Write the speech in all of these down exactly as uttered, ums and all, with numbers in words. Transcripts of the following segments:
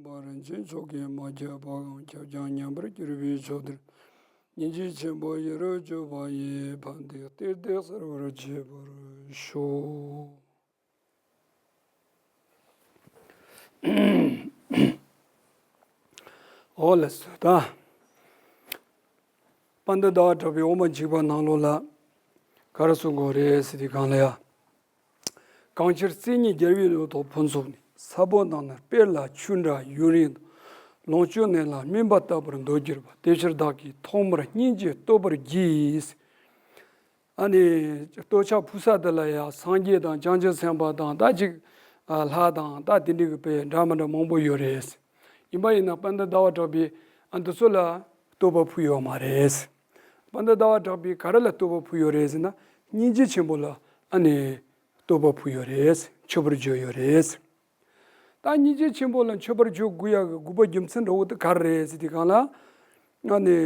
པ་རིན་ཆེན་མཆོག་གིས་མ་ཁྱབ་པའང་ཁྱབ་ཀྱང་མཉམ་པར་གྱུར་པའི་ཕྱོགས་དེར། སྙིང་རྗེ་ཆེན་པོ་ཡིད་རབ་སྤྱོད་པ་ཡིས་ཕན་བདེའི་གཏེར་དེ་གསལ་བར་བྱེད་པར་ཤོག། འོ་ལགས་སོ། ད་དཔལ་ལྡན་ཟླ་བ་གྲགས་པའི་དབུ་མ་འཇུག་པ་ནང་ལོགས་ལ་ག་རེ་གསུང་གི་ཡོད་རེད་ཟེར་དུས་སྒང་ལ་ཡ། གང་ཕྱིར་རྩེ་གཉིས་རྒྱལ་བའི་ལུང་དང་ཕུན་ཚོགས་ནས། ས་བོན་དང་ནི་སྤོས་ལ་ཆུ་འདྲ་ཡུན་རིང་དང་། ལོངས་སྤྱོད་གནས་ལ་སྨིན་པ་ལྟ་བུར་འདོད་གྱུར་པ། དེ་ཕྱིར་བདག་གིས་ཐོག་མར་སྙིང་རྗེ་བསྟོད་པར་བགྱི། ཨ་ནི་བསྟོད་ཕྱག་ཕུལ་ས་དེ་ལ་ཡང་སངས་རྒྱས་དང་བྱང་ཆུབ་སེམས་དཔའ་དང་ད་ཅིག་ཨ་ལྷ་དང་ད་དེ་འདྲའི་གི་དཔེ་འདྲ་མི་འདྲ་མང་པོ་ཡོད་རེད། ཡིན་པ་ཡིན་ན་དཔལ་ལྡན་ཟླ་བ་གྲགས་པས་ཨ་འདི་ཚོ་ལ་བསྟོད་པ་ཕུལ་ཡོད་མ་རེད། དཔལ་ལྡན་ཟླ་བ་གྲགས་པས་ག་རེ་ལ་བསྟོད་པ་ཕུལ་ཡོད་རེད་ཟེར་ན། སྙིང་རྗེ་ཆེན་པོ་ལ་ཨ་ནི་བསྟོད་པ་ཕུལ་ཡོད་རེད། མཆོད་པར་བརྗོད་ཡོད་རེད། ད་སྙིང་རྗེ་ཆེན་པོ་ལ་མཆོད་པར་བརྗོད་དགོས་ཡག་གི་དགོས་པ་རྒྱུ་མཚན་འདྲ་བོ་དེ་ག་རེ་རེད་ཟེར་དུས་སྒང་ལ། ཨ་ནི་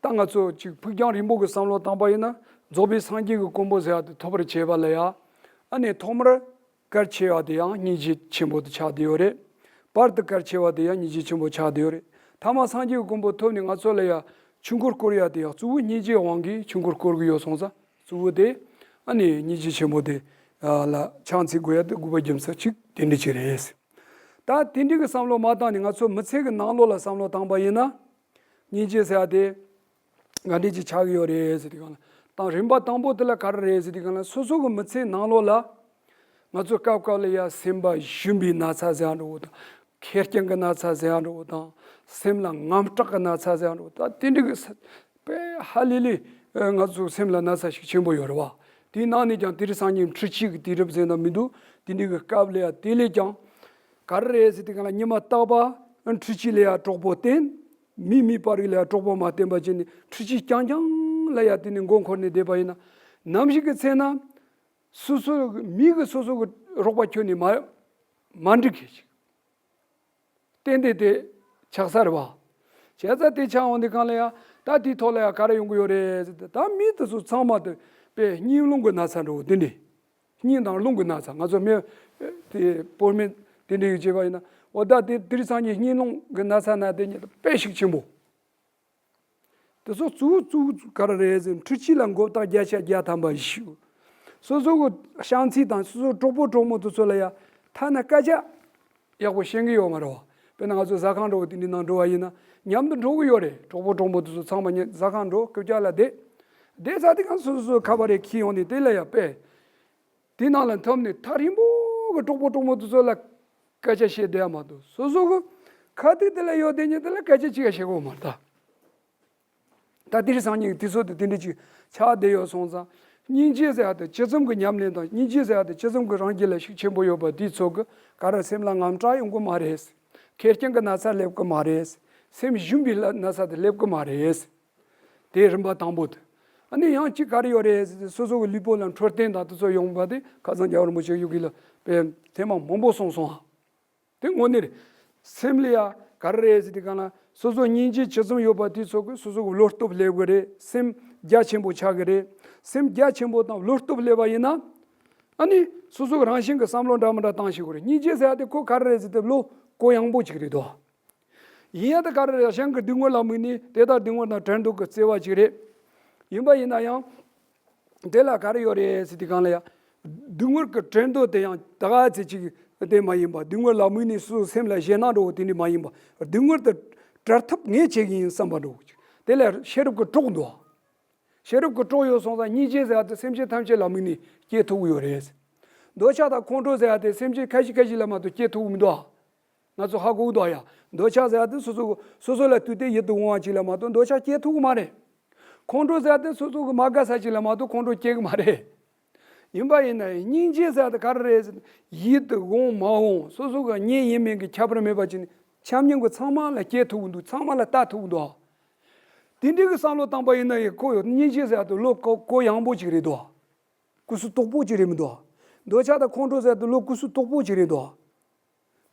ད་ང་ཚོ་ཅིག་ཕུགས་རྒྱང་རིང་པོ་གི་བསམ་བློ་བཏང་པ་ཡིན་ན། རྫོགས་པའི་སངས་རྒྱས་ཀྱི་གོ་འཕང་ཟེར་ཡག་དེ་ཐོབ་པར་བྱེད་པ་ལ་ཡ། ཨ་ནི་ཐོག་མར་གལ་ཆེ་བ་དེ་ཡང་སྙིང་རྗེ་ཆེན་པོ་དེ་ཆགས་བསྡད་ཡོད་རེད། བར་དུ་གལ་ཆེ་བ་དེ་ཡང་སྙིང་རྗེ་ཆེན་པོ་ཆགས་བསྡད་ཡོད་རེད། ཐ་མ་སངས་རྒྱས་ཀྱི་གོ་འཕང་ཐོབ་ནས་ང་ཚོ་ལ་ཡ་ཆོས་འཁོར་བསྐོར་ཡག་དེ་ཡང་གཙོ་བོ་སྙིང་རྗེའི་དབང་གིས་ཆོས་འཁོར་བསྐོར་གི་ཡོད་སོང་ཙང་། གཙོ་བོ་དེ་ཨ་ནི་སྙིང་རྗེ་ཆེན་པོ་དེ་ལ་ཕྱག་འཚལ་དགོས་ཡག་དེ་དགོས་པ་རྒྱུ་མཚན་གཅིག་དེ་འདྲ་ཅིག་རེད། ད་དེ་འདྲའི་གི་བསམ་བློ་མ་བཏང་ནས་ང་ཚོ་མི་ཚེ་གི་ནང་ལོགས་ལ་བསམ་བློ་བཏང་པ་ཡིན་ན། སྙིང་རྗེ་ཟེར་ཡག་དེ་ག་འདྲ་ཅིག་ཆགས་ཀྱི་ཡོད་རེད་ཟེར་དུས་སྒང་ལ། དང་རིམ་པ་དང་པོ་དེ་ལ་ག་རེ་རེད་ཟེར་དུས་སྒང་ལ། སོ་སོ་གི་མི་ཚེ་ནང་ལོགས་ལ་ང་ཚོ་སྐབས་སྐབས་ལ་ཡ་སེམས་པ་ཞུམ་པའི་ན་ཚ་ཟེར་ཡག་འདྲ་བོ་དང་། ཁེར་རྐྱང་གི་ན་ཚ་ཟེར་ཡག་འདྲ་བོ་དང་། སེམས་ལ་དངངས་སྐྲག་གི་ན་ཚ་ཟེར་ཡག་འདྲ་བོ་དང་། དེ་འདྲའི་གི་ས་དཔེ་ཧ་ལས་ལས་ང་ཚོ་སེམས་ལ་ན་ཚ་ཞིག་ཆེན་པོ་ཡོད་རེད་བ། དེའི་ནང་ནས་ཀྱང་དེང་སང་ཉིན་འཕྲུལ་ཆས་ཀྱི་དུས་རབས་ཟེར་ན་མི་འདུག་དེ་འདྲའི་གི་སྐབས་ལ་ཡ་དེ་ལས་ཀྱང་ག་རེ་རེད་ཟེར་དུས་སྒང་ལ་ཉི་མ་རྟག་པར་འཕྲུལ་ཆས་ལ་ཡ་གྲོགས་པོ་བསྟེན། མི་མེད་པ་རིགས་ལ་ཡ་གྲོགས་པོ་མ་བསྟེན་པ་བྱས་ནས་འཕྲུལ་ཆས་རྐྱང་རྐྱང་ལ་ཡ་དེ་ནས་མགོ་འཁོར་ནས་བསྡད་པ་ཡིན་ན། ནམ་ཞིག་གི་ཚེ་ན་སོ་སོ་གི་མི་གི་སོ་སོ་གི་རོགས་པ་ཁྱོན་ནས་མ་མ་འགྲིག་གི་ཞིག་ཏན་ཏན་དེ་ཆགས་ས་རེད་བ། བྱས་ཙང་དེ་ཆགས་འོང་དུས་སྒང་ལ་ཡ། ད་དེའི་ཐོག་ལ་ཡ་ག་རེ་ཡོང་གི་ཡོད་རེད་ཟེར་ཏེ། ད་མི་དེ་ཚོ་ཚང་མ་དེ་དཔེ་སྙིང་རླུང་གི་ན་ཚ་འདྲ་བོ་དེ་འདྲས། སྙིང་དང་རླུང་གི་ན་ཚ། ང་ཚོ་མི་དེ་བོད་མི་དེ་འདྲས་ཡོད་བྱས་པ་ཡིན་ན། འོ་ད་དེ་དེང་སང་ཉིན་སྙིང་རླུང་གི་ན་ཚ་ན་དེ་ཉིད་དཔེ་ཤུགས་ཆེན་པོ། དེ་ཚོ་གཙོ་བོ་གཙོ་བོ་ག་རེ་རེད་ཟེར་ན། འཕྲུལ་ཆས་ལ་མགོ་བཏགས་བརྒྱ་ཆ་བརྒྱ་ཐམ་པ་ཞུ། སོ་སོ་གི་ཤང་ཚིག་དང་སོ་སོ་གྲོགས་པོ་གྲོགས་མོ་དེ་ཚོ་ལ་ཡ་ཐ་ན་སྐད་ཆ་ཡག་པོ་བཤད་གི་ཡོད་མ་རེད་བ། དཔེར་ན་ང་ཚོ་ཟ་ཁང་འགྲོ་བ་དེ་འདྲའི་ནང་འགྲོ་བ་ཡིན་ན་མཉམ་དུ་འགྲོ་གི་ཡོད་རེད། གྲོགས་པོ་གྲོགས་མོ་དེ་ཚོ་ཚང་མ་ཉལ་ཟ་ཁང་འགྲོ། རྐུབ་བཀྱག་ལ་བསྡད། བསྡད་ཚར་དུས་སྒང་སོ་སོ་སོའི་ཁ་པར་རེ་འཁྱེར་ཡོང་ནས་དེ་ལ་ཡ་དཔེ། དེ་ནང་ལ་འཐམས་ནས་ཐག་རིང་པོ་གི་གྲོགས་པོ་གྲོགས་མོ་དེ་ཚོ་ལ་སྐད་ཆ་བཤད་བསྡད་ཡ་མ་གཏོགས། སོ་སོ་གི་ཁ་ཐུག་དེ་ལ་ཡོད་དེ་ཉིད་དེ་ལ་སྐད་ཆ་གཅིག་ཡང་བཤད་གོ་མ་རེད་ད། ད་དེང་སང་ཉིན་དུས་ཚོད་དེ་དེ་འདྲ་ཅིག་ཆགས་བསྡད་ཡོད་སོང་ཙང་། སྙིང་རྗེ་ཟེར་ཡ་དེ་ཇི་ཙམ་གྱི་ཉམས་ལེན་དང་། སྙིང་རྗེ་ཟེར་ཡ་དེ་ཇི་ཙམ་གྱི་རང་རྒྱུད་ལ་ཤུགས་ཆེན་པོ་ཡོད་པ་དེའི་ཚོད་ཀྱིས་ག་རེ་སེམས་ལ་དངངས་སྐྲག་ཡོང་གི་མ་རེད། ཁེར་རྐྱང་གི་ན་ཚ་སླེབས་ཀྱི་མ་རེད། སེམས་ཞུམ་པའི་ལ་ན་ཚ་དེ་སླེབས་ཀྱི་མ་རེད། དེ་རིམ་པ་དང་པོ་དེ། ཨ་ནི་ཡང་གཅིག་ག་རེ་ཡོད་རེད་ཟེར་ཏེ། སོ་སོ་གི་ལུས་པོ་ལ་འཕྲོད་བསྟེན་དང་དེ་ཚོ་ཡོང་བ་དེ་ཁ་སང་རྒྱལ་བ་རིན་པོ་ཆེ་གི་ཡི་གེ་ལ་དཔེ་ཐེངས་མ་མང་པོ་གསུངས་སོང་ཨ། དེ་དངོས་གནས་རེད། སེམས་ལ་ཡ་ག་རེ་རེད་ཟེར་དུས་སྒང་ལ། སོ་སོ་སྙིང་རྗེ་ཇི་ཙམ་ཡོད་པ་དེའི་ཚོད་ཀྱིས་སོ་སོ་གི་བློ་སྟོབས་སླེབས་གི་རེད། སེམས་རྒྱ་ཆེན་པོ་ཆགས་གི་རེད། སེམས་རྒྱ་ཆེན་པོ་དང་བློ་སྟོབས་སླེབས་པ་ཡིན་ན། ཨ་ནི་སོ་སོ་གི་རང་བཞིན་གྱི་བསམ་བློ་འདྲ་མི་འདྲ་བཏང་ཤེས་གི་རེད། སྙིང་རྗེ་ཟེར་ཡ་དེ་ཁོ་ག་རེ་རེད་ཟེར་ཏེ། བློ་གུ་ཡངས་པོ་ཅིག་རེད་དོ། ཡིན་ཡང་དེ་ག་རེ་རེད། གཞན་གྱི་སྡུག་བསྔལ་ལ་དམིགས་ནས་དེ་ལྟར་སྡུག་བསྔལ་དང་བྲལ་འདོད་ཀྱི་བརྩེ་བ་ཅིག་རེད། ཡིན་པ་ཡིན་ན་ཡང་དེ་ལ་ག་རེ་ཡོད་རེད་ཟེར་དུས་སྒང་ལ་ཡ། སྡུག་བསྔལ་གྱི་བྲལ་འདོད་དེ་ཡང་ད་ག་ཚད་ཅིག་དེ་མ་ཡིན་པ། སྡུག་བསྔལ་ལ་དམིགས་ནས་སོ་སོའི་སེམས་ལ་ཞེད་སྣང་འདྲ་བོ་དེ་འདྲ་མ་ཡིན་པ། སྡུག་བསྔལ་དེ་བྲལ་ཐབས་ངས་བྱེད་ཀྱི་ཡིན་བསམ་པ་འདྲ་བོ་ཅིག་དེ་ལ་ཤེས་རབ་ཀྱི་གྲོགས་འདུག་ཤེས་རབ་ཀྱི་གྲོགས་ཡོད་སོང་ཙང་། སྙིང་རྗེ་ཟེར་ཡ་དེ་སེམས་ཅན་ཐམས་ཅད་ལ་དམིགས་ནས་སྐྱེ་ཐུབ་ཀྱི་ཡོད་རེད། འདོད་ཆགས་དང་ཁོང་ཁྲོ་ཟེར་ཡ་དེ་སེམས་ཅན་ཁ་ཤས་ཁ་ཤས་ལ་མ་གཏོགས་སྐྱེ་ཐུབ་ཀྱི་མི་འདུག་ང་ཚོ་ཧ་གོ་གི་འདུག་ཡ། འདོད་ཆགས་ཟེར་ཡ་དེ་སོ་སོ་སོ་སོ་ལ་ལྟོས་ཏེ་ཡིད་དུ་འོང་བ་ཅིག་ལ་མ་གཏོགས་འདོད་ཆགས་སྐྱེ་ཐུབ་ཀྱི་མ་རེད། ཁོང་ཁྲོ་ཟེར་ཡ་དེ་སོ་སོ་གི་མ་དགའ་ས་ཅིག་ལ་མ་གཏོགས་ཁོང་ཁྲོ་སྐྱེ་གི་མ་རེད། ཡིན་པ་ཡིན་ན་སྙིང་རྗེ་ཟེར་ཡ་དེ་ག་རེ་རེད་ཟེར་ན། ཡིད་དུ་འོང་མ་འོང་སོ་སོ་གི་གཉེན་ཡིན་མིན་གྱི་ཁྱད་པར་མེད་པ་ཅིག་ནི་ཆ་མཉམ་གྱི་ཚང་མ་ལ་སྐྱེ་ཐུབ་ཀྱི་འདུག་ཚང་མ་ལ་ལྟ་ཐུབ་ཀྱི་འདུག་དེ་འདྲའི་གི་བསམ་བློ་བཏང་པ་ཡིན་ན་ཡང་ཁོ་སྙིང་རྗེ་ཟེར་ཡ་དེ་བློ་གུ་གུ་ཡངས་པོ་ཅིག་རེད་དོ། སྐུ་གཟུགས་སྟོབས་པོ་ཅིག་རེད་མི་འདུག་འདོད་ཆགས་དང་ཁོང་ཁྲོ་ཟེར་ཡ་དེ་བློ་སྐུ་གཟུགས་སྟོབས་པོ་ཅིག་རེད་དོ།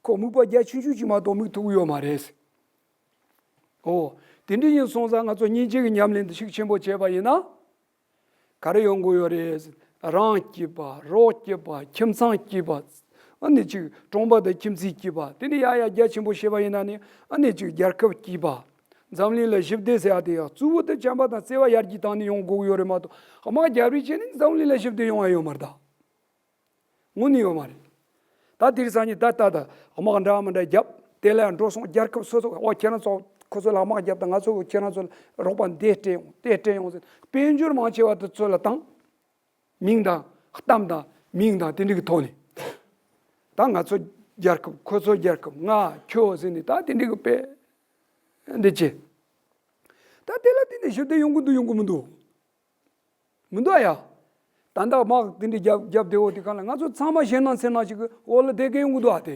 ཁོ་དམིགས་པ་རྒྱ་ཆུང་ཆུང་ཅིག་མ་གཏོགས་དམིགས་ཐུབ་ཀྱི་ཡོད་མ་རེད། འོ། དེ་འདྲ་ཡིན་སོང་ཙང་ང་ཚོ་སྙིང་རྗེ་གི་ཉམས་ལེན་དེ་ཤུགས་ཆེན་པོ་བྱས་པ་ཡིན་ན། ག་རེ་ཡོང་གི་ཡོད་རེད། རང་སྐྱིད་པ། རོགས་སྐྱིད་པ། ཁྱིམ་ཚང་སྐྱིད་པ། ཨ་ནི་ཅིག་གྲོང་པ་དང་ཁྱིམ་མཚེས་སྐྱིད་པ། དེ་ནས་ཡ་ཡ་རྒྱ་ཆེན་པོ་བྱས་པ་ཡིན་ན་ནི་ཨ་ནི་ཅིག་རྒྱལ་ཁབ་སྐྱིད་པ། འཛམ་གླིང་ལ་ཞི་བདེ་ཟེར་ཡ་དེ་ཡང་གཙོ་བོ་དེ་བྱམས་པ་དང་བརྩེ་བ་ཡར་རྒྱས་བཏང་ནས་ཡོང་དགོས་ཀྱི་ཡོད་རེད་མ་གཏོགས། དམག་རྒྱབ་རེས་བྱས་ནས་འཛམ་གླིང་ལ་ཞི་བདེ་ཡོང་ཡ་ཡོད་མ་རེད་ད། དངོས་གནས་ཡོད་མ་རེད། ད་དེ་རིང་སང་ཉིན་ད་ལྟ་ད་དམག་འདྲ་མི་འདྲ་རྒྱབ། དེ་ལ་ཡང་འགྲོ་སོང་རྒྱལ་ཁབ་སོ་སོ། ཨོ་ཁྱེད་རང་ཚོ་ཁོ་ཚོ་ལ་དམག་རྒྱབ་དང་། ང་ཚོ་ཁྱེད་རང་ཚོ་ལ་རོགས་པ་འདི་སྤྲད་ཡོང་དེ་སྤྲད་ཡོང་ཟེར། དཔལ་འབྱོར་མང་ཆེ་བ་དེ་ཚོ་ལ་བཏང་། མིང་དང་གཏམ་དང་མིང་དང་དེ་འདྲ་གི་ཐོག་ནས། ད་ང་ཚོ་རྒྱལ་ཁབ། ཁོ་ཚོ་རྒྱལ་ཁབ། ང་ཁྱོད་ཟེར་ནས་ད་དེ་འདྲ་གི་དཔེ་འདི་བྱེད། ད་དེ་ལ་དེ་ནས་ཞི་བདེ་ཡོང་གི་འདུག་ཡོང་གི་མི་འདུག་མི་འདུག་ཨ་ཡ། ད་ལྟ་དམག་དེ་འདྲ་རྒྱབ་རྒྱབ་བསྡད་འོ་དེ་གང་ལ། ང་ཚོ་ཚང་མ་ཞེད་སྣང་ཚེར་སྣང་ཞིག་གི་འོག་ལ་བསྡད་མཁན་ཡོང་གི་འདུག་ཨ། དེ་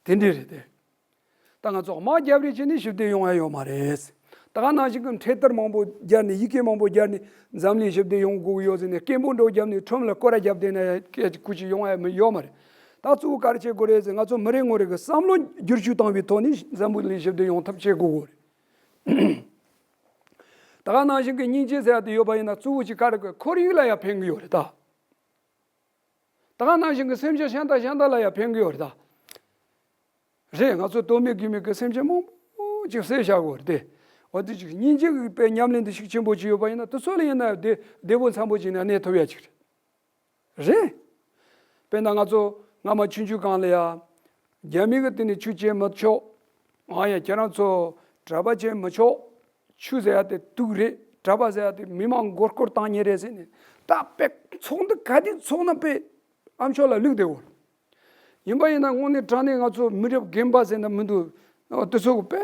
དེ་འདྲ་རེད་དེ། ད་ང་ཚོ་དམག་རྒྱབ་རེས་བྱས་ནས་ཞི་བདེ་ཡོང་ཡ་ཡོད་མ་རེད། ད་ག་ནང་བཞིན་གྱི་འཕྲེད་དར་མང་པོ་སྦྱར་ནས། ཡི་གེ་མང་པོ་སྦྱར་ནས། འཛམ་གླིང་ཞི་བདེ་ཡོང་དགོས་ཀྱི་ཡོད་ཟེར་ནས་སྐད་འབོད་འདྲ་བོ་བརྒྱབ་ནས་ཁྲོམ་ལ་སྐོར་ར་བརྒྱབ་བསྡད་ན་ཡ་སྐད་ཅིག་ཁུ་ཅིག་ཡོང་ཡ་མི་ཡོད་མ་རེད། ད་གཙོ་བོ་ག་རེ་བྱེད་དགོས་རེད་ཟེར། ང་ཚོ་མི་རེ་ངོ་རེ་གི་བསམ་བློ་བསྒྱུར་བཅོས་བཏང་བའི་ཐོག་ནས་འཛམ་བུ་གླིང་ཞི་བདེ་ཡོང་ཐབས་བྱེད་དགོས་ཀྱི་རེད། ད་ག་ནང་བཞིན་གྱི་སྙིང་རྗེ་ཟེར་ཡ་དེ་ཡོད་པ་ཡིན་ན་གཙོ་བོ་གཅིག་ག་རེ་གི། ཁོར་ཡུག་ལ་ཡང་ཕན་གི་ཡོད་རེད་ད། ད་ག་ནང་བཞིན་གྱི་སེམས་ཅན་གཞན་དང་གཞན་དག་ལ་ཡང་ཕན་གི་ཡོད་རེད་ད། རེད། ང་ཚོ་དོན་མེད་དགོས་མེད་ཀྱི་སེམས་ཅན་མང་པོ་ཅིག་བསད་བཞག་གི་ཡོད་རེད་དེ། འོ་དེ་ཅིག་སྙིང་རྗེ་གི་དཔེ་ཉམས་ལེན་དེ་ཤུགས་ཆེན་པོ་ཅིག་ཡོད་པ་ཡིན་ན་དེ་ཚོ་ལ་ཡིན་ན་བདེ་བདེ་པོ་འཚམ་པོ་ཅིག་ནས་གནས་ཐུབ་ཡ་ཅིག་རེད། རེད། དཔེར་ན་ང་ཚོ་སྔ་མ་ཆུང་ཆུང་སྒང་ལ་ཡ། རྒྱ་མི་གི་དེ་ནས་ཆུ་བྱིན་མི་ཆོག་ཨ་ཡ་ཁྱེད་རང་ཚོ་གྲྭ་པ་བྱིན་མི་ཆོག་ཆུ་ཟེར་ཡ་དེ་དུག་རེད། གྲྭ་པ་ཟེར་ཡ་དེ་མི་མང་མགོ་སྐོར་བཏང་མཁན་རེད་ཟེར་ནས། ད་དཔེ་ཚོགས་འདུ་ག་དུས་ཚོགས་ན་དཔེ་ཨ་མཆོག་ལ་བླུགས་བསྡད་ཡོད། ཡིན་པ་ཡིན་ན་དངོས་གནས་དྲང་གནས་ང་ཚོ་མི་རབས་རྒན་པ་ཟེར་ན་མི་འདུག་ཨོ་དེ་ཚོ་གི་དཔེ་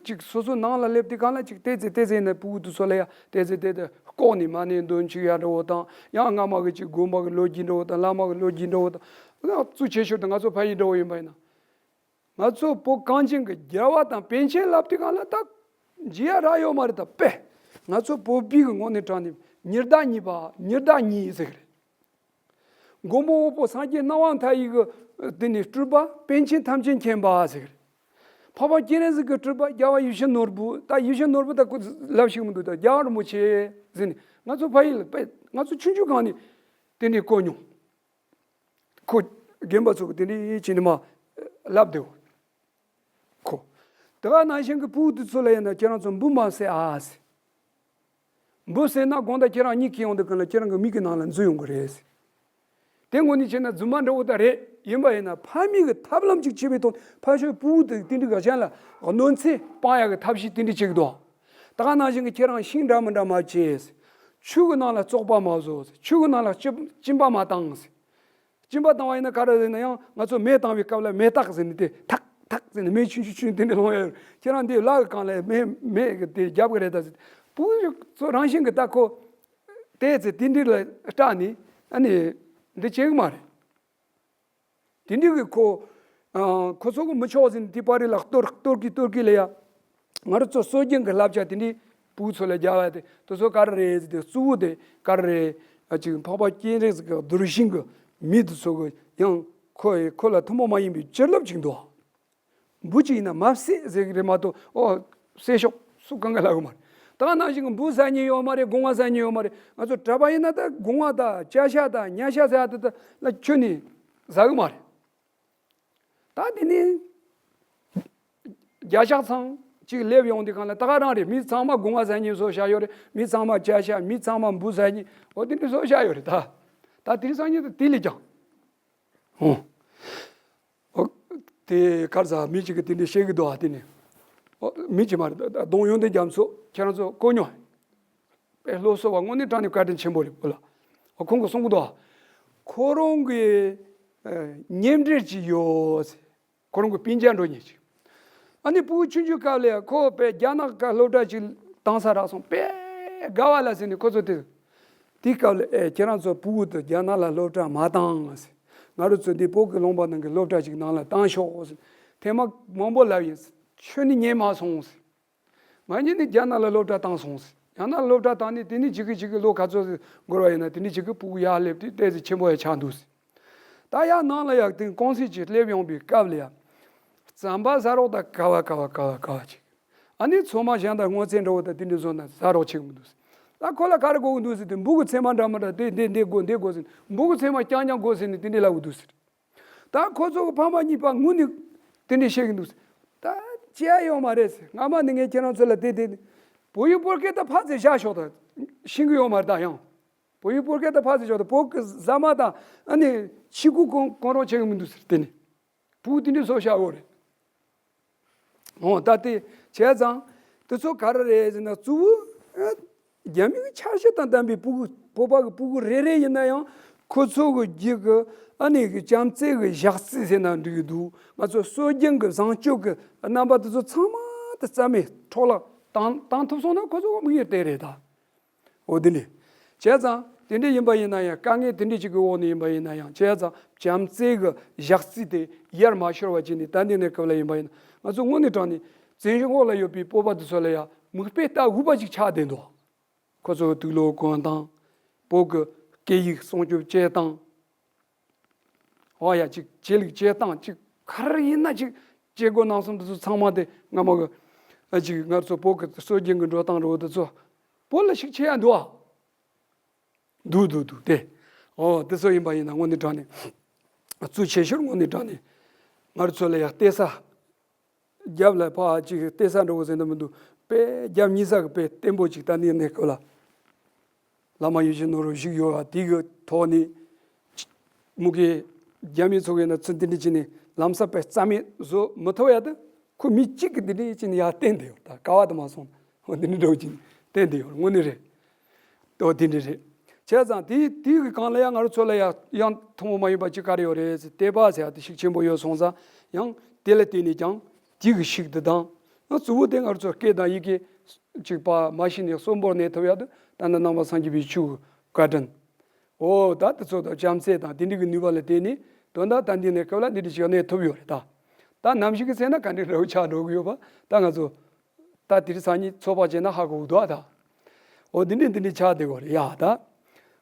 ཅིག་སོ་སོ་ནང་ལ་སླེབས་དུས་སྒང་ལ་ཅིག་ཏོག་ཙམ་ཏོག་ཙམ་ཡིན་ན་ཕྲུ་གུ་དེ་ཚོ་ལ་ཡ་ཏོག་ཙམ་ཏོག་ཙམ་ལྐོག་ནས་མ་ཎི་འདོན་བཅུག་ཡ་འདྲ་བོ་དང་། ཡང་སྔ་མ་གི་ཅིག་དགོན་པ་གི་ལོ་རྒྱུས་འདྲ་བོ་དང་། བླ་མ་གི་ལོ་རྒྱུས་འདྲ་བོ་དང་། ཡང་གཙོ་ཆེ་ཤོས་དེ་ང་ཚོ་ཕ་ཡུལ་འདྲ་བོ་ཡིན་པ་ཡིན་ན། ང་ཚོ་བོད་གངས་ཅན་གྱི་རྒྱལ་བ་དང་པཎ་ཆེན་ལབ་དུས་སྒང་ལ་ད་བརྗེད་ཡ་རག་ཡོད་མ་རེད་ད། དཔེ་ང་ཚོ་བོད་པའི་གི་ངོས་ནས་དྲང་གནས་ཉི་ཟླ་གཉིས་པ། ཉི་ཟླ་གཉིས་ཟེར་གི་རེད། མགོན་པོ་དབང་པོ་སངས་རྒྱས་སྣང་བ་མཐའ་ཡས་ཀྱི་དེ་ནས་སྤྲུལ་པ། པཎ་ཆེན་ཐམས་ཅད་མཁྱེན་པ་ཟེར་གི་རེད། འཕགས་པ་སྤྱན་རས་གཟིགས་ཀྱི་སྤྲུལ་པ་རྒྱལ་བ་ཡིད་བཞིན་ནོར་བུ། ད་ཡིད་བཞིན་ནོར་བུ་ད་ཁོ་ལབ་ཤེས་མི་འདུག་ད་རྒྱལ་བ་རིན་པོ་ཆེ་ཟེར་ནས་ང་ཚོ་ཕ་ཡུལ་ལ་དཔེ་ང་ཚོ་ཆུང་ཆུང་སྒང་ནས་དེ་འདྲ་གོ་མྱོང་། ཁོ་རྒན་པ་ཚོ་གི་དེ་འདྲ་བྱས་ནས་མར་ལབ་བསྡད་ཡོད། ཁོ། དེ་ག་ནང་བཞིན་གྱི་ཕྲུ་གུ་དེ་ཚོ་ལ་ཡིན་ན་ཁྱེད་རང་ཚོ་འབུ་མ་བསད་ཨ་ཟེར། འབུ་བསད་ན་དགོང་དག་ཁྱེད་རང་གཉིད་ཁུག་ཡོང་དུས་སྒང་ལ་ཁྱེད་རང་གི་མིག་གི་ནང་ལ་འཛུལ་ཡོང་གི་རེད་ཟེར། དེ་དངོས་གནས་བྱས་ན་རྫུན་མ་འདྲ་བོ་ད་རེད། ཡིན་པ་ཡིན་ན་ཕ་མེས་ཀྱི་ཐབས་ལམ་ཅིག་བྱས་པའི་ཐོག་ཕ་ཤོད་ཕྲུ་གུ་དེ་དེ་འདྲའི་ག་གཞན་ལ་གནོད་འཚེ་སྤང་ཡག་གི་ཐབས་ཤེས་དེ་འདྲ་བྱེད་ཀྱི་འདུག་ད་ག་ནང་བཞིན་གྱི་ཁྱེད་རང་ཤིང་འདྲ་མི་འདྲ་མ་བྱེད་ཟེར། ཆུ་གི་ནང་ལ་བཙོག་པ་མ་བཟོ་ཟེར། ཆུ་གི་ནང་ལ་གཅིན་གཅིན་པ་མ་བཏང་ཟེར། གཅིན་པ་བཏང་བ་ཡིན་ན་ག་རེ་ཟེར་ན། ཡང་ང་ཚོ་མེ་བཏང་བའི་སྐབས་ལ་མེ་སྟག་ཟེར་ནས་དེ་ཐག་ཐག་ཟེར་ནས་མེ་ཆུང་ཆུང་ཆུང་དེ་འདྲ་ལོང་ཡ། ཁྱེད་རང་འདི་ལག་གི་སྒང་ལ་མེ་མེ་གི་དེ་རྒྱབ་གི་རེད་ད་ཟེར། ཕྲུ་གུ་ཚོ་རང་བཞིན་གྱི་ད་ཁོ་དེ་ཚེ་དེ་འདྲ་ལ་སྐྲག་ནས་ཨ་ནི་འདི་བྱེད་གི་མ་རེད། དེ་འདྲ་གི་ཁོ་ཨ་ཁོ་ཚོ་གི་མི་ཆོག་ཟེར་ནས་དེ་པར་རིས་ལ་གཏོར་གཏོར་གི་གཏོར་གི་ལ་ཡ། ང་རང་ཚོ་སྲོལ་རྒྱུན་གྱི་བསླབ་བྱ་དེ་འདྲའི་ཕྲུ་གུ་ཚོ་ལ་རྒྱག་ཡ་དེ་དེ་ཚོ་ག་རེ་རེད་ཟེར་དུས། གཙོ་བོ་དེ་ག་རེ་རེད། ཨ་ཅིག་འཕགས་པ་སྤྱན་རས་གཟིགས་ཀྱི་གདུལ་ཞིང་གི་མི་དེ་ཚོ་གི་ཡང་ཁོ་ཁོ་ལ་ཐུན་མོང་མ་ཡིན་པའི་བྱིན་རླབས་ཅིག་འདུག་འབུ་ཅིག་ཡིན་ན་མ་བསད་ཟེར་གི་རེད་མ་གཏོགས། ཨོ་བསད་ཤོག་སུ་གང་ག་ལབ་གི་མ་རེད། ད་ག་ནང་བཞིན་གྱི་འབུ་ཟ་མཁན་ཡོད་མ་རེད། སྒོ་ང་ཟ་མཁན་ཡོད་མ་རེད། ང་ཚོ་གྲྭ་པ་ཡིན་ན་ད་སྒོ་ང་དང་ཇ་ཤ་དང་ཉ་ཤ་ཟ་ཡ་དེ་ད་ལ་ཁྱོན་ནས་ཟ་གི་མ་རེད། ད་དེ་ནི་རྒྱ་ཤག་ཚང་ཅིག་སླེབས་ཡོང་དུས་སྒང་ལ་ད་ག་རང་རེད། མི་ཚང་མ་སྒོ་ང་ཟ་མཁན་བཟོས་བཞག་ཡོད་རེད། མི་ཚང་མ་ཇ་ཤ། མི་ཚང་མ་འབུ་ཟ་མཁན། འོ་དེ་འདྲ་བཟོས་བཞག་ཡོད་རེད་ད། ད་དེང་སང་ཉིན་དུ་དེ་ལས་ཀྱང་། ཧོ། འོ། དེ་གར་ཟ་མི་གཅིག་གིས་དེ་འདྲ་བཤད་གི་འདུག་ཨ། དེ་ནི། འོ་མི་གཅིག་མ་རེད། ད་གདོང་ཡོན་ཏན་རྒྱ་མཚོ་ཁྱེད་རང་ཚོ་གོ་མྱོང་། དཔེ་སློབ་གསོ་བ་དངོས་གནས་དྲང་གནས་བཀའ་དྲིན་ཆེན་པོ་རེད་བོ་ལ། ཁོང་གིས་གསུང་གི་འདུག་ཁོ་རང་གི་ཨ་མཉམ་འབྲེལ་ཅིག་ཡོད། ཁོ་རང་གི་སྤུན་ཀྱག་འགྲོ་མཁན་ཅིག་ཨ་ནི་ཕྲུ་གུ་ཆུང་ཆུང་སྐབས་ལ་ཁོ་དཔེ་རྒྱ་ནག་ག་སློབ་གྲྭ་ཅིག་བཏང་ས་རག་སོང་། དཔེ་དགའ་བ་ལ་ཟེར་ནས་ཁོ་ཚོ་དེ། དེའི་སྐབས་ལ་ཨེ་ཁྱེད་རང་ཚོ་ཕྲུ་གུ་དེ་རྒྱ་ནག་ལ་སློབ་གྲྭ་མ་བཏང་ཟེར། ང་རང་ཚོ་འདི་བོད་ཀྱི་ལུང་པ་ནང་གི་སློབ་གྲྭ་ཅིག་ནང་ལ་བཏང་ཤོག་ཟེར། ཐེངས་མ་མང་པོ་ལབ་ཡིན། ཁྱོན་ནས་ཉན་མ་སོང་ཟེར། ང་གཉིས་ནི་རྒྱ་ནག་ལ་སློབ་གྲྭ་བཏང་སོང་ཟེར། རྒྱ་ནག་ལ་སློབ་གྲྭ་བཏང་ནས་དེ་ནས་ཇི་གི་ཇི་གི་ལོ་ག་ཚོད་ཟིག་འགོར་བ་ཡིན་ན། དེ་ནས་ཇི་གི་ཕྲུ་གུ་ཡར་སླེབས་དུས་ཏོག་ཙམ་ཆེན་པོ་ཡར་ཆགས་འདུག་ཟེར། ད་ཡར་ནང་ལ་ཡར་དེ་ཀུང་སི་ཅིག་སླེབས་ཡོང་པའི་སྐབས་ལ་ཡ། རྩམ་པ་ཟ་རོགས་ད་ག་བ་ག་བ་ག་བ་ག་བ་ཅིག་ཨ་ནི་ཚོད་མ་གཞན་དང་སྔོ་ཚལ་འདྲ་བོ་ད་དེ་འདྲ་བཟོ་ན་ཟ་རོགས་བྱེད་གི་མི་འདུག་ཟེར། ད་ཁོ་ལ་ག་རེ་དགོས་ཀྱི་འདུག་ཟེར་དུས། འབུ་གི་ཚེར་མ་འདྲ་མི་འདྲ་དེ་འདི་འདི་དགོས་འདི་དགོས་ཟེར་ནས། འབུ་གི་ཚེར་མ་རྐྱང་རྐྱང་དགོས་ཟེར་ནས་དེ་འདྲ་ལབ་ཀྱི་འདུག་ཟེར། ད་ཁོ་ཚོ་གི་ཕ་མ་གཉིས་པ་ངུ་ནི་དེ་འདྲ་བཤད་གི་འདུག་ད་བྱེད་ཡ་ཡོད་མ་རེད། སྔ་མ་ནས་ངས་ཁྱེད་རང་ཚོ་ལ་དེ་དེ་བོད་ཡིག་བོད་སྐད་ད་ཕར་ཚུར་བཞག་ཤོག་ད་ཤེས་གི་ཡོད་མ་རེད། ད་ཡང་བོད་ཡིག་བོད་སྐད་ད་ཕར་ཚུར་ཤོག་ད་བོད་ཀྱི་ཟ་མ་དང་ཨ་ནི་ཕྱི་གུ་གང་གང་རུང་བྱེད་གི་མི་འདུག་ཟེར། དེ་ནི་བུ་དེ་འདྲ་བཟོ་བཞག་ཡོད་རེད། འོ་ད་དེ་བྱས་ཙང་དེ་ཚོ་ག་རེ་རེད་ཟེར་ན། གཙོ་བོ་ཨ་རྒྱ་མི་གི་འཆར་གཞི་དང་ལྡན་པའི་སྤུ་གུ་བོད་པ་གི་སྤུ་གུ་རེ་རེ་ཡིན་ན་ཡང་ཁོ་ཚོ་གི་རྒྱུད་གི་ཨ་ནི་གི་བྱམས་བརྩེ་གི་ཞག་རྩི་ཟེར་ན་འགྲིག་གི་འདུག་ང་ཚོ་སྲོལ་རྒྱུན་གི་བཟང་སྤྱོད་གི་རྣམ་པ་དེ་ཚོ་ཚང་མ་དེ་རྩ་མེད་འཕྲོ་བརླག་བཏང་བཏང་ཐུབ་སོང་ན་ཁོ་ཚོ་གི་དམིགས་ཡུལ་དེ་རེད་ད། འོ་དེ་ནི། བྱས་ཙང་དེ་འདྲ་ཡིན་པ་ཡིན་ན་ཡང་། དཀའ་ངལ་དེ་འདྲ་ཅིག་གི་འོག་ནས་ཡིན་པ་ཡིན་ན་ཡང་། བྱས་ཙང་བྱམས་བརྩེ་གི་ཞག་རྩི་དེ་ཡར་མ་ཤོར་བ་བྱས་ནས། ད་འདི་ནས་སྐབས་ལ་ཡིན་པ་ཡིན་ན། ང་ཚོ་དངོས་གནས་དྲང་ནས་བཙན་བྱོལ་འོག་ལ་ཡོད་པའི་བོད་པ་དེ་ཚོ་ལ་ཡང་མིག་དཔེ་ལྟ་དགོས་པ་ཅིག་ཆགས་བསྡད་འདུག་ཁོ་ཚོ་གི་དུག་ལོག་གོན་སྟངས། བོད་གི་སྐད་ཡིག་སྲུང་སྐྱོབ་བྱེད་སྟངས། འོ་ཡ། ཅིག་ཆོས་ལུགས་བྱེད་སྟངས། ཅིག་ག་རེ་ཡིན་ན་ཅིག་བྱེད་སྒོ་གནང་སྟངས་དེ་ཚོ་ཚང་མ་དེ་སྔ་མ་གི་ཨ་ཅིག་ང་ཚོ་བོད་ཀྱི་སྲོལ་རྒྱུན་གྱི་འགྲོ་སྟངས་རེད་བ། དེ་ཚོ་བོད་ལ་ཤུགས་ཆེ་ཡ་འདུག་ཨ། འདུག་འདུག་འདུག་དེ། འོ་དེ་ཚོ་ཡིན་པ་ཡིན་ན་དངོས་གནས་དྲང་ནས་གཙོ་ཆེ་ཤོས་དངོས་གནས་དྲང་ནས་ང་ཚོ་ལ་ཡ་བལྟས་ས། རྒྱབ་ལ་ཕར་ཅིག་བལྟས་ས་འདྲ་བོ་ཟེར་ན་མི་འདུག་དཔེ་རྒྱབ་གཉིས་ས་གི་དཔེ་བརྟན་པོ་ཅིག་ད་ནི་གནས་སྐབས་ལ། བླ་མ་ཡིད་བཞིན་ནོར་བུ་བཞུགས་ཡོད་པ་དེ་གི་ཐོག་ནས། མུ་གེ་རྒྱ་མི་ཚོ་གི་ན་ཚུར་འདི་འདྲ་བྱས་ནས་ལམ་སང་དཔེ་རྩ་མེད་བཟོ་མི་ཐུབ་ཡ་དེ། ཁོ་མི་གཅིག་གི་འདི་འདྲ་བྱས་ནས་ཡར་བསྟན་བསྡད་ཡོད། ད་ག་བ་དུ་མ་སོང་། འོ་འདི་འདྲ་འདྲ་བོ་བྱས་ནས་བསྟན་བསྡད་ཡོད། དངོས་གནས་རེད། ཨོ་དེ་འདྲ་རེད། བྱས་ཙང་དེ་དེ་གི་སྒང་ལ་ཡང་ང་རང་ཚོ་ལ་ཡང་ཡང་ཐུན་མོང་མ་ཡིན་པ་ཅིག་ག་རེ་ཡོད་རེད་ཟེར། དད་པ་ཟེར་ཡ་དེ་ཤུགས་ཆེན་པོ་ཡོད་སོང་ཙང་། ཡང་དེ་ལ་བརྟེན་ནས་ཀྱང་དེ་གི་ཤུགས་དེ་དང་། ཡང་གཙོ་བོ་དེ་ང་རང་ཚོ་སྐད་དང་ཡི་གེ་གཅིག་པ་མ་ཤེས་ནས་གསོན་པོར་གནས་ཐུབ་ཡ་དེ་ད་ལྟ་ནང་པ་སངས་རྒྱས་པའི་ཆོས་ཀྱི་བཀའ་དྲིན། ཨོ་ད་དེ་ཚོ་དང་བྱམས་བརྩེ་དང་དེ་འདྲ་གི་ནུས་པ་ལ་བརྟེན་ནས་དོན་དག་ད་འདི་ནས་སྐབས་ལ་འདི་འདྲ་ཞིག་གནས་ཐུབ་ཡོད་རེད་ད། ད་ནམ་ཞིག་གི་ཚེ་ན་ག་འདྲ་འདྲ་བོ་ཆགས་འགྲོ་གི་ཡོད་པ་ད་ང་ཚོ། ད་དེ་རིང་སང་ཉིན་ཚོད་དཔག་བྱས་ན་ཧ་གོ་གི་འདུག་ཨ་ད། འོ་འདི་འདྲ་འདི་འདྲ་ཆགས་བསྡད་ཡོད་རེད་ཡ་ད།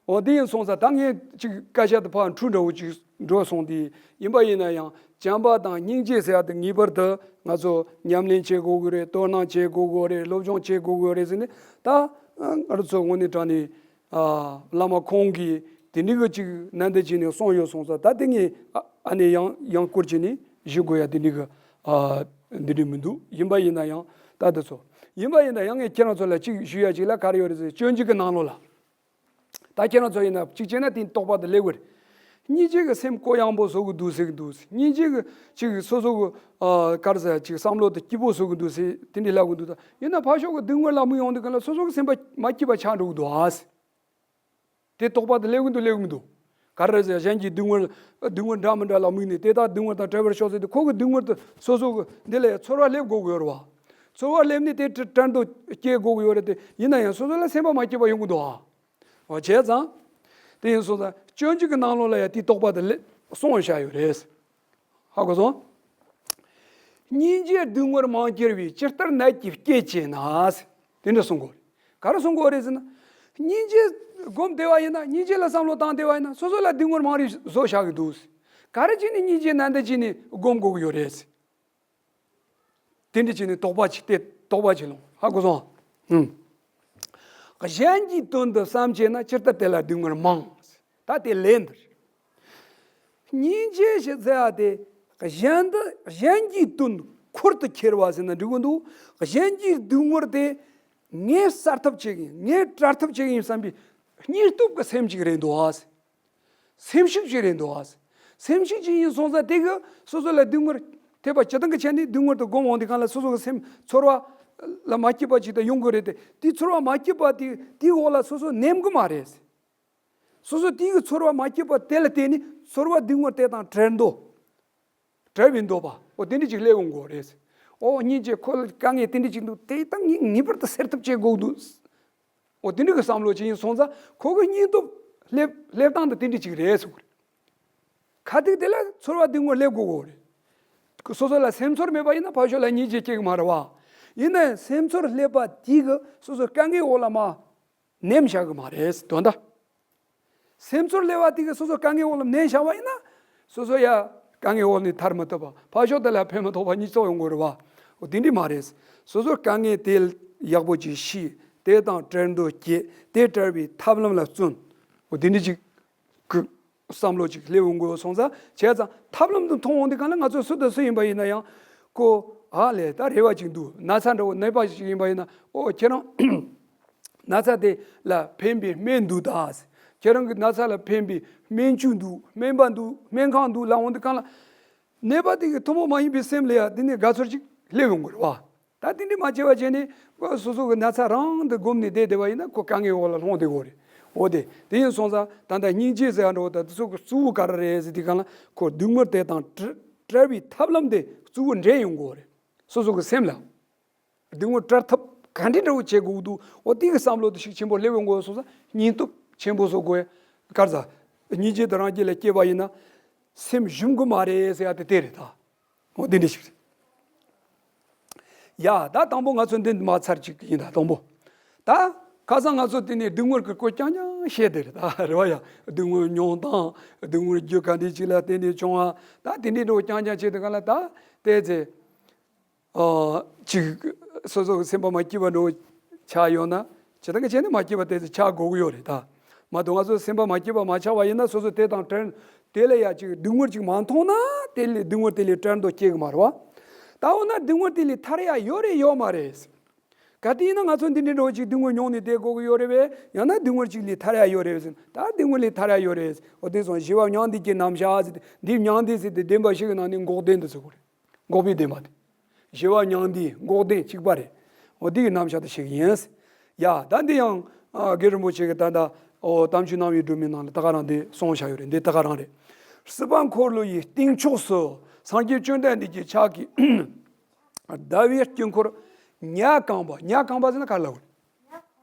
འོ་འདི་ཡིན་སོང་ཙང་ད་ངས་ཅིག་སྐད་ཆ་དེ་ཕར་འཁྲུལ་འདྲ་བོ་ཅིག་འགྲོ་སོང་སྟེ། ཡིན་པ་ཡིན་ན་ཡང་བྱམས་པ་དང་སྙིང་རྗེ་ཟེར་ཡ་དེ་ངེས་པར་དུ་ང་ཚོ་ཉམས་ལེན་བྱེད་དགོས་ཀྱི་རེད། དོ་སྣང་བྱེད་དགོས་ཀྱི་རེད། སློབ་སྦྱོང་བྱེད་དགོས་ཀྱི་རེད་ཟེར་ནས་ད། ང་ཚོ་དངོས་གནས་དྲང་ནས་ཨ་བླ་མ་ཁོང་གིས་དེ་འདྲ་གི་ཅིག་ནན་ཏན་བྱས་ནས་གསུངས་ཡོད་སོང་ཙང་། ད་དེ་ངས་ཨ་ཨ་ནས་ཡང་ཡང་བསྐུར་བྱས་ནས་ཞུ་དགོས་ཡ་དེ་འདྲ་གི་ཨ་འདི་འདྲ་མི་འདུག་ཡིན་པ་ཡིན་ན་ཡང་ད་དེ་ཚོ། ཡིན་པ་ཡིན་ན་ཡང་ངས་ཁྱེད་རང་ཚོ་ལ་ཅིག་ཞུ་ཡ་ཅིག་ལ་ག་རེ་ཡོད་རེད་ཟེར། སྤྱོད་འཇུག་གི་ནང་ལོགས་ལ། ད་ཁྱེད་རང་ཚོ་ཡིན་ན་གཅིག་བྱས་ན་དེ་རྟོགས་པ་དེ་སླེབས་ཀྱི་རེད། སྙིང་རྗེ་གི་སེམས་ཀོ་ཡངས་པོ་བཟོ་གི་འདུག་ཟེར་གི་འདུག་སྙིང་རྗེ་གི་ཅིག་སོ་སོ་གི་ཨ་ག་རེ་ཟེར། ཅིག་བསམ་བློ་དེ་སྐྱིད་པོ་བཟོ་གི་འདུག་ཟེར་དེ་འདྲ་ལབ་གི་འདུག་ད་ཡིན་ན་ཕར་ཕྱོགས་གི་སྡུག་བསྔལ་ལ་དམིགས་ཡོང་དུས་ག་ལ་སོ་སོ་གི་སེམས་པ་མ་སྐྱིད་པ་ཆགས་འགྲོ་གི་འདུག་ཨ་ཟེར། དེ་རྟོགས་པ་དེ་སླེབས་གི་འདུག་སླེབས་གི་མི་འདུག་ག་རེ་ཟེར། གཞན་གྱི་སྡུག་བསྔལ་སྡུག་བསྔལ་འདྲ་མི་འདྲ་ལ་དམིགས་ནས་དེ་དག་སྡུག་བསྔལ་དང་བྲལ་བར་ཤོག་ཟེར་དུས། ཁོ་གི་སྡུག་བསྔལ་དེ་སོ་སོ་གི་འདི་ལ་ཚོར་བ་སླེབས་དགོས་ཀྱི་ཡོད་རེད་བ། ཚོར་བ་སླེབས་ནས་དེ་བྲལ་འདོད་སྐྱེ་དགོས་ཀྱི་ཡོད་རེད་དེ། ཡིན་ན་ཡང་སོ་སོ་ལ་སེམས་པ་མ་སྐྱིད་པ་ཡོང་གི་འདུག་ཨ། འོ་བྱས་ཙང་། དེ་ཡིན་སོང་ཙང་སྤྱོད་འཇུག་གི་ནང་ལོགས་ལ་ཡང་དེའི་རྟོགས་པ་དེ་ལེ་གསུངས་བཞག་ཡོད་རེད། ཧ་གོ་སོང་། སྙིང་རྗེ་སྡུག་བསྔལ་མང་གྱུར་པའི། ཇི་ལྟར་ནད་ཀྱིས་བསྐྱེད་བྱས་ན། དེ་འདྲ་གསུང་གི་ཡོད་རེད། ག་རེ་གསུང་གི་ཡོད་རེད་ཟེར་ན། སྙིང་རྗེ་སྒོམ་བསྡད་པ་ཡིན་ན། སྙིང་རྗེ་ལ་བསམ་བློ་བཏང་བསྡད་པ་ཡིན་ན། སོ་སོ་ལ་སྡུག་བསྔལ་མང་རིགས་བཟོ་བཞག་གི་འདུག་ག་རེ་བྱས་ནས་སྙིང་རྗེ་ནན་ཏན་བྱས་ནས་སྒོམ་དགོས་ཀྱི་ཡོད་རེད། དེ་འདྲ་བྱས་ནས་དོགས་པ་ཅིག་དེ་དོགས་པ་ཅིག་ལངས། ཧ་གོ་སོང་། ཨུམ། གཞན་གྱི་དོན་དུ་བསམ་བྱས་ན། ཇི་ལྟར་དེ་ལ་སྡུག་བསྔལ་མང་། ད་དེ་ལན་འདིར། སྙིང་རྗེ་ཞེས་ཟེར་བ་དེ་གཞན་དུ་གཞན་གྱི་དོན་འཁོར་དུ་ཁྱེར་བ་ཟེར་ན་འགྲིག་གི་འདུག་གཞན་གྱི་སྡུག་བསྔལ་དེ་ངས་བསལ་ཐབས་བྱེད་ཀྱི་ཡིན། ངས་བྲལ་ཐབས་བྱེད་ཀྱི་ཡིན་བསམ་པའི་སྙིང་སྟོབས་ཀྱི་སེམས་ཅིག་རེད་འདུག་ཨ། སེམས་ཤུགས་ཅིག་རེད་འདུག་ཨ། སེམས་ཤུགས་ཅིག་ཡིན་སོང་ཙང་དེ་གིས་སོ་སོ་ལ་སྡུག་བསྔལ་ཐེབས་པ་ཇི་ལྟར་གྱི་ཆ་ནས་སྡུག་བསྔལ་དུ་སྒོམ་འོང་དུས་གང་ལ་སོ་སོ་གི་སེམས་ཚོར་བ་ལ་མ་སྐྱིད་པ་ཅིག་ད་ཡོང་གི་རེད་དེ། དེ་ཚོར་བ་མ་སྐྱིད་པ་དེ་དེའི་འོག་ལ་སོ་སོ་ནེམ་གི་མ་རེད། སོ་སོ་དེའི་གི་ཚོར་བ་མ་སྐྱིད་པ་དེ་ལ་བརྟེན་ནས་ཚོར་བ་སྡུག་བསྔལ་དེ་དང་བྲལ་འདོད། བྲལ་བའི་འདོད་པ། འོ་དེ་འདྲ་ཅིག་སླེབས་ཡོང་གི་རེད། འོ་སྙིང་རྗེ་ཁོ་ལ་དཀའ་ངལ་དེ་འདྲ་ཅིག་འདུག་དེ་ད་ངས་ངེས་པར་དུ་སེལ་ཐབས་བྱེད་དགོས་འདུག་འོ་དེ་འདྲ་གི་བསམ་བློ་ཅིག་ཡིན་སོང་ཙང་ཁོ་གི་སྙིང་སྟོབས་སླེབས་སླེབས་སྟངས་དེ་དེ་འདྲ་ཅིག་རེད་གསུངས་གི་རེད། ཁ་ཐུག་དེ་ལ་ཚོར་བ་སྡུག་བསྔལ་སླེབས་དགོས་གི་རེད། སོ་སོ་ལ་སེམས་ཚོར་མེད་པ་ཡིན་ན་ཕར་ཕྱོགས་ལ་སྙིང་རྗེ་སྐྱེ་གི་མ་རེད་བ། ཡིན་ནའི་སེམས་ཚོར་སླེབས་པ་དེ་གིས་སོ་སོ་དཀའ་ངལ་འོག་ལ་མར་ནེམ་བཞག་གི་མ་རེད་དོན་དག་སེམས་ཚོར་སླེབས་པ་དེ་གིས་སོ་སོ་དཀའ་ངལ་འོག་ལ་མནན་བཞག་པ་ཡིན་ན། སོ་སོ་ཡ་དཀའ་ངལ་འོག་ནས་ཐར་མི་ཐུབ་པ། ཕར་ཕྱོགས་དེ་ལ་ཕན་མི་ཐོགས་པ་གཉིས་ཚོགས་ཡོང་གི་རེད་བ། འོ་དེ་འདྲ་མ་རེད། སོ་སོ་དཀའ་ངལ་དེ་ཡག་པོ་ཅིག་ཤེས། དེ་དང་བྲལ་འདོད་སྐྱེས། དེ་བྲལ་བའི་ཐབས་ལམ་ལ་བརྩོན། འོ་དེ་འདྲ་ཅིག་གི་ བསམ་བློ་ཅིག་སླེབས་འོང་དགོས་སོང་ཙང་བྱས་ཙང་ཐབས་ལམ་དུ་མཐོང་འོང་དུས་གང་ལ་ང་ཚོ་སུ་དང་སུ་ཡིན་པ་ཡིན་ན་ཡང་ཁོ་ཨ་ལས་ད་རེ་བ་ཅིག་འདུག་ན་ཚ་འདྲ་བོ་ནད་པ་ཞིག་ཡིན་པ་ཡིན་ན་ཨོ་ཁྱེད་རང་ན་ཚ་དེ་ལ་ཕན་པའི་སྨན་འདུག་ད། ཁྱེད་རང་གི་ན་ཚ་ལ་ཕན་པའི་སྨན་ཆུ་འདུག་སྨན་པ་འདུག་སྨན་ཁང་འདུག་ལབ་འོང་དུས་གང་ལ་ནད་པ་དེ་གི་ཐུན་མོང་མ་ཡིན་པའི་སེམས་ལ་ཡང་དེ་ནས་དགའ་ཚོར་ཅིག་སླེབས་འོང་དགོས་རེད་བ། ད་དེ་འདྲ་མ་བྱས་པ་བྱས་ནས་ཁོ་སོ་སོ་གི་ན་ཚ་རང་དུ་བསྒོམས་ནས་བསྡད་བསྡད་པ་ཡིན་ན་ཁོ་དཀའ་ངལ་འོག་ལ་ལྷུང་བསྡད་ཀྱི་ཡོད་རེད། འོ་དེ་དེ་ཡིན་སོང་ཙང་ད་ལྟ་སྙིང་རྗེ་ཟེར་ཡ་འདྲ་བོ་ད་དེ་ཚོ་གི་གཙོ་བོ་ག་རེ་རེད་ཟེར་དུས་གང་ལ་ཁོ་སྡུག་བསྔལ་དེ་དང་བྲལ་བྲལ་བའི་ཐབས་ལམ་དེ་གཙོ་བོ་འདྲེན་ཡོང་དགོས་རེད། སོ་སོ་གི་སེམས་ལ་སྡུག་བསྔལ་བྲལ་ཐབས་ག་འདྲ་འདྲ་བོ་བྱེད་དགོས་འདུག་འོ་དེ་གི་བསམ་བློ་དེ་ཤུགས་ཆེན་པོ་སླེབས་ཡོང་དགོས་སོང་ཙང་སྙིང་སྟོབས་ཆེན་པོ་བཟོ་དགོས། ག་རེ་ཟ། སྙིང་རྗེ་དེ་རང་རྒྱུད་ལ་སྐྱེས་པ་ཡིན་ན་སེམས་ཞུམ་གི་མ་རེད་ཟེར་ཡ་དེ་དེ་རེད་ད། འོ་འདི་འདྲ་ཞིག་རེད། ཡ་ད་དང་པོ་ང་ཚོ་འདི་མ་ཚར་ཅིག་ཡིན་ད་དང་པོ། ད་ཁ་སང་ང་ཚོ་དེ་ནས་སྡུག་བསྔལ་གྱི་སྐོར་རྐྱང་རྐྱང་བཤད་དེ་རེད་ད་རེད་བ་ཡ། སྡུག་བསྔལ་མྱོང་སྟངས་སྡུག་བསྔལ་རྒྱུ་ག་འདྲ་ཅིག་ལ་བརྟེན་ནས་བྱུང་བ་ད་དེ་འདྲའི་འགྲོ་རྐྱང་རྐྱང་བྱེད་དུས་ག་ལ་ད་བལྟས་ཚེ། ཨ་ཅིག་སོ་སོ་གི་སེམས་པ་མ་སྐྱིད་པ་འགྲོ་ཆགས་ཡོད་ན་ཇི་ལྟར་གི་བྱས་ནས་མ་སྐྱིད་པ་དེ་ཚོ་ཆགས་དགོས་ཀྱི་ཡོད་རེད་ད། མ་གཏོགས་ང་ཚོ་སེམས་པ་མ་སྐྱིད་པ་མ་ཆགས་པ་ཡིན་ན་སོ་སོ་དེ་དང་བྲལ་དེ་ལས་ཡ་ཅིག་སྡུག་བསྔལ་ཅིག་མ་མཐོང་ན་དེ་ལས་སྡུག་བསྔལ་དེ་ལས་བྲལ་འདོད་སྐྱེ་གི་མ་རེད་བ། ད་འོ་ན་སྡུག་བསྔལ་དེ་ལས་ཐར་ཡ་ཡོད་རེད་ཡོད་མ་རེད། གལ་ཏེ་ཡིན་ན་ང་ཚོ་འདི་འདྲའི་འགྲོ་ཅིག་སྡུག་བསྔལ་མྱོང་ནས་བསྡད་དགོས་ཀྱི་ཡོད་རེད་བས། ཡང་ན་སྡུག་བསྔལ་ཅིག་ལས་ཐར་ཡ་ཡོད་རེད་བས། ད་སྡུག་བསྔལ་ལས་ཐར་ཡ་ཡོད་རེད། འོ་དེ་སོང་ཞི་བ་མྱང་འདས་ཀྱི་རྣམ་གཞག་ཟེར་ཏེ་འདི་མྱང་འདས་ཟེར་ཏེ་བདེན་པ་བཞི་གི་ནང་ནས་འགོག་བདེན་དུ་ཟེར་གོ་རེད། འགོག་པའི་བདེན་པ་དེ། ཞི་བ་མྱང་འདས་འགོག་བདེན་གཅིག་པ་རེད། འོ་འདི་གི་རྣམ་གཞག་དེ་ཞིག་ཡིན། ཡ་ད་འདི་ཡང་ཨ་རྒན་རིན་པོ་ཆེ་གི་ད་ལྟ་འོ་གཏམ་རྒྱུད་རྣམ་དབྱེ་སྒྲོན་མེའི་ནང་ལ་ད་ག་རང་འདི་གསུངས་བཞག་ཡོད་རེད། འདི་ད་ག་རང་རེད། སྲིད་པ་འཁོར་ལོ་ཡི་སྟེང་ཕྱོགས་སུ་སངས་རྒྱས་བཅོམ་ལྡན་འདས་ཀྱི་ཕྱག་གི་ཟླ་བའི་དཀྱིལ་འཁོར་ཉ་གང་བ། ཉ་གང་བ་ཟེར་ན་ག་ལ་བ།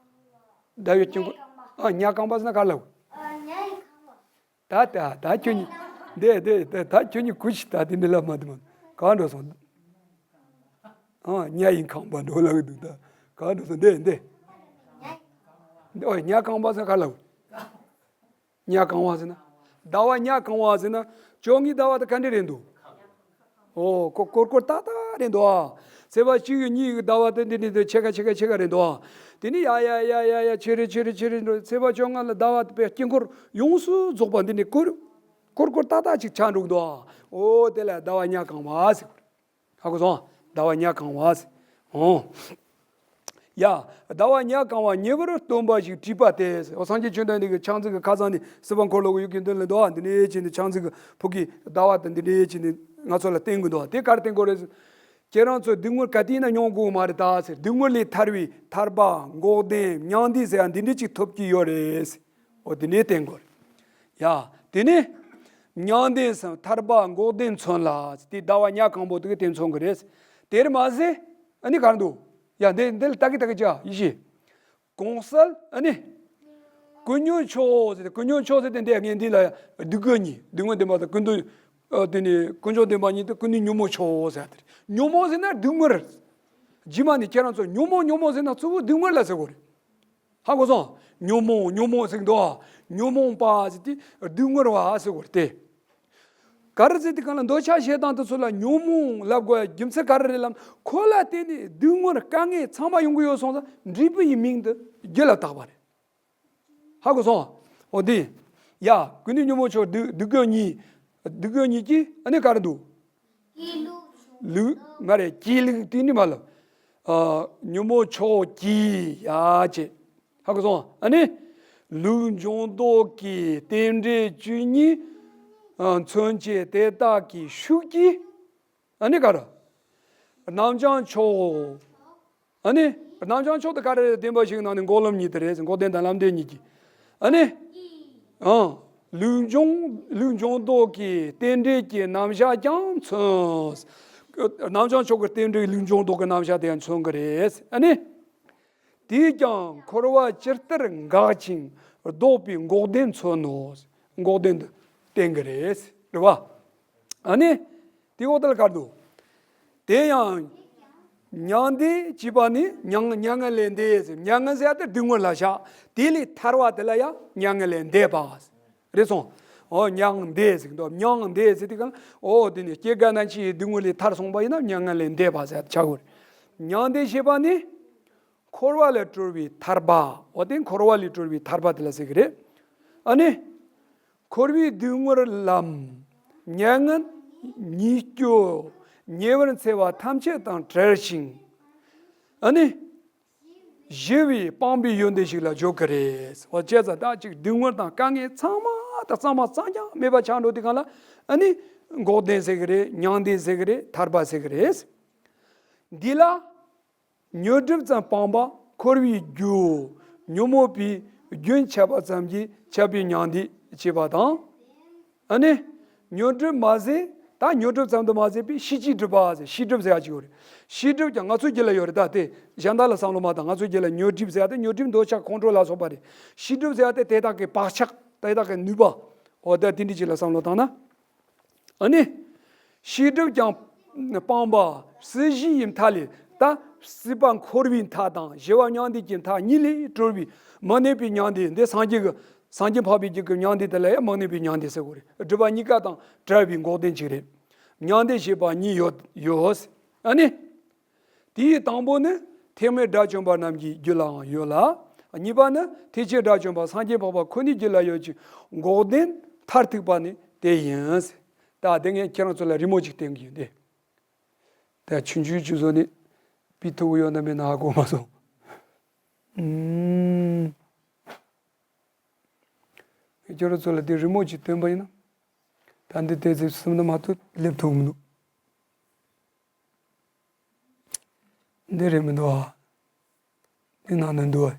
ཟླ་བའི་དཀྱིལ་འཁོར་ཨ་ཉ་གང་བ་ཟེར་ན་ག་ལ་བ། ད་ད་ད་ཁྱོད་གཉིས། འདི་འདི་ད་ད་ཁྱོད་གཉིས་གུ་ཤི་ད་དེ་འདྲ་ལབ་མ་འདུག་མ། གང་འགྲོ་སོང་། ཨ་ཉ་ཡིན་ཁང་པ་འགྲོ་ལབ་ཀྱི་འདུག་ད་གང་འགྲོ་སོང་། འདི་འདི། འདི་ཨོ་ཉ་གང་བ་ཟེར་ག་ལབ། ཉ་གང་བ་ཟེར་ན། ཟླ་བ་ཉ་གང་བ་ཟེར་ན་བཅོ་ལྔའི་ཟླ་བ་དེ་ག་འདྲ་རེད་འདུག་ཨོ་ཀོ་ཀོར་ཀོར་ཏག་ཏག་རེད་འདུག་ཨ། ཚེས་པ་གཅིག་གཉིས་ཀྱི་ཟླ་བ་དེ་འདི་འདི་འདི་ཕྱེད་ཀ་ཕྱེད་ཀ་ཕྱེད་ཀ་རེད་འདུག་ཨ། དེ་ནས་ཡ་ཡ་ཡ་ཡ་ཡ་ཆེ་རེ་ཆེ་རེ་ཆེ་རེ་འགྲོ། ཚེས་པ་བཅོ་ལྔ་ལ་ཟླ་བ་དེ་དཀྱིལ་འཁོར་ཡོངས་སུ་རྫོགས་པ་འདི་ནས་ཀོར་ཀོར་ཀོར་ཏག་ཏག་ཅིག་ཆགས་འགྲོ་གི་འདུག་ཨ། ཨོ་དེ་ལ་ཟླ་བ་ཉ་གང་བ་ཟེར། ཧ་གོ་སོང་། ཟླ་བ་ཉ་གང་བ་ཟེར། ཨོ། ཡ། ཟླ་བ་ཉ་གང་བ་ཉེ་བར་སྟོན་པ་ཞིག་བྲིས་པ་སྟེ། འོ་སངས་རྒྱས་བཅོམ་ལྡན་འདས་ཀྱི་ཕྱག་མཛུབ་ཀྱི་ཁ་སང་ནས་སྲིད་པ་འཁོར་ལོ་གི་ཡུལ་གྱི་མདུན་ལ་འདུག་ཨ། འདི་འདྲའི་བྱས་ནས་ཕྱག་མཛུབ་ཀྱི་ཕུག་གི་ཟླ་བ་དང་འདི་འདྲའི་བྱས་ནས་ང་ཚོ་ལ་བསྟན་གི་འདུག་ཨ། དེ་ག་རེ་བསྟན་གོ་རེད་ཟེར། ཁྱེད་རང་ཚོ་སྡུག་བསྔལ་ག་དུས་ཡིན་ན་མྱོང་དགོས་མ་རེད་ད་ཟེར། སྡུག་བསྔལ་ལས་ཐར་བའི་ཐར་པ་འགོག་བདེན་མྱང་འདས་ཟེར་ཡ་འདི་འདྲའི་ཅིག་ཐོབ་ཀྱི་ཡོད་རེད་ཟེར། འོ་དེ་འདྲའི་བསྟན་དགོས་རེད། ཡ། དེ་ནས་མྱང་འདས་སམ་ཐར་པ་འགོག་བདེན་མཚོན་ལ། དེ་ཟླ་བ་ཉ་གང་བོ་དེ་གི་དེ་མཚོན་གི་རེད། དེར་མ་ཟད་ཨ་ནི་ག་རེ་འདུག་ཡ་འདི་འདི་ལ་ལྟ་གི་ལྟ་གི་ཅག་ཡིད་ཤེས། གོང་གསལ་ཨ་ནི། ཀུན་ཉོན་མཆོག་ཟེར་ཏེ་ཀུན་ཉོན་མཆོག་ཟེར་ཏེ་འདི་ངས་འདི་ལ་སྡུག་བསྔལ་གཉིས་སྡུག་བསྔལ་བདེན་པ་དང་ཀུན་འདུ། ཨ་དེ་ནས་ཀུན་འབྱུང་བདེན་པ་གཉིས་དེ་ཀུན་ནས་ཉོན་མོངས་མཆོག་ཟེར་ཏེ། ཉོན་མོངས་ཟེར་ན་སྡུག་བསྔལ། རྗེས་མ་ནས་ཁྱེད་རང་ཚོ་ཉོན་མོངས་ཉོན་མོངས་ཟེར་ན་གཙོ་བོ་སྡུག་བསྔལ་ལ་ཟེར་གོ་རེད། ཧ་གོ་སོང་། ཉོན་མོངས་ཉོན་མོངས་ཟེར་གི་འདུག་ཉོན་མོངས་པ་ཟེར་དེ་སྡུག་བསྔལ་བ་ཟེར་གོ་རེད་དེ། ག་རེ་ཟེར་དུས་གང་ལ་འདོད་ཆགས་ཞེ་སྡང་དེ་ཚོ་ལ་ཉོན་མོངས་ལབ་དགོས་ཡ་རྒྱུ་མཚན་ག་རེ་རེད་ལབ་ན། ཁོ་ལ་བརྟེན་ནས་སྡུག་བསྔལ་དཀའ་ངལ་ཚང་མ་ཡོང་གི་ཡོད་སོང་ཙང་འབྲས་བུ་ཡི་མིང་དེ་རྒྱུ་ལ་བཏགས་པ་རེད། ཧ་གོ་སོང་། འོ་དེ། ཡ། ཀུན་ནས་ཉོན་མོངས་མཆོག་སྡུག་སྡུག་བསྔལ་གཉིས། སྡུག་བསྔལ་གཉིས་ཀྱིས་ཨ་ནི་ག་རེ་འདུག་ལུགས་མ་རེད་སྐྱེས་ལུགས་དེ་ནི་མ་ལ། ཨ་ཉོན་མོངས་མཆོག་གིས་ཡ་བྱེད། ཧ་གོ་སོང་། ཨ་ནི། ལུགས་འབྱུང་ལྡོག་གི་རྟེན་འབྲེལ་བཅུ་གཉིས། ཨ་མཚོན་བྱེད་དེ་དག་གི་ཤུགས་ཀྱིས། ཨ་ནི་ག་རེ། རྣམ་བྱང་ཕྱོགས། ཨ་ནི། རྣམ་བྱང་ཕྱོགས་དེ་ག་རེ་རེད། བདེན་པ་བཞི་གི་ནང་ནས་འགོག་ལམ་གཉིས་དེ་རེད། འགོག་བདེན་དང་ལམ་བདེན་གཉིས་ཀྱི། ཨ་ནི། ཨང་། ལུགས་འབྱུང་ལུགས་འབྱུང་ལྡོག་གི་རྟེན་འབྲེལ་གྱི་རྣམ་གཞག་ཀྱང་མཚོན། རྣམ་བྱང་ཕྱོགས་ཀྱི་རྟེན་འབྲེལ་ལུགས་འབྱུང་ལྡོག་གི་རྣམ་གཞག་དེ་ཡང་མཚོན་གྱི་རེད། ཨ་ནི། དེས་ཀྱང་འཁོར་བ་ཇི་ལྟར་འགག་ཅིང་ལྡོག་པའི་འགོག་བདེན་མཚོན་ནོ། འགོག་བདེན་དུ་བསྟན་གྱི་རེད། རེད་བ། ཨ་ནི། དེའི་འོག་ཏུ་ལ་ག་རེ་འདུག་དེ་ཡང་། མྱང་འདས་ཅེས་པ་ནི་མྱ་ངན་མྱ་ངན་ལས་འདས་ཟེར། མྱ་ངན་ཟེར་ཡ་དེ་སྡུག་བསྔལ་ལ་བཞག་དེ་ལས་ཐར་བ་དེ་ལ་ཡང་མྱ་ངན་ལས་འདས་པ། རེད་སོང་། འོ་མྱང་འདས་ཟེར་གི་འདུག་མྱང་འདས་ཟེར་དུས་གང་ལ་འོ་དེ་ནི་སྐྱེ་རྒ་ན་འཆིའི་སྡུག་བསྔལ་ལས་ཐར་སོང་བ་ཡིན་ན་མྱ་ངན་ལས་འདས་པ་ཟེར་ཆགས་དགོས་རེད། མྱང་འདས་ཞེས་པ་ནི། འཁོར་བ་ལས་གྲོལ་བའི་ཐར་པ། འོ་དེ་འཁོར་བ་ལས་གྲོལ་བའི་ཐར་པ་དེ་ལ་ཟེར་གི་རེད། ཨ་ནི། འཁོར་བའི་སྡུག་བསྔལ་ལམ། མྱ་ངན་ཉིད་སྐྱོ། ཉེ་བར་འཚེ་བ་ཐམས་ཅད་དང་བྲལ་ཞིང་། ཨ་ནི། ཞི་བའི་སྤངས་པའི་ཡོན་ཏན་ཞིག་ལ་འཇོག་གི་རེད། འོ་བྱས་ཙང་ད་ཅིག་སྡུག་བསྔལ་དང་དཀའ་ངལ་ཚང་མ་དང་གཙང་མ་གཙང་རྐྱང་མེད་པ་ཆགས་འགྲོ་དུས་སྒང་ལ། ཨ་ནི། འགོག་བདེན་ཟེར་གི་རེད། མྱང་འདས་ཟེར་གི་རེད། ཐར་པ་ཟེར་གི་རེད། འདི་ལ། ཉོན་སྒྲིབ་ཙམ་སྤངས་པ་འཁོར་བའི་རྒྱུ། ཉོན་མོངས་པའི་རྒྱུན་ཆད་པ་ཙམ་གྱིས་ཆད་པའི་མྱང་འདས་བྱེད་པ་དང་། ཨ་ནི། ཉོན་སྒྲིབ་མ་ཟད། ད་ཉོན་སྒྲིབ་ཙམ་དུ་མ་ཟད་པའི་ཤེས་བྱའི་སྒྲིབ་པ་ཟེར། ཤེས་སྒྲིབ་ཟེར་ཡ་ཅིག་ཡོད་རེད། ཤེས་སྒྲིབ་ཀྱང་ང་ཚོའི་རྒྱུད་ལ་ཡོད་རེད། ད་དེ་གཞན་དག་ལ་བསམ་བློ་མ་བཏང་། ང་ཚོའི་རྒྱུད་ལ་ཉོན་སྒྲིབ་ཟེར་ཡ་དེ་ཉོན་སྒྲིབ་འདོད་ཆགས་ཁོང་ཁྲོ་ལ་སོགས་པ་རེད། ཤེས་སྒྲིབ་ཟེར་ཡ་དེ་དེ་དག་གི་བག་ཆགས། དེ་དག་གི་ནུས་པ། འོ་ད་དེ་འདྲ་ཅིག་ལ་བསམ་བློ་བཏང་ན། ཨ་ནི། ཤེས་སྒྲིབ་ཀྱང་སྤངས་པ་སྲིད་ཞི་ཡི་མཐའ་ལས། ད་སྲིད་པ་འཁོར་བའི་མཐའ་དང་ཞི་བ་མྱང་འདས་ཀྱི་མཐའ་གཉིས་ལས་གྲོལ་བའི་མི་གནས་པའི་མྱང་འདས་འདི། སངས་རྒྱས་ཀྱི། སངས་རྒྱས་འཕགས་པའི་རྒྱུད་ཀྱི་མྱང་འདས་དེ་ལ་ཡང་མི་གནས་པའི་མྱང་འདས་ཟེར་གོ་རེད། སྒྲིབ་པ་གཉིས་ཀ་དང་བྲལ་བའི་འགོག་བདེན་ཅིག་རེད། མྱང་འདས་ཞེས་པ་གཉིས་ཡོད་ཡོད། ཨ་ནི། དེའི་དང་པོ་ནི་ཐེག་དམན་དགྲ་བཅོམ་པ་རྣམས་ཀྱི་རྒྱུད་ལའང་ཡོད་ལ། གཉིས་པ་ནི་ཐེག་ཆེན་དགྲ་བཅོམ་པ་སངས་རྒྱས་འཕགས་པ་ཁོ་ནའི་རྒྱུད་ལ་ཡོད་ཅིང་། འགོག་བདེན་མཐར་ཐུག་པ་ནི་དེ་ཡིན། ད་དེ་ངས་ཁྱེད་རང་ཚོ་ལ་རི་མོ་ཅིག་སྟོན་གྱི་ཡིན་ཏེ། ད་ཆུང་ཆུང་ཅིག་བཟོ་ནས་ཕུད་ཐུབ་ཀྱི་ཡོད་ན་མེད་ན་ཧ་གོ་མ་སོང་། ཨུམ། ངས་ཁྱེད་རང་ཚོ་ལ་དེ་རི་མོ་ཅིག་སྟོན་པ་ཡིན་ན། ད་འདི་ཏོག་ཙམ་སེམས་ནང་མ་གཏོགས་སླེབས་ཐུབ་མི་འདུག་འདི་རེད་མི་འདུག་ཨ། འདི་ནང་ན་འདུག་ཨ།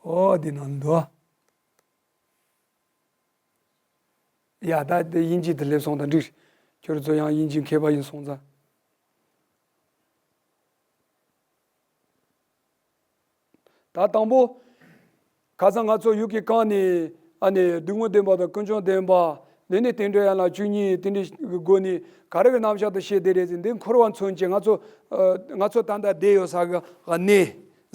ཨོ་འདི་ནང་ན་འདུག་ཨ། ཡ་ད་འདི་དབྱིན་ཇི་དུ་སླེབས་སོང་ད་འགྲིག་ཁྱོད་ཚོ་ཡང་དབྱིན་ཇི་མཁས་པ་ཡིན་སོང་ཙང་། ད་དང་པོ། ཁ་སང་ང་ཚོ་ཡུལ་གྱི་གང་ནས་ཨ་ནི་སྡུག་བསྔལ་བདེན་པ་དང་ཀུན་འབྱུང་བདེན་པ། དེ་ནས་རྟེན་འབྲེལ་ཡན་ལག་བཅུ་གཉིས་དེ་འདྲའི་སྒོ་ནས་ག་རེ་གི་རྣམ་གཞག་ཏུ་བཤད་བསྡད་རེད་ཟེར། འདི་འཁོར་བ་མཚོན་བྱེད་ང་ཚོ། ཨ། ང་ཚོ་ད་ལྟ་བསྡད་ཡོད་ས་གི་གནས་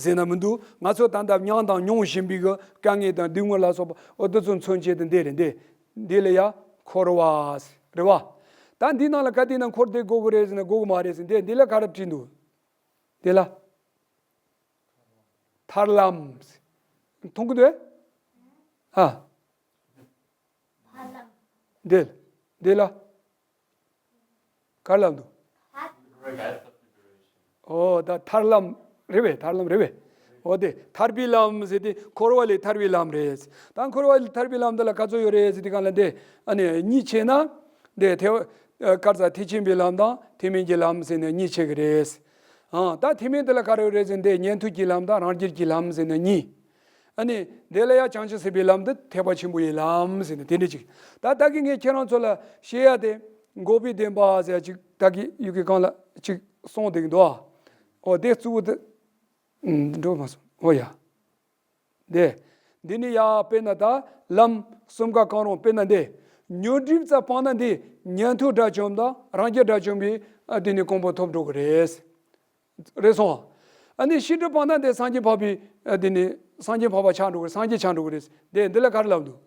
ཟེར་ན་མི་འདུག་ང་ཚོ་ད་ལྟ་མྱངས་དང་མྱོང་བཞིན་པའི་གི་དཀའ་ངལ་དང་སྡུག་བསྔལ་ལ་སོགས་པ། འོ་དེ་ཚོ་མཚོན་བྱེད་དུ་འདི་རེད། འདི་འདི་ལ་ཡ་འཁོར་བ་རེད་བ། ད་འདི་ནང་ལ་ག་དེ་ན་འཁོར་བསྡད་དགོས་གི་རེད་ཟེར་ན་དགོས་གི་མ་རེད་ཟེར། འདི་འདི་ལ་ག་རེ་བྲིས་འདུག་འདི་ལ། ཐར་ལམ། མཐོང་གི་འདུག་ཨ། འདི། འདི་ལ། ག་རེ་ལབ་འདུག་ཨོ་ད་ཐར་ལམ་རེད་པས། ཐར་ལམ་རེད་པས། ཨོ་དེ་ཐར་པའི་ལམ་ཟེར་དེ་འཁོར་བ་ལས་ཐར་བའི་ལམ་རེད། ད་འཁོར་བ་ལས་ཐར་པའི་ལམ་འདི་ལ་ག་ཚོད་ཡོད་རེད་ཟེར་དུས་སྒང་ལ་འདི་ཨ་ནི་གཉིས་ཕྱེ་ན། འདི་ཐེག་ཨ་ག་རེ་ཟ། ཐེག་ཆེན་པའི་ལམ་དང་ཐེག་དམན་གྱི་ལམ་ཟེར་ནས་གཉིས་ཕྱེ་གི་རེད། ཨང་། ད་ཐེག་དམན་དེ་ལ་ག་རེ་རེད་ཟེར་ན་འདི་ཉན་ཐོས་ཀྱི་ལམ་དང་རང་རྒྱུད་ཀྱི་ལམ་ཟེར་ནས་གཉིས། ཨ་ནི་དེ་ལ་ཡང་བྱང་ཆུབ་སེམས་དཔའི་ལམ་དེ་ཐེག་པ་ཆེན་པོ་ཡི་ལམ་ཟེར་ནས་དེ་འདྲ་ཅིག་ད་ད་གིན་ངས་ཁྱེད་རང་ཚོ་ལ་བཤད་ཡ་དེ་འགོག་པའི་བདེན་པ་ཟེར་ཡ་ཅིག་ད་གིན་ཡུལ་གྱི་གང་ལ་ཅིག་གསུངས་བསྡད་ཀྱི་འདུག་ཨ། ཨོ་དེ་གཙོ་བོ་དེ། ཨུམ། འགྲོ་མ་སོང་། ཨོ་ཡ། འདི། འདི་ནི་ཡ་དཔེར་ན་ད་ལམ་གསུམ་ཀ་གང་རུང་། དཔེར་ན་འདི་ཉོན་སྒྲིབ་རྩ་སྤངས་ན་འདི་ཉན་ཐོས་དགྲ་བཅོམ་དང་རང་རྒྱལ་དགྲ་བཅོམ་པའི་ཨ་འདི་ནི་གོ་འཕང་ཐོབ་འགྲོ་གི་རེད། རེད་སོང་། ཨ་ནི་ཤེས་སྒྲིབ་སྤངས་ན་འདི་སངས་རྒྱས་འཕགས་པའི་ཨ་འདི་ནི་སངས་རྒྱས་འཕགས་པ་ཆགས་འགྲོ་གི་རེད། སངས་རྒྱས་ཆགས་འགྲོ་གི་རེད། འདི་འདི་ལ་ག་རེ་ལབ་འདུག་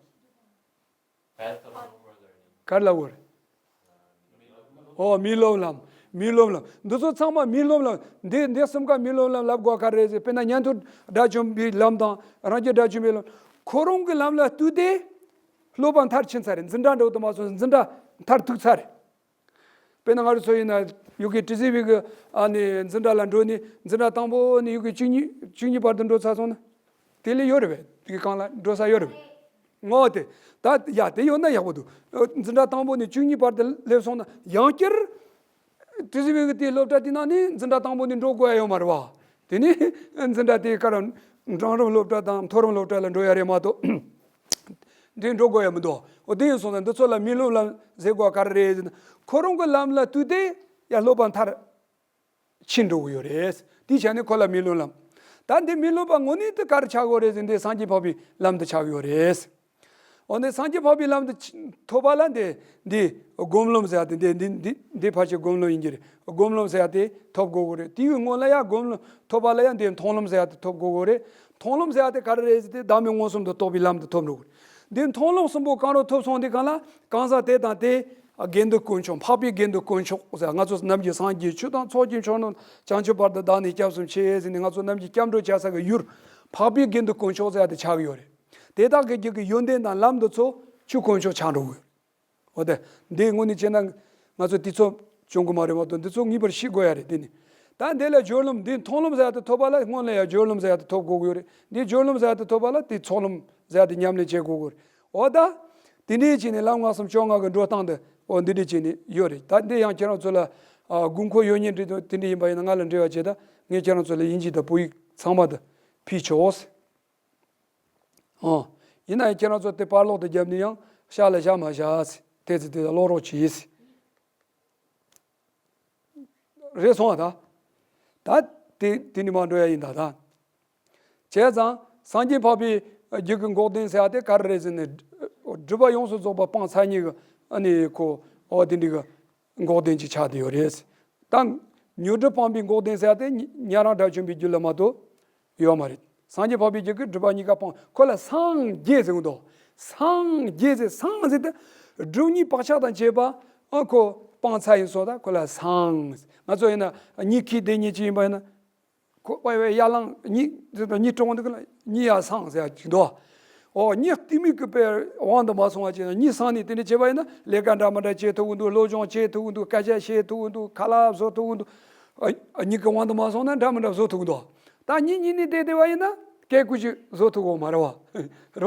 ག་རེ་ལབ་དགོས་རེད། ཨོ་མི་སློབ་ལམ། མི་སློབ་ལམ། འདི་ཚོ་ཚང་མ་མི་སློབ་ལམ། འདི་འདི་གསུམ་ཀ་མི་སློབ་ལམ་ལབ་དགོས་ག་རེ་རེད་ཟེར། དཔེར་ན་ཉན་ཐོས་དགྲ་བཅོམ་པའི་ལམ་དང་རང་རྒྱལ་དགྲ་བཅོམ་པའི་ལམ། ཁོ་རང་གི་ལམ་ལ་ལྟོས་ཏེ་སློབ་པ་མཐར་ཕྱིན་ཚར་རེད། འཛིན་གྲྭ་འགྲོ་དུ་མ་སོང་། འཛིན་གྲྭ་མཐར་ཐུག་ཚར་རེད། དཔེར་ན་ང་རང་ཚོ་ཡིན་ན་ཡུལ་གྱི་ཏི་སི་ཝི་གི་ཨ་ནི་འཛིན་གྲྭ་ལ་འགྲོ་ནས་འཛིན་གྲྭ་དང་པོ་ནས་ཡུལ་གྱི་བཅུ་གཉིས་བཅུ་གཉིས་བར་དུ་འགྲོ་ཚར་སོང་ན། དེ་ལས་ཡོད་རེད་པས། དེ་གི་སྒང་ལ་འགྲོ་ས་ཡོད་རེད་པས། ངོ་དེ། ད་ཡ་དེ་ཡོད་ན་ཡག་པོ་འདུག་འཛིན་གྲྭ་དང་པོ་ནས་བཅུ་གཉིས་བར་དུ་སླེབས་སོང་ན་ཡང་བསྐྱར། ཏི་སི་ཝི་གི་དེའི་སློབ་གྲྭ་དེ་ནང་ནས་འཛིན་གྲྭ་དང་པོ་ནས་འགྲོ་དགོས་ཡ་ཡོད་མ་རེད་པ། དེ་ནས་འཛིན་གྲྭ་དེ་ག་རེ་འབྲིང་རིམ་སློབ་གྲྭ་དང་མཐོ་རིམ་སློབ་གྲྭ་ལ་འགྲོ་ཡ་རེད་མ་གཏོགས། འདི་འགྲོ་དགོས་ཡ་མི་འདུག་འོ་དེ་ཡིན་སོང་ཙང་འདི་ཚོ་ལ་མི་སློབ་ལམ་ཟེར་དགོས་ག་རེ་རེད་ཟེར་ན། ཁོ་རང་གི་ལམ་ལ་ལྟོས་ཏེ་ཡ་སློབ་པ་མཐར་ཕྱིན་འགྲོ་གི་ཡོད་རེད། དེའི་ཆ་ནས་ཁོ་ལ་མི་སློབ་ལམ། ད་འདི་མི་སློབ་པ་དངོས་གནས་དེ་ག་རེ་ཆགས་ཡོད་རེད་ཟེར་ན་འདི་སངས་རྒྱས་འཕགས་པའི་ལམ་དུ་ཆགས་ཡོད་རེད། འོ་ནས་སངས་རྒྱས་འཕགས་པའི་ལམ་དུ་ཆ་ཐོབ་པ་ལ་འདི་འདི་སྒོམ་ལམ་ཟེར་ཡ་དེ་འདི་འདི་འདི་འདི་ཕལ་ཆེར་སྒོམ་ལམ་ཡིན་གྱི་རེད། སྒོམ་ལམ་ཟེར་ཡ་དེ་ཐོབ་དགོས་གི་རེད། དེའི་སྔོན་ལ་ཡ་སྒོམ་ལམ་ཐོབ་པ་ལ་ཡ་འདི་མཐོང་ལམ་ཟེར་ཡ་དེ་ཐོབ་དགོས་གི་རེད། མཐོང་ལམ་ཟེར་ཡ་དེ་ག་རེ་རེད་ཟེར་དུས་བདག་མེད་མངོན་སུམ་དུ་རྟོགས་པའི་ལམ་དུ་ཐོབ་འགྲོ་གི་རེད། འདི་མཐོང་ལམ་གསུམ་པོ་གང་རུང་ཐོབ་སོང་དུས་སྒང་ལ་གང་ཟག་དེ་དང་དེ་དགེ་འདུན་དཀོན་མཆོག་འཕགས་པའི་དགེ་འདུན་དཀོན་མཆོག་ཟེར། ང་ཚོ་ནམ་རྒྱུན་སངས་རྒྱས་ཆོས་དང་ཚོགས་ཀྱི་མཆོག་རྣམས་བྱང་ཆུབ་བར་དུ་བདག་ནི་སྐྱབས་སུ་མཆི་ཟེར་ནས་ང་ཚོ་ནམ་རྒྱུན་སྐྱབས་འགྲོ་བྱ་ས་གི་ཡུལ་འཕགས་པའི་དགེ་འདུན་དཀོན་མཆོག་ཟེར་ཡ་དེ་ཆགས་ཀྱི་ཡོད་རེད། དེ་དག་གི་རྒྱུད་ཀྱི་ཡོན་ཏན་དང་ལམ་འདི་ཚོ་ ཆུ་དཀོན་མཆོག་ཆགས་འགྲོ་གི་ཡོད། འོ་དེ། འདི་དངོས་གནས་བྱས་ན་ང་ཚོ་དུས་ཚོད་བྱུང་གི་མ་རེད་མ་གཏོགས། འདི་ཚོ་ངེས་པར་ཤེས་དགོས་ཡ་རེད། དེ་ནི་ད་འདི་ལ་སྦྱོར་ལམ་འདི་མཐོང་ལམ་ཟེར་ཡ་དེ་ཐོབ་པ་ལ་སྔོན་ལ་ཡ་སྦྱོར་ལམ་ཟེར་ཡ་དེ་ཐོབ་དགོས་ཀྱི་ཡོད་རེད། འདི་སྦྱོར་ལམ་ཟེར་ཡ་དེ་ཐོབ་པ་ལ་དེ་ཚོགས་ལམ་ཟེར་ཡ་དེ་ཉམས་ལེན་བྱེད་དགོས་ཀྱི་རེད། འོ་ད། དེ་འདྲའི་བྱས་ནས་ལམ་ལྔ་གསུམ་བཅོ་ལྔ་གི་འགྲོ་སྟངས་དེ་འོ་འདི་འདྲའི་བྱས་ནས་ཡོད་རེད། ད་འདི་ཡང་ཁྱེད་རང་ཚོ་ལ་ཨ་དགོས་མཁོ་ཡོད་མཁན་འདྲ་དེ་འདྲ་ཡིན་པ་ཡིན་ན་ང་ལ་འབྲེལ་བ་བྱེད། ད་ངས་ཁྱེད་རང་ཚོ་ལ་དབྱིན་ཇི་དང་བོད་ཡིག་ཚང་མ་དེ་ཕུལ་ཆོག་ཨོ། ཡིན་ན་ཡང་ཁྱེད་རང་ཚོ་དེ་པར་ཀློག་དེ་བརྒྱབ་ནས་ཡང་ཤག་ལ་བཞག་མ་བཞག་ཟེར། དེ་ཚོ་དེ་ལ་ཀློག་རོགས་གྱིས་ཟེར། རེད་སོང་བ་ད། ད་དེ་དེ་ནི་མ་འགྲོ་ཡ་ཡིན་ད་ད། བྱས་ཙང་སངས་རྒྱས་འཕགས་པའི་རྒྱུད་ཀྱི་འགོག་བདེན་ཟེར་བ་དེ་ག་རེ་རེད་ཟེར་ནས། སྒྲིབ་པ་ཡོངས་སུ་རྫོགས་པ་སྤངས་ཚར་མཁན་གྱི་ཨ་ནི་ཁོ་ཨོ་དེ་འདྲ་གི་འགོག་བདེན་ཅིག་ཆགས་བསྡད་ཡོད་རེད། ད་ཉོན་སྒྲིབ་སྤངས་པའི་འགོག་བདེན་ཟེར་བ་དེ་ཉན་རང་དགྲ་བཅོམ་པའི་རྒྱུད་ལ་མ་གཏོགས་ཡོད་མ་རེད། སངས་རྒྱས་འཕགས་པའི་རྒྱུད་ཀྱི་སྒྲིབ་པ་གཉིས་ཀ་སྤངས། ཁོ་ལ་སངས་རྒྱས་ཟེར་གི་འདུག་སངས་རྒྱས་ཟེར། སངས་ཟེར་དེ་སྒྲིབ་གཉིས་བག་ཆགས་དང་བཅས་པ་ཨ་ཁོ་སྤངས་ཚར་ཡིན་སོང་། ད་ཁོ་ལ་སངས། ང་ཚོ་ཡིན་ན་གཉིད་ཁུག་བསྡད་མཁན་ཅིག་ཡིན་པ་ཡིན་ན། ཁོ་ཝའི་ཝའི་ཡར་ལངས། གཉིད་གཉིད་དཀྲོངས་འདུག་ལ་གཉིད་ཡར་སངས་ཟེར་ཡ་ཅིག་འདུག་ཨོ་གཉིད་གཏི་མུག་གི་དཔེ་དབང་དུ་མ་སོང་བ་བྱས་ན། གཉིད་སངས་ནས་དེ་འདྲ་བྱས་པ་ཡིན་ན་ལས་ཀ་འདྲ་མི་འདྲ་བྱེད་ཐུབ་ཀྱི་འདུག་སློབ་སྦྱོང་བྱེད་ཐུབ་ཀྱི་འདུག་སྐད་ཆ་བཤད་ཐུབ་ཀྱི་འདུག་ཁ་ལག་བཟོ་ཐུབ་ཀྱི་འདུག་ཨ་གཉིད་ཀྱི་དབང་དུ་མ་སོང་ན་འདྲ་མི་འདྲ་བཟོ་ཐུབ་ཀྱི་འདུག་ད་གཉིད་གཉིད་ནས་བསྡད་བསྡད་པ་ཡིན་ན་སྐད་ཀུ་ཅིག་བཟོ་ཐུབ་ཀྱི་མ་རེད་བ། རེད་བ།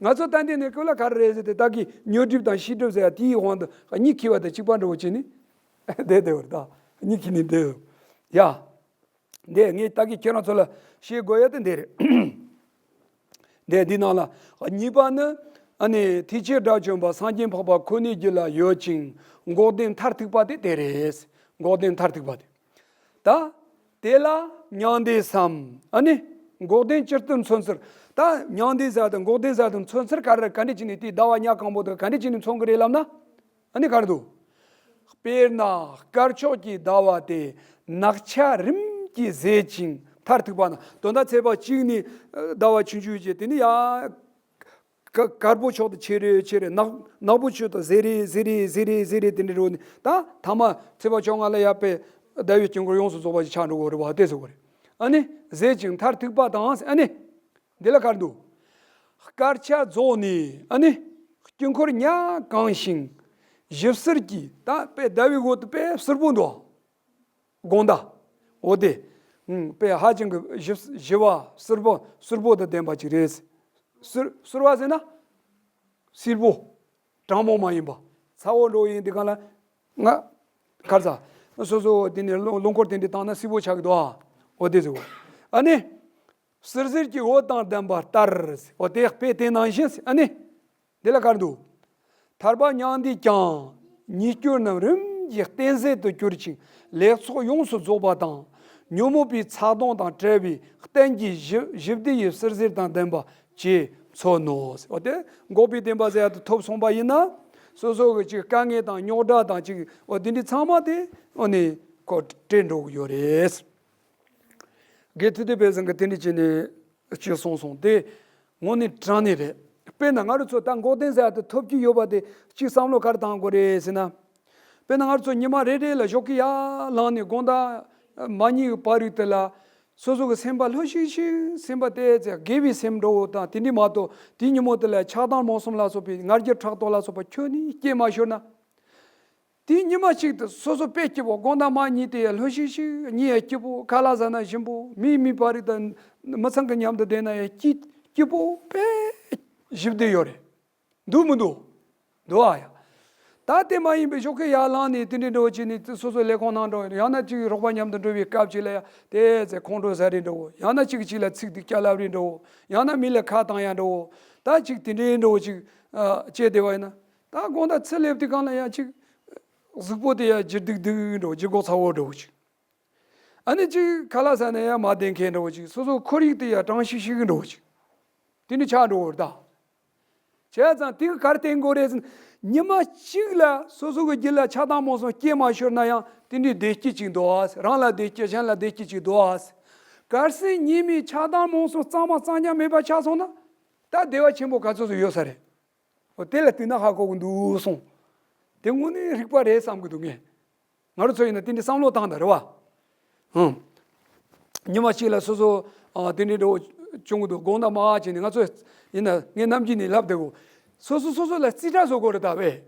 ང་ཚོ་ད་འདི་ནས་ཀུ་ལ་ག་རེ་རེད་ཟེར་ཏེ། ད་གི་ཉོན་སྒྲིབ་དང་ཤེས་སྒྲིབ་ཟེར་ཡ་དེའི་དབང་དུ་གཉིད་ཁུག་པ་དང་གཅིག་པ་འདྲ་བོ་བྱས་ནས་བསྡད་བསྡད་པ་རེད། ད་གཉིད་ཁུག་ནས་བསྡད་ཡ། འདི་ངས་ད་གིན་ཁྱེད་རང་ཚོ་ལ་བཤད་དགོས་ཡ་དེ་འདི་རེད། འདི་འདི་ནང་ལ་གཉིས་པ་ནི་ཨ་ནི་ཐེག་ཆེན་དགྲ་བཅོམ་པ་སངས་རྒྱས་འཕགས་པ་ཁོ་ནའི་རྒྱུད་ལ་ཡོད་ཅིང་འགོག་བདེན་མཐར་ཐུག་པ་དེ་དེ་རེད། འགོག་བདེན་མཐར་ཐུག་པ་དེ། ད་དེ་ལ་མྱང་འདས་སམ། ཨ་ནི་འགོག་བདེན་སྤྱིར་བཏོན་མཚོན་ཚུལ། ད་མྱང་འདས་ཟེར་དང་འགོག་བདེན་ཟེར་དང་མཚོན་ཚུལ་ག་རེ་ག་འདྲ་བྱས་ནས་དེ་ཟླ་བ་ཉ་གང་པོ་དེ་ག་འདྲ་བྱས་ནས་མཚོན་གི་རེད་ལབ་ན། ཨ་ནི་ག་རེ་འདུག་དཔེར་ན་དཀར་ཕྱོགས་ཀྱི་ཟླ་བ་དེ་ནག་ཆ་རིམ་གྱིས་ཟད་ཅིང་མཐར་ཐུག་པ་ན། དོན་དག་ཚེས་པ་གཅིག་ནས་ཟླ་བ་ཆུང་ཆུང་བྱས། དེ་ནས་ཡ་དཀར་པོ་ཕྱོགས་དེ་ཆེ་རེ་ཆེ་རེ། ནག་ནག་པོ་ཕྱོགས་དེ་ཟད་རེ་ཟད་རེ་ཟད་རེ་ཟད་རེ། དེ་འདྲ་འགྲོ་ནས་ད་ཐ་མ་ཚེས་པ་བཅོ་ལྔ་ལ་ཡ་དཔེ་ཟླ་བའི་དཀྱིལ་འཁོར་ཡོངས་སུ་རྫོགས་པ་ཞིག་ཆགས་འགྲོ་གི་རེད་བ། དེ་ཟེར་གི་རེད། ཨ་ནི་ཟད་ཅིང་མཐར་ཐུག་པ་དང་། ཨ་ནི། འདི་ལ་ག་རེ་འདུག་དཀར་ཆ་རྫོགས་ནས་ཨ་ནི་དཀྱིལ་འཁོར་ཉ་གང་ཞིང་བཞི་བསིལ་གྱི། ད་དཔེ་ཟླ་བའི་འོག་ཏུ་དཔེ་བསིལ་པོ་འདུག་དགོང་དག་འོ་དེ། ཨུམ། དཔེ་ཧ་ཅང་གི་བཞི་བཞི་བ་བསིལ་པོ་བསིལ་པོ་དང་ལྡན་པ་ཅིག་རེད། བསིལ་བསིལ་བ་ཟེར་ན་བསིལ་པོ། གྲང་མོ་མ་ཡིན་པ། ཚ་བོ་འགྲོ་ཡིན་དེ་གང་ལ་ང་ཁར་ཚ་སོ་སོ་དེ་ནས་རླུང་རླུང་འཁོར་དེ་འདྲ་བཏང་ན་བསིལ་པོ་ཆགས་ཀྱི་འདུག་འོ་དེ་ཟེར་བ། ཨ་ནི། བསིལ་ཟེར་གྱི་འོད་དང་ལྡན་པ་ལྟར། འོ་དེ་དཔེ་དེ་ནང་བཞིན། ཨ་ནི། འདི་ལ་ག་རེ་འདུག་ཐར་པ་མྱང་འདས་ཀྱང་ཉིས་སྐྱོར་རྣམས་རིམ་གྱིས་གཏན་ཟད་དུ་གྱུར་ཅིང་ལེགས་ཚོགས་ཡོངས་སུ་རྫོགས་པ་དང་། ཉོན་མོངས་པའི་ཚ་གདུང་དང་བྲལ་བའི་གཏན་གྱི་ཞི་ཞི་བདེ་ཡི་བསིལ་ཟེར་དང་ལྡན་པ་ཅེས་མཚོན་ནོ། འོ་དེ་འགོག་པའི་བདེན་པ་ཟེར་ཡ་དེ་ཐོབ་སོང་པ་ཡིན་ན། སོ་སོ་གི་ཅིག་དཀའ་ངལ་དང་རྙོག་དྲ་དང་ཅིག་འོ་དེ་འདྲ་ཚང་མ་དེ་འོ་ནི་ཁོ་བྲལ་འགྲོ་གི་ཡོད་རེད། དགེ་ཐུ་དེ་བས་ཟིན་གི་དེ་འདྲ་བྱས་ནས་ཅིག་གསུངས་སོང་། དེ་དངོས་གནས་དྲང་གནས་རེད། དཔེར་ན་ང་རང་ཚོ་ད་འགོག་བདེན་ཟེར་ཡ་དེ་ཐོབ་ཀྱི་ཡོད་པ་དེ་ཅིག་བསམ་བློ་ག་རེ་བཏང་དགོས་རེད་ཟེར་ན། དཔེར་ན་ང་རང་ཚོ་ཉི་མ་རེ་རེ་ལ་ཞོགས་ཀས་ཡར་ལངས་ནས་དགོང་དག་མ་ཉལ་གི་བར་དུ་ལ། སོ་སོ་གི་སེམས་པ་ལྷོད་ཤིག་ཤིག་སེམས་པ་དེ་ཚེ་དགེ་བའི་སེམས་འགྲོ་བོ་དང་། དེ་འདྲ་མ་གཏོགས་དེའི་ཉིན་མོ་དེ་ལ་ཆགས་སྡང་རྨོངས་གསུམ་ལ་སོགས་པའི་ང་རྒྱལ་ཕྲག་དོག་ལ་སོགས་པ་ཁྱོན་ནས་སྐྱེས་མ་ཤོར་ན། དེའི་ཉི་མ་གཅིག་ཏུ་སོ་སོ་དཔེ་སྐྱིད་པོ། དགོང་དག་མ་ཉལ་དེ་ཡ་ལྷོད་ཤིག་ཤིག་གཉིད་ཡ་སྐྱིད་པོ། ཁ་ལག་ཟ་ན་ཞིམ་པོ། མིའི་མི་བར་རིགས་དང་མི་ཚང་གི་མཉམ་དུ་བསྡད་ན་ཡ་སྐྱིད་སྐྱིད་པོ་དཔེ་ཞིབ་བསྡད་ཡོད་རེད། འདུག་མི་འདུག་འདུག་ཨ་ཡ། ད་དེ་མ་ཡིན་པའི་ཞོགས་ཀས་ཡར་ལངས་ནས་དེ་འདྲའི་འགྲོ་བྱས་ནས་སོ་སོ་ལས་ཁུངས་ནང་འགྲོ། ཡང་ན་ཅིག་རོགས་པ་མཉམ་དུ་འགྲོ་བའི་སྐབས་ཅིག་ལ་ཡ་དེ་ཚེ་ཁོང་ཁྲོ་ཟ་རེ་འགྲོ། ཡང་ན་ཅིག་ཅིག་ལ་ཚིག་སྡུག་སྐྱ་ལབ་རེ་འགྲོ། ཡང་ན་མི་ལ་ཁ་བཏང་ཡ་འགྲོ། ད་ཅིག་དེ་འདྲའི་འགྲོ་ཅིག་ཨ་བྱས་བསྡད་པ་ཡིན་ན། ད་དགོང་དག་ཚེ་སླེབས་དུས་སྒང་ལ་ཡ་ཅིག་གཟུགས་པོ་དེ་ཡ་ལྗིད་ཏིག་ཏིག་འགྲོ། ལྗིད་ཁོག་ཚ་བོ་འགྲོ་ཅིག་ཨ་ནི་ཅིག་ཁ་ལག་ཟ་ན་ཡ་མ་བདེ་མཁན་འགྲོ་ཅིག་སོ་སོ་ཁོར་ཡུག་དེ་ཡ་གྲང་ཤིག་ཤིག་འགྲོ་ཅིག་དེ་འདྲ་ཆགས་འགྲོ་བར་གདའ། བྱས་ཙང་དེ་གི་ག་རེ་བསྟེན་དགོས་རེད་ཟེར་ན། ཉི་མ་གཅིག་ལ་སོ་སོ་གི་རྒྱུད་ལ་ཆགས་སྡང་རྨོངས་གསུམ་སྐྱེས་མ་ཤོར་ན་ཡང་དེ་འདྲའི་བདེ་སྐྱིད་ཅིག་འདུག་ཨ། རང་ལ་བདེ་སྐྱིད་གཞན་ལ་བདེ་སྐྱིད་ཅིག་འདུག་ཨ། གལ་སྲིད་ཉི་མའི་ཆགས་སྡང་རྨོངས་གསུམ་གཙང་མ་གཙང་རྐྱང་མེད་པ་ཆགས་སོང་ན། ད་བདེ་བ་ཆེན་པོ་ག་ཚོད་ཚོད་ཡོད་ས་རེད། འོ་དེ་ལ་བལྟས་ན་ཧ་གོ་གི་འདུག་གསུངས། དེ་དངོས་གནས་རིག་པ་རེད་བསམ་གི་འདུག་ངས། ང་རང་ཚོ་ཡིན་ན་དེ་འདྲའི་བསམ་བློ་བཏང་དང་རེད་བ། ཧུམ། ཉི་མ་གཅིག་ལ་སོ་སོ་ཨ་དེ་འདྲའི་འགྲོ་བྱུང་གི་འདུག་དགོང་དག་མ་བྱས་ནས། ང་ཚོ་ཡིན་ན་ངས་ནམ་རྒྱུན་ནས་ལབ་བསྡད་གོ། སོ་སོ་སོ་སོ་ལ་རྩིས་ཁྲ་བཟོ་དགོས་རེད་ད་བས།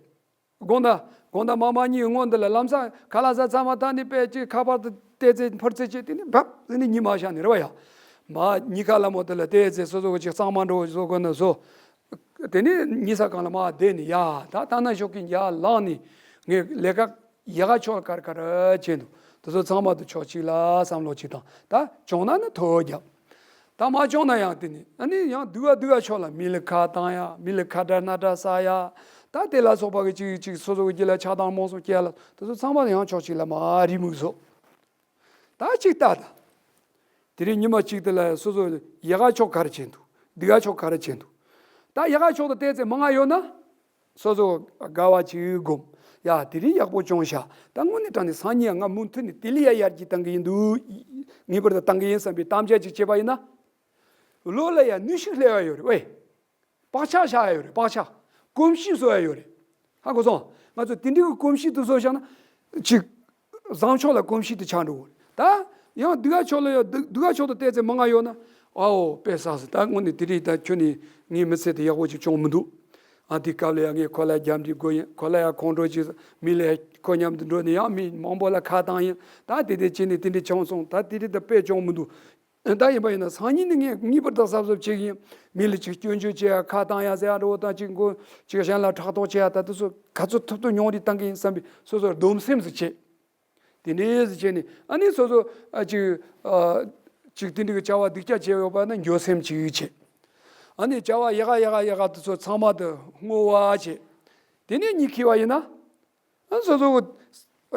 དགོང་དག་དགོང་དག་མ་མ་གཉིས་སྔོན་དུ་ལ་ལམ་སང་ཁ་ལག་ཟ་ཚང་མ་བཏང་ནས་པས་ཅིག་ཁ་པར་དུ་བལྟས་ཚེ་འཕུར་ཚེ་བྱས་དེ་ནས་བབ་ཟེར་ནས་ཉི་མ་བཞག་ནས་རེད་བ་ཡ། མ་གཉིས་ཁ་ལ་མོ་དུ་ལ་བལྟས་ཚེ་སོ་སོ་གི་ཅིག་གཙང་མ་འགྲོ་བཟོ་དགོས་ན་བཟོ། དེ་ནས་ཉི་ས་གང་ལ་མ་བསྡད་ནས་ཡ་ད་ད་ན་ཞོགས་ཀྱི་ཡ་ལངས་ནས་ངས་ལས་ཀ་ཡག་ག་ཕྱོགས་གར་གར་བྱས་འདུག་དེ་ཚོ་ཚང་མ་དུ་ཕྱོགས་གཅིག་ལ་བསམ་བློ་གཅིག་དང་ད་བྱུང་ན་ནི་ཐོ་རྒྱབ། ད་མ་བྱུང་ན་ཡང་དེ་ནི་ཨ་ནི་ཡང་སྡུག་ག་སྡུག་ག་ཕྱོགས་ལ་མི་ལ་ཁ་བཏང་ཡ་མི་ལ་ཁ་བྲལ་སྣ་བྲལ་ས་ཡ། ད་དེ་ལ་སོགས་པ་གི་ཅིག་ཅིག་སོ་སོ་གི་རྒྱུད་ལ་ཆགས་སྡང་རྨོངས་གསུམ་སྐྱེ་ལ་དེ་ཚོ་ཚང་མ་ཡང་ཕྱོགས་གཅིག་ལ་མ་རི་མུག་བཟོ། ད་གཅིག་ལྟ་ད། དེ་རིང་ཉི་མ་གཅིག་དེ་ལ་སོ་སོ་ཡག་ག་ཕྱོགས་ག་རེ་བྱེད་འདུག་སྡུག་ག་ཕྱོགས་ག་རེ་བྱེད་འདུག་ད་ཡག་ག་ཕྱོགས་དུ་བལྟས་ཚེ་མང་ང་ཡོད་ན། སོ་སོ་དགའ་བ་ཅིག་སྒོམ། ཡ་དེ་རིང་ཡག་པོ་བྱུང་ཤག་ད་དངོས་གནས་དྲང་ནས་སང་ཉིན་ཡང་ང་མུ་མཐུད་ནས་དེ་ལས་ཡ་ཡར་རྒྱས་བཏང་གི་ཡིན་འདུག་ངེས་པར་དུ་བཏང་གི་ཡིན་བསམ་པའི་དམ་བཅའ་ཅིག་བྱས་པ་ཡིན་ན། བློ་ལ་ཡ་ནུས་ཤུགས་སླེབས་ཡ་ཡོད་རེད་ཝེ། བག་ཆགས་བཞག་ཡ་ཡོད་རེད་བག་ཆགས། གོམས་གཤིས་བཟོ་ཡ་ཡོད་རེད། ཧ་གོ་སོང་། ང་ཚོ་དེ་འདྲའི་གི་གོམས་གཤིས་དེ་བཟོ་བཞག་ན། ཅིག་བཟང་ཕྱོགས་ལ་གོམས་གཤིས་དེ་ཆགས་འགྲོ་གི་རེད་ད། ཡང་སྡུག་ག་ཕྱོགས་ལ་ཡང་སྡུག་སྡུག་ག་ཕྱོགས་དུ་བལྟས་ཚེ་མང་ང་ཡོད་ན། ཨའོ་དཔེ་བསགས་སོང་ད་དངོས་གནས་དེ་རིང་ད་ཁྱོད་ནི་ངའི་མི་ཚེ་དེ་ཡག་པོ་ཅིག་བྱུང་མི་འདུག་ཨ་དེ་སྐབས་ལ་ཡང་ངས་ཁོ་ལ་རྒྱབ་འདྲི་དགོས་ཡིན་ཁོ་ལ་ཡང་ཁོང་ཁྲོ་ཅིག་མི་ལ་ཁོ་མཉམ་དུ་འགྲོ་ནས་ཡང་མི་མང་པོ་ལ་ཁ་བཏང་ཡིན་ད་དེ་དེ་བྱས་ནས་དེ་འདྲ་བྱུང་སོང་ད་དེ་རིང་ད་དཔེ་བྱུང་མི་འདུག་ད་ཡིན་པ་ཡིན་ན་སང་ཉིན་ནི་ངས་ངེས་པར་དུ་གཟབ་གཟབ་བྱེད་ཀྱི་ཡིན། མི་ལ་ཅིག་སྐྱོན་བརྗོད་བྱེད་ཡ་ཁ་བཏང་ཡ་ཟེར་ཡ་འགྲོ་དང་ཅིག་མགོ་ཅིག་གཞན་ལ་ཕྲག་དོག་བྱེད་ཡ་ད་དེ་ཚོ་ག་ཚོད་ཐུབ་ཐུབ་མྱོང་རེས་བཏང་གི་ཡིན་བསམ་པའི་སོ་སོར་སྡོམ་སེམས་སུ་བྱེད། དེ་འདྲས་སུ་བྱས་ནས་ཨ་ནི་སོ་སོ་ཨ་ཅིག་ཨ་ཅིག་དེ་འདྲའི་བྱ་བ་སྡུག་ཅག་བྱས་ཡོད་པ་ན་འགྱོད་སེམས་ཅིག་བྱེད། ཨ་ནི་བྱ་བ་ཡག་ག་ཡག་ག་ཡག་ག་དེ་ཚོ་ཚང་མ་དུ་བསྔོ་བ་བྱེད། དེ་ནས་གཉིད་ཁུག་པ་ཡིན་ན། ཨ་སོ་སོ་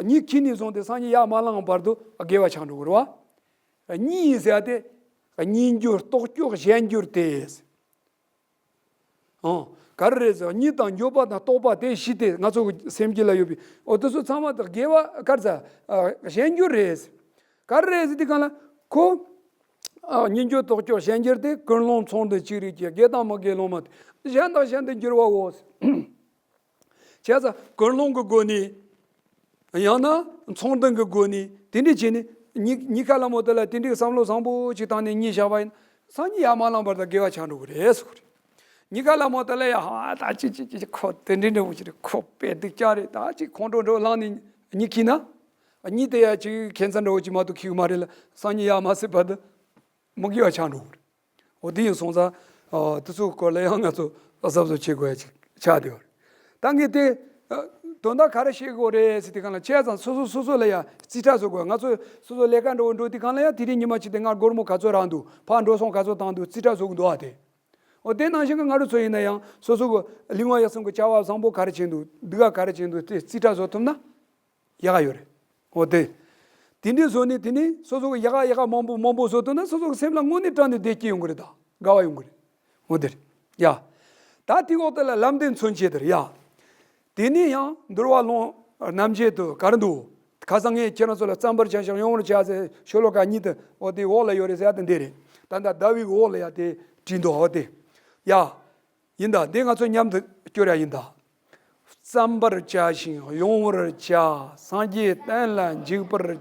གཉིད་ཁུག་ནས་བཟུང་སྟེ་སང་ཉིན་ཡར་མ་ལངས་བར་དུ་དགེ་བ་ཆགས་འགྲོ་གི་རེད་བ། གཉིད་ཟེར་ཏེ། གཉིད་འགྱུར་རྟོག་སྐྱོ་ཞན་འགྱུར་ཏེ། ཨང་། ག་རེ་རེད་ཟེར་གཉིད་དང་འགྱོད་པ་དང་རྟོག་པ་དེ་བཞི་དེ་ང་ཚོ་གི་སེམས་རྒྱུད་ལ་ཡོད་པའི་འོ་དེ་ཚོ་ཚང་མ་དང་དགེ་བ་ག་རེ་ཟེར་ཞན་འགྱུར་རེད། ག་རེ་རེད་ཟེར་དེ་གང་ལ་ཁོ། གཉིད་འགྱུར་རྟོག་སྐྱོ་ཞན་འགྱུར་ཏེ་ཀུན་སློང་ཚོགས་འདུ་ཅིག་རིགས་ཀྱི་དགེ་དང་མི་དགེ་སློང་མ་དེ་གཞན་དང་གཞན་དུ་འགྱུར་བའོ། བྱས་ཙང་ཀུན་སློང་གི་སྒོ་ནས། ཡང་ན་ཚོང་དོན་གྱི་སྒོ་ནས་དེ་འདྲས་བྱས་ནས་ཉི་ཉི་ཁ་ལ་མོ་དེ་ལ་དེ་འདྲས་བསམ་བློ་བཟང་པོ་ཅིག་བཏང་ནས་གཉིད་བཞག་པ་ཡིན་སང་ཉིན་ཡར་མ་ལངས་བར་དུ་དགེ་བ་ཆགས་འགྲོ་གི་རེད་ཟེར་གི་རེད། ཉི་ཁ་ལ་མོ་དེ་ལ་ཡ་ཧ་ད་ཅི་ཅི་ཅི་ཅི་ཁོ་དེ་འདྲས་འདྲ་བོ་ཅིག་རེད་ཁོ་དཔེ་སྡུག་ཅག་རེད་ད་ཅི་ཁོང་ཁྲོ་འགྲོ་ལངས་ནས་གཉིད་ཁུག་ན། གཉིད་དེ་ཡ་ཅིག་ཁྱད་མཚར་འདྲ་བོ་ཅིག་མ་གཏོགས་ཁུག་གི་མ་རེད་ལ་སང་ཉིན་ཡར་མ་སད་བར་དུ་མི་དགེ་བ་ཆགས་འགྲོ་གི་རེད། འོ་དེ་ཡིན་སོང་ཙང་། དེ་ཚོའི་སྐོར་ལ་ཡང་ང་ཚོ་གཟབ་གཟབ་བྱེད་དགོས་ཡ་ཅིག་ཆགས་བསྡད་ཡོད་རེད། ད་ངས་དེ། དོན་དག་ག་རེ་བཤད་དགོས་རེད་ཟེར་དུས་སྒང་ལ་བྱས་ཙང་སོ་སོ་སོ་སོ་ལ་ཡ་རྩིས་ཁྲ་བཟོ་དགོས་ང་ཚོ་སོ་སོ་ལས་ཀ་འགྲོ་འགྲོ་དུས་སྒང་ལ་ཡ་དེ་རིང་ཉི་མ་གཅིག་དེ་ང་སྒོར་མོ་ག་ཚོད་རག་འདུག་ཕར་འགྲོ་སོང་ག་ཚོད་བཏང་འདུག་རྩིས་ཁྲ་བཟོ་གི་འདུག་ཨ་དེ། འོ་དེ་ནང་བཞིན་གྱི་ང་རང་ཚོ་ཡིན་ན་ཡང་སོ་སོ་གི་ལུས་ངག་ཡིད་གསུམ་གྱི་བྱ་བ་བཟང་པོ་ག་རེ་བྱས་འདུག་སྡུག་ག་ག་རེ་བྱས་འདུག་དེ་རྩིས་ཁྲ་བཟོ་ཐུབ་ན། ཡག་ག་ཡོད་རེད། འོ་དེ། དེ་འདྲའི་བཟོ་ནས་དེ་ནས་སོ་སོ་གི་ཡག་ག་ཡག་ག་མང་པོ་མང་པོ་བཟོ་ཐུབ་ན་སོ་སོ་གི་སེམས་ལ་དངོས་གནས་དྲང་ནས་བདེ་སྐྱིད་ཡོང་གི་རེད་ད། དགའ་བ་ཡོང་གི་རེད། འོ་དེ་རེད། ཡ། ད་དེ་འོག་དེ་ལ་ལམ་བདེ་མཚོན་བྱེད་དེ་རེད་ཡ། དེ་ནས་ཡང་འདུལ་བ་ལུང་རྣམ་འབྱེད་དུ་ག་རེ་འདུག་ཁ་སང་ངས་ཁྱེད་རང་ཚོ་ལ་བརྩམ་པར་བྱ་ཞིང་ཡོང་བར་བྱ་ཟེར་ཤོ་ལོ་ཀ་གཉིས་དེ་འོ་དེ་འོག་ལ་ཡོད་རེད་ཟེར་ཡ་དེ་འདི་རེད། ད་ལྟ་ཟླ་བའི་འོག་ལ་ཡ་དེ་བྲིས་འདུག་འོ་དེ། ཡ། ཡིན་ད་འདི་ང་ཚོ་མཉམ་དུ་སྐྱོར་ཡ་ཡིན་ད། བརྩམ་པར་བྱ་ཞིང་ཡོང་བར་བྱ། སངས་རྒྱས་བསྟན་ལ་འཇུག་པར་བྱ།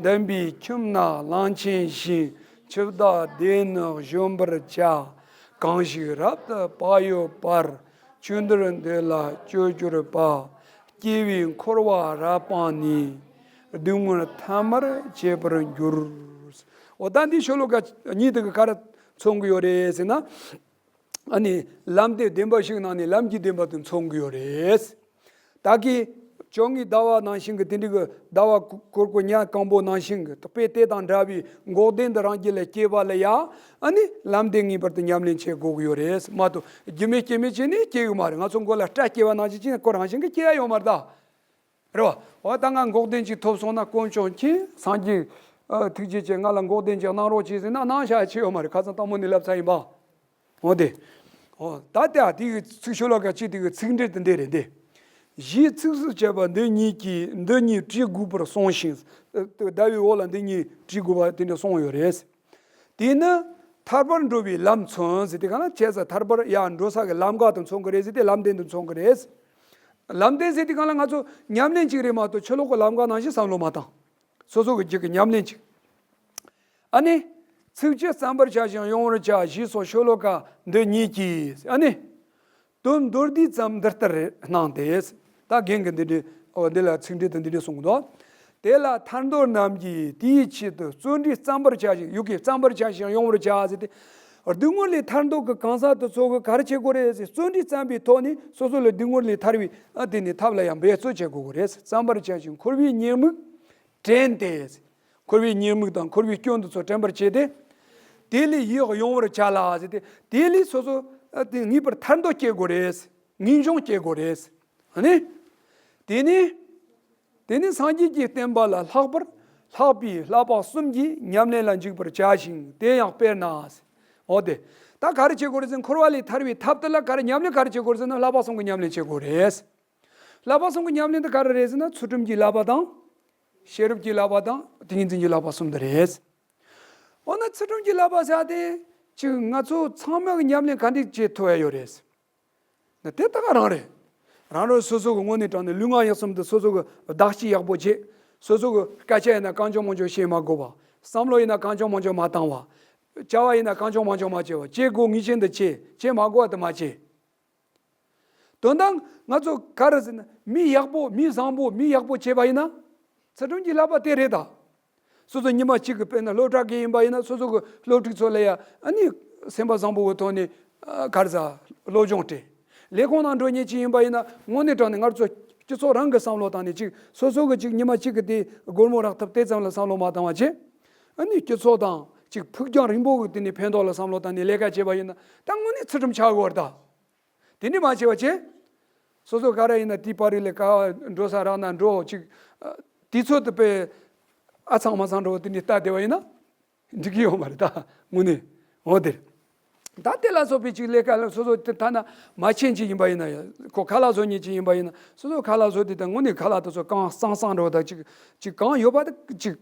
འདམ་པའི་ཁྱིམ་ན་གླང་ཆེན་བཞིན། འཆི་བདག་སྡེ་ནི་གཞོམ་པར་བྱ། གང་ཞིག་རབ་ཏུ་བག་ཡོད་པར། ཆོས་འདིར་འདོད་ལ་སྤྱོད་གྱུར་པ། སྐྱེ་བའི་འཁོར་བ་རབ་སྤངས་ནས། སྡུག་བསྔལ་ཐ་མར་བྱེད་པར་འགྱུར། འོ་ད་འདི་ཤོ་ལོ་ཀ་གཉིས་དེ་ག་ག་རེ་མཚོན་གྱི་ཡོད་རེད་ཟེར་ན། ཨ་ནི་ལམ་སྟེགས་བདེན་པ་ཞིག་ནང་ནས་ལམ་གྱི་བདེན་པ་དེ་མཚོན་གྱི་ཡོད་རེད། ད་གིན་བཅོ་ལྔའི་ཟླ་བ་ནང་བཞིན་གྱི་དེ་འདྲ་གི་ཟླ་བ་གུར་གུར་ཉ་སྐམ་པོ་ནང་བཞིན་གྱི་དཔེ་དེ་དང་འདྲ་བའི་འགོག་བདེན་དུ་རང་རྒྱུད་ལ་སྐྱེས་པ་ལ་ཡང་ཨ་ནི་ལམ་སྟེགས་ངེས་པར་དུ་ཉམས་ལེན་བྱེད་དགོས་ཀྱི་ཡོད་རེད་མ་གཏོགས་རྒྱུ་མེད་རྐྱེན་མེད་བྱས་ནས་སྐྱེ་ཡོད་མ་རེད། ང་ཚོ་མགོ་ལ་སྐྲ་སྐྱེ་བ་ནང་བཞིན་བྱས་ནས་ཁོ་རང་བཞིན་གྱིས་སྐྱེ་ཡ་ཡོད་མ་རེད་ད། རེད་བ། འོ་ད་ང་འགོག་བདེན་ཅིག་ཐོབ་སོང་ན་དཀོན་མཆོག་མཁྱེན་སངས་རྒྱས་ཨ་ཐུགས་རྗེ་ཆེ་ང་ལ་འགོག་བདེན་ཅིག་གནང་རོགས་གྱིས་ཟེར་ན་གནང་བཞག་ཆེ་ཡོད་མ་རེད། ཁ་སང་སྟག་མོ་ནས་ལབ་ཚར་ཡིན་པ། འོ་དེ། འོ་ད་ལྟ་དེ་གི་ཚིག་ཤོ་ལོ་ཀ་གཅིག་དེ་གི་ཚིག་འགྲེལ་དེ་འདི་རེད་འདི། གཞི་ཚིགས་སུ་བཅད་པ་འདི་གཉིས་ཀྱིས་འདི་གཉིས་བྲི་དགོས་པར་གསུངས་ཤིང་། ཟླ་བའི་འོག་ལ་འདི་གཉིས་བྲི་དགོས་པ་དེ་འདྲ་གསུངས་ཡོད་རེད། དེས་ནི་ཐར་པར་འགྲོ་བའི་ལམ་མཚོན་ཟེར་དེ་གང་ལ་བྱས་ཙང་ཐར་པར་ཡང་འགྲོ་ས་གི་ལམ་ཁ་དུ་མཚོན་གི་རེད་ཟེར་ཏེ་ལམ་བདེན་དུ་མཚོན་གི་རེད། ལམ་བདེན་ཟེར་དེ་གང་ལ་ང་ཚོ་ཉམས་ལེན་གཅིག་རེད་མ་གཏོགས་ཕྱི་ལོགས་གི་ལམ་ཁ་ནང་བཞིན་བསམ་བློ་མ་བཏང་། སོ་སོ་གི་རྒྱུད་ཀྱི་ཉམས་ལེན་གཅིག་ཨ་ནི། ཚིགས་བཅད་བརྩམ་པར་བྱ་ཞིང་ཡོང་བར་བྱ་ཞེས་སོགས་ཤོ་ལོ་ཀ་འདི་གཉིས་ཀྱིས་ཨ་ནི། དོན་མདོར་བསྡུས་ཙམ་འདི་ལྟར་སྣང་སྟེ། ད་རྒན་གྱིས་འདི་འདྲའི་འོ་འདི་ལ་ཚིག་འགྲེལ་དུ་འདི་འདྲའི་གསུངས་འདུག་དེ་ལ་ཐར་འདོད་རྣམས་ཀྱིས་དེའི་ཆེད་དུ་བརྩོན་འགྲུས་བརྩམ་པར་བྱ་ཞིང་། ཡུལ་གྱིས་བརྩམ་པར་བྱ་ཞིང་ཡོང་བར་བྱ་ཟེར་ཏེ། སྡུག་བསྔལ་ལས་ཐར་འདོད་ཀྱི་གང་ཟག་དེ་ཚོ་གིས་ག་རེ་བྱེད་དགོས་རེད་ཟེར། བརྩོན་འགྲུས་བརྩམས་པའི་ཐོག་ནས་སོ་སོ་ལ་སྡུག་བསྔལ་ལས་ཐར་བའི་ཨ་དེ་ནི་ཐབས་ལ་ཡང་འབད་རྩོལ་བྱེད་དགོས་ཀྱི་རེད། བརྩམ་པར་བྱ་ཞིང་འཁོར་བའི་ཉེས་དམིགས་དྲན་ཏེ། འཁོར་བའི་ཉེས་དམིགས་དང་འཁོར་བའི་སྐྱོན་དེ་ཚོ་དྲན་པར་བྱས་ཏེ། དེ་ལས་ཡིད་ཡོང་བར་བྱ་ལ་ཟེར་ཏེ། དེ་ལས་སོ་སོ་ཨ་དེ་ངེས་པར་ཐར་འདོད་སྐྱེ་དགོས་རེད། ངེས་འབྱུང་སྐྱེ་དགོས་རེད། ཨ་ནི། དེ་ནི། དེ་ནི་སངས་རྒྱས་ཀྱི་བསྟན་པ་ལ་ལྷག་པར་ལྷག་པའི་བསླབ་པ་གསུམ་གྱི་ཉམས་ལེན་ལ་འཇུག་པར་བྱ་ཞིང་། དེ་ཡང་དཔེར་ན། འོ་དེ། ད་ག་རེ་བྱེད་དགོས་རེད་ཟེར་ན། འཁོར་བ་ལས་ཐར་བའི་ཐབས་དེ་ལ་ག་རེ་ཉམས་ལེན་ག་རེ་བྱེད་དགོས་རེད་ཟེར་ན། བསླབ་པ་གསུམ་གྱི་ཉམས་ལེན་བྱེད་དགོས་རེད། བསླབ་པ་གསུམ་གྱི་ཉམས་ལེན་དེ་ག་རེ་རེད་ཟེར་ན། ཚུལ་ཁྲིམས་ཀྱི་བསླབ་པ་དང་། ཤེས་རབ་ཀྱི་བསླབ་པ་དང་། ཏིང་ངེ་འཛིན་གྱི་བསླབ་པ་གསུམ་དེ་རེད། འོ་ན་ཚུལ་ཁྲིམས་ཀྱི་བསླབ་པ་ཟེར་ཡ་དེ། ཅིག་ང་ཚོ་ཚང་མ་གི་ཉམས་ལེན་ག་འདྲས་བྱེད་ཐུབ་ཡ་ཡོད་རེད། ན་དེ་ད་ག་རང་རེད། རང་རང་སོ་སོ་གི་དངོས་གནས་དྲང་གནས་ལུས་ངག་ཡིད་གསུམ་དེ་སོ་སོ་གི་བདག་གཅེས་ཡག་པོ་བྱེད། སོ་སོ་གི་སྐད་ཆ་ཡིན་ན་གང་བྱུང་མང་བྱུང་བཤད་མ་དགོས་པ། བསམ་བློ་ཡིན་ན་གང་བྱུང་མང་བྱུང་མ་བཏང་བ། བྱ་བ་ཡིན་ན་གང་བྱུང་མང་བྱུང་མ་བྱེད་པ། བྱེད་དགོས་ངེས་ཅན་དུ་བྱེད། བྱེད་མ་དགོས་པ་དེ་མ་བྱེད། དོན་དག་ང་ཚོ་ག་རེ་ཟེར་ན། མི་ཡག་པོ། མི་བཟང་པོ། མི་ཡག་པོ་བྱེད་པ་ཡིན་ན། ཚུལ་ཁྲིམས་ཀྱི་བསླབ་པ་དེ་རེད་ད། སོ་སོ་ཉི་མ་གཅིག་གི་དཔེར་ན་སློབ་གྲྭ་གི་ཡིན་པ་ཡིན་ན། སོ་སོ་གི་སློབ་ཕྲུག་ཚོ་ལ་ཡ་ཨ་ནི་སེམས་པ་བཟང་པོ་གི་ཐོག་ནས་ཨ་ག་རེ་ཟ་སློབ་སྦྱོང་སྤྲད། ལས་ཁུངས་ནང་འགྲོ་མཁན་ཅིག་ཡིན་པ་ཡིན་ན། དངོས་གནས་དྲང་གནས་ང་ཚོ་སྤྱི་ཚོགས་རང་གི་བསམ་བློ་བཏང་ནས། ཅིག་སོ་སོ་གི་ཅིག་ཉི་མ་གཅིག་གི་དེ་སྒོར་མོ་རག་ཐབས་དེ་ཙམ་ལ་བསམ་བློ་མ་བཏང་བ་བྱས། ཨ་ནི་སྤྱི་ཚོགས་དང་ཅིག་ཕུགས་རྒྱང་རིང་པོ་གི་དེ་ནས་ཕན་ཐོགས་ལ་བསམ་བློ་བཏང་ནས་ལས་ཀ་བྱས་པ་ཡིན་ན། ད་དངོས་གནས་ཚུལ་ཁྲིམས་ཆགས་དགོས་རེད་ད། དེ་འདྲ་མ་བྱས་པ་བྱས། སོ་སོ་ག་རེ་ཡིན་ན་དེའི་བར་རིང་ལ་ག་བ་འགྲོ་ས་རག་ན་འགྲོ། ཅིག་དུས་ཚོད་དེ་དཔེ་ཨ་ཚང་མ་ཚང་འགྲོ་དེ་འདྲ་ལྟ་བསྡད་པ་ཡིན་ན་འགྲིག་གི་ཡོད་མ་རེད་ད། དངོས་གནས་འོ་དེ་རེད། ད་དེ་ལ་སོགས་པའི་ཅིག་ལས་ཀ་ལ་སོ་སོ་དེ་ཐ་ན་མ་བྱན་ཅིག་ཡིན་པ་ཡིན་ན་ཡང་། ཁོ་ཁ་ལག་བཟོ་མཁན་ཅིག་ཡིན་པ་ཡིན་ན། སོ་སོ་ཁ་ལག་བཟོ་དེ་ད་དངོས་གནས་ཁ་ལག་དེ་ཚོ་གང་གཙང་གཙང་འགྲོ་ད། ཅིག་ཅིག་གང་ཡོད་པ་དེ་ཅིག་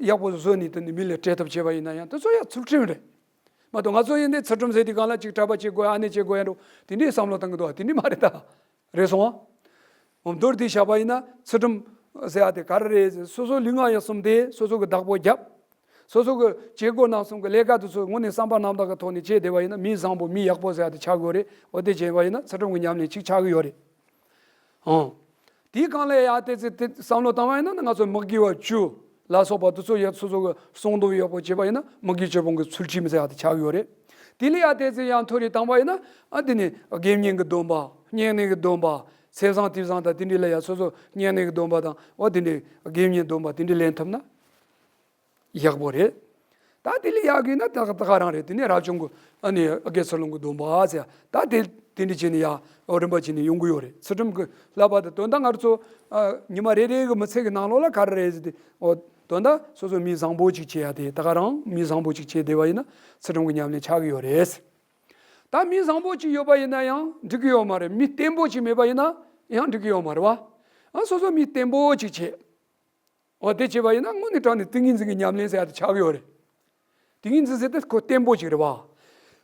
ཡག་པོ་བཟོ་ནས་དེ་ནས་མི་ལ་སྤྲད་ཐབས་བྱས་པ་ཡིན་ན་ཡང་། དེ་ཚོ་ཡང་ཚུལ་ཁྲིམས་རེད། མ་གཏོགས་ང་ཚོ་ཡིན་དེ་ཚུལ་ཁྲིམས་ཟེར་དུས་སྒང་ལ་ཅིག་གྲྭ་པ་བྱེད་དགོས། ཨ་ནེ་བྱེད་དགོས་ཡ་འགྲོ། དེ་འདྲའི་བསམ་བློ་བཏང་གི་འདུག་བ། དེ་འདྲ་མ་རེད་ད། རེད་སོང་བ། འོ་མདོར་བསྡུས་བཞག་པ་ཡིན་ན་ཚུལ་ཁྲིམས་ཟེར་ཡ་དེ་ག་རེ་རེད། སོ་སོ་ལུས་ངག་ཡིད་གསུམ་དེ་སོ་སོ་གི་བདག་པོ་བརྒྱབ། སོ་སོ་གི་བྱེད་སྒོ་རྣམ་གསུམ་གི་ལས་ཀ་དེ་ཚོ་དངོས་གནས་བསམ་པ་རྣམ་དག་གི་ཐོག་ནས་བྱས་བསྡད་པ་ཡིན་ན། མི་བཟང་པོ་མི་ཡག་པོ་ཟེར་ཡ་དེ་ཆགས་དགོས་རེད། འོ་དེ་བྱས་པ་ཡིན་ན་ཚུལ་ཁྲིམས་ཀྱི་ཉམས་ལེན་ཅིག་ཆགས་ཀྱི་ཡོད་རེད། ཨང་། དེའི་སྒང་ལ་ཡ་དེ་ཚེ་དེ་བསམ་བློ་བཏང་བ་ཡིན་ན། ང་ཚོ་དམིགས་དགེ་བ་བཅུ་ལ་སོགས་པ་དེ་ཚོ་ཡ་སོ་སོ་གི་སྲུང་སྡོམ་ཡག་པོ་བྱས་པ་ཡིན་ན། དམིགས་དགེ་བཅུ་སྤོང་གི་ཚུལ་ཁྲིམས་ཟེར་ཡ་དེ་ཆགས་ཀྱི་ཡོད་རེད། དེ་ལས་ཡ་དེ་ཚེ་ཡང་མཐོ་རིས་བཏང་བ་ཡིན་ན། ཨ་དེ་ནི་དགེ་བསྙེན་གྱི་སྡོམ་པ། བསྙེན་གནས་ཀྱི་སྡོམ་པ། ཚེས་བཟང་དུས་བཟང་དང་དེ་འདྲ་ལ་ཡ་སོ་སོ་བསྙེན་གནས་ཀྱི་སྡོམ་པ་དང་། འོ་དེ་འདྲའི་དགེ་བསྙེན་སྡོམ་པ་དེ་འདྲ་ལེན་ཐུབ་ན། ཡག་པོ་རེད། ད་དེ་ལས་ཡག་གི་ན་ད་ད་ག་རང་རེད། དེ་ནས་རབ་བྱུང་གི་ཨ་ནི་དགེ་ཚུལ་སློང་གི་སྡོམ་པ་ཟེར། ད་དེ་དེ་འདྲ་བྱས་ནས་ཡ་འོ་རིམ་པ་བྱས་ནས་ཡོང་གི་ཡོད་རེད། ཚུལ་ཁྲིམས་ཀྱི་བསླབ་པ་དེ་དོན་དག་ང་ཚོ་ཨ་ཉི་མ་རེ་རེ་གི་མི་ཚེ་གི་ནང་ལོགས་ལ་ག་རེ་རེད་ཟེར་ཏེ། འོ་དོན་དག་སོ་སོ་མི་བཟང་པོ་ཅིག་བྱེད་ཡ་དེ། ད་ག་རང་མི་བཟང་པོ་ཅིག་བྱེད་བསྡད་པ་ཡིན་ན་ཚུལ་ཁྲིམས་ཀྱི་ཉམས་ལེན་ཆགས་ཀྱི་ཡོད་རེད། ད་མི་བཟང་པོ་ཅིག་ཡོད་པ་ཡིན་ན་ཡང་འགྲིག་གི་ཡོད་མ་རེད། མི་བརྟན་པོ་ཅིག་མེད་པ་ཡིན་ན་ཡང་འགྲིག་གི་ཡོད་མ་རེད་བ། ཨ་སོ་སོ་མི་བརྟན་པོ་ཅིག་བྱེད། འོ་དེ་བྱས་པ་ཡིན་ན་དངོས་གནས་དྲང་གནས་ཏིང་ངེ་འཛིན་གྱི་ཉམས་ལེན་ཟེར་ཡ་དེ་ཆགས་ཀྱི་ཡོད་རེད། ཏིང་ངེ་འཛིན་ཟེར་དེ་ཁོ་བརྟན་པོ་ཅིག་རེད་བ།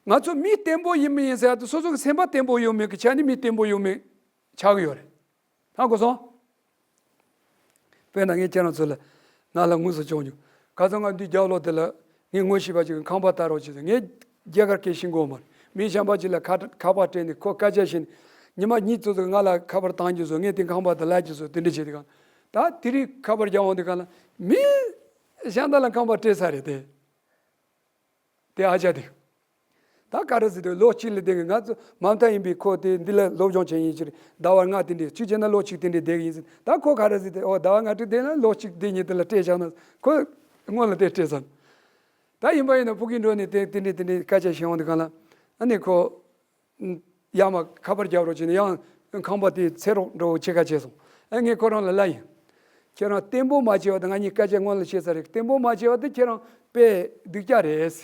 ང་ཚོ་མི་བརྟན་པོ་ཡིན་མི་ཡིན་ཟེར་ཡ་དེ་སོ་སོ་གི་སེམས་པ་བརྟན་པོ་ཡོད་མེད་ཀྱི་ཆ་ནས་མི་བརྟན་པོ་ཡོད་མེད་ཆགས་ཀྱི་ཡོད་རེད། ཧ་གོ་སོང་། དཔེར་ན་ངས་ཁྱེད་རང་ཚོ་ལ་ང་ལ་དངོས་སུ་བྱུང་མྱོང་། ཁ་སང་ང་འདི་རྒྱབ་ལོགས་དེ་ལ་ངས་ངོ་ཤེས་པ་ཅིག་གིས་ཁང་པ་ལྟ་རོགས་བྱས་ཟེར། ངས་རྒྱ་གར་སྐད་ཤེས་གོ་མ་རེད། མི་གཞན་པ་ཅིག་ལ་ཁ་ཁ་པར་སྤྲད་ནས་ཁོ་སྐད་ཆ་བཤད་ནས་ཉི་མ་གཉིས་ཙམ་ཙམ་ང་ལ་ཁ་པར་བཏང་རྒྱུ་བཟོ། ངས་དེ་ཁང་པ་དེ་གླ་རྒྱུ་བཟོ། དེ་འདྲ་བྱས་དེ་གང་ད་དེ་རིང་ཁ་པར་རྒྱག་འོང་དུས་སྒང་ལ་མི་གཞན་དག་ལ་ཁང་པ་སྤྲད་ཚར་རེད་དེ། དེ་ཨ་ཅག་དེ། ད་ག་རེ་ཟེར་དུས་ལོ་གཅིག་ལ་དེ་གི་ང་ཚོ་མ་མཐའ་ཡིན་པའི་ཁོ་དེ་འདི་ལ་སློབ་སྦྱོང་བྱེད་ཡིན་ཕྱིར་ཟླ་བ་ལྔ་དེ་འདྲའི་གཅིག་བྱས་ན་ལོ་གཅིག་དེ་འདྲའི་བསྡད་གི་ཡིན་ཟེར། ད་ཁོ་ག་རེ་ཟེར་དུས། ཨོ་ཟླ་བ་ལྔ་དྲུག་བསྡད་ན་ལོ་གཅིག་དེ་ཉིད་དེ་ལ་སྤྲད་བཞག་ན་ཁོ་སྔོན་ལ་དེ་སྤྲད་ཚར། ད་ཡིན་པ་ཡིན་ན་ཕ་གིར་འགྲོ་ནས་དེ་དེ་འདྲའི་དེ་འདྲའི་སྐད་ཆ་བཤད་འོང་དུས་སྒང་ལ་ཨ་ནི་ཁོ། ཡང་མ་ཁ་པར་རྒྱག་རོགས་བྱས་ནས་ཡང་ཁང་པ་དེ་འཚོལ་རོགས་འགྲོ་ཆེ་ཁ་བྱས་སོང་། ཨ་ངས་ཁོ་རང་ལ་ལབ་ཡིན། ཁྱེད་རང་བརྟན་པོ་མ་བྱས་པ་དེ། ང་གཉིས་སྐད་ཆ་སྔོན་ལ་བཤད་ཚར་རེད། བརྟན་པོ་མ་བྱས་པ་དེ་ཁྱེད་རང་དཔེ་སྡུག་ཅག་རེད།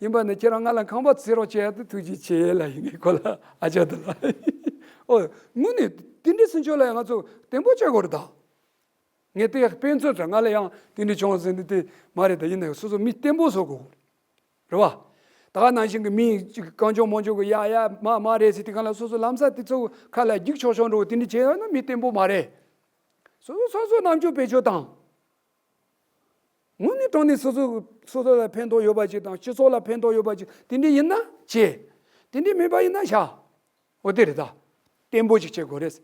ཡིན་པ་ནི་ཁྱེད་རང་ང་ལ་ཁང་པ་འཚོལ་རོགས་བྱས་ཡ་དེ་ཐུགས་རྗེ་ཆེ་ལབ་ཡིན། ངས་ཁོ་ལ་ཨ་ཅག་དེ་ལ། ཨོ་དངོས་གནས་དེ་འདྲའི་ཚུན་ཆོད་ལ་ཡང་ང་ཚོ་བརྟན་པོ་བྱེད་དགོས་རེད་ད། ངས་དེ་ཡང་དཔེ་མཚོན་དྲངས། ང་ལ་ཡང་དེ་འདྲ་བྱུང་ཟིན་དེ་དེ་མ་རེད་ད། ཡིན་ན་ཡང་སོ་སོ་མི་བརྟན་པོ་བཟོ་དགོས་རེད་བ། ད་ག་ནང་བཞིན་གྱི་མི་གཅིག་གང་བྱུང་མང་བྱུང་གི་ཡ་ཡ་མ་མ་རེད་ཟེར་དུས་སྒང་ལ་སོ་སོ་ལམ་སང་དེ་ཚོ་ཁ་ལ་རྒྱུག་ཆོག་ཆོག་འགྲོ་དེ་འདྲ་བྱས་ཡོད་ན་མི་བརྟན་པོ་མ་རེད། སོ་སོ་སོ་སོ་རྣམ་དཔྱོད་བེད་སྤྱོད་བཏང་། དངོས་གནས་དྲང་གནས་སོ་སོ་སོ་སོ་ལ་ཕན་ཐོགས་ཡོད་པ་ཅིག་དང་སྤྱི་ཚོགས་ལ་ཕན་ཐོགས་ཡོད་པ་ཅིག་དེ་འདྲ་ཡིན་ན་བྱེད། དེ་འདྲ་མིན་པ་ཡིན་ན་བཞག་འོ་དེ་རེད་ད། བརྟན་པོ་ཅིག་བྱེད་དགོས་རེད།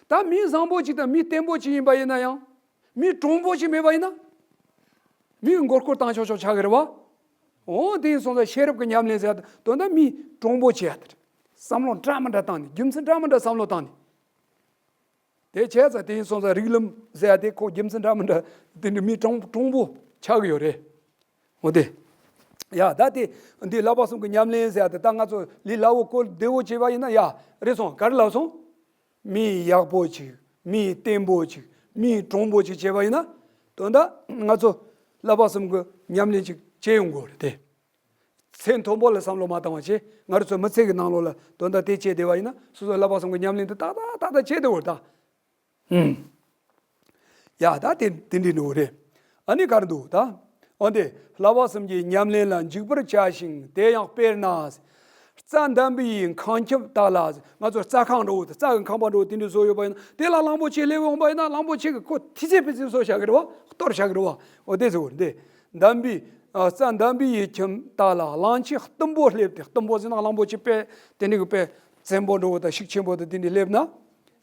ད་མི་བཟང་པོ་ཅིག་དང་མི་བརྟན་པོ་ཅིག་ཡིན་པ་ཡིན་ན་ཡང་། མི་གྲུང་པོ་ཅིག་མེད་པ་ཡིན་ན། མིའི་མགོ་སྐོར་བཏང་ཆོག་ཆོག་ཆགས་ཀྱི་རེད་བ། འོ་དེ་ཡིན་སོང་ཙང་ཤེས་རབ་ཀྱི་ཉམས་ལེན་ཟེར་ཡ་དེ་དོན་དག་མི་གྲུང་པོ་བྱེད་ཡ་དེ་རེད། བསམ་བློ་འདྲ་མི་འདྲ་བཏང་ནས། རྒྱུ་མཚན་འདྲ་མི་འདྲ་བསམ་བློ་བཏང་ནས། དེ་བྱས་ཙང་དེ་ཡིན་སོང་ཙང་རིགས་ལམ་ཟེར་ཡ་དེ་ཁོ་རྒྱུ་མཚན་འདྲ་མི་འདྲ་དེ་འདྲ་མི་གྲུང་གྲུང་པོ་ཆགས་ཀྱི་ཡོད་རེད། འོ་དེ། ཡ་ད་དེ་འདི་བསླབ་པ་གསུམ་གྱི་ཉམས་ལེན་ཟེར་ཡ་དེ་ད་ང་ཚོ་ལས་སླ་བོ་གོ་བདེ་བོ་བྱས་པ་ཡིན་ན་ཡ་རེད་སོང་། ག་རེ་ལབ་སོང་། མི་ཡག་པོ་ཅིག་མི་བརྟན་པོ་ཅིག་མི་གྲུང་པོ་ཅིག་བྱས་པ་ཡིན་ན། དོན་དག་ང་ཚོ་བསླབ་པ་གསུམ་གྱི་ཉམས་ལེན་ཅིག་བྱེད་ཡོང་དགོས་རེད་དེ། ཚད་མཐོན་པོ་ལ་བསམ་བློ་མ་བཏང་བ་བྱས། ང་རང་ཚོ་མི་ཚེ་གི་ནང་ལོགས་ལ་དོན་དག་དེ་བྱས་བསྡད་པ་ཡིན་ན། སོ་སོ་བསླབ་པ་གསུམ་གྱི་ཉམས་ལེན་དེ་ཏག་ཏག་ཏག་ཏག་བྱས་བསྡད་ཡོད་རེད་ད། ཨུམ། ཡ་ད་དེ་དེ་འདྲ་འདྲ་བོ་རེད། ཨ་ནི་ག་རེ་འདུག་ད། འོན་ཏེ་བསླབ་པ་གསུམ་གྱི་ཉམས་ལེན་ལ་འཇུག་པར་བྱ་ཞིང་། དེ་ཡང་དཔེར་ན། རྩྭ་འདམ་བུ་ཡི་ཁང་ཁྱིམ་དག་ལ། ང་ཚོ་རྩྭ་ཁང་འདྲ་བོ་དང་རྩྭ་གི་ཁང་པ་འདྲ་བོ་དེ་འདྲ་བཟོས་ཡོད་པ་ཡིན་ན། དེ་ལ་གླང་པོ་ཆེ་སླེབས་ཡོང་པ་ཡིན་ན། གླང་པོ་ཆེ་གིས་ཁོ་ཐི་ཚད་ཕི་ཚད་བཟོས་བཞག་གི་རེད་བ། གཏོར་བཞག་གི་རེད་བ། འོ་དེ་ཟེར་བ་རེད། འདམ་བུའི་ཨ་རྩྭ་འདམ་བུ་ཡི་ཁྱིམ་དག་ལ། གླང་ཆེན་གཏུམ་པོ་སླེབས་ཏེ། གཏུམ་པོ་ཟེར་ན་གླང་པོ་ཆེ་དཔེ་དེ་འདྲ་གི་དཔེ་བཙན་པོ་འདྲ་བོ་དང་ཤུགས་ཆེན་པོ་དང་དེ་འདྲ་སླེབས་ན།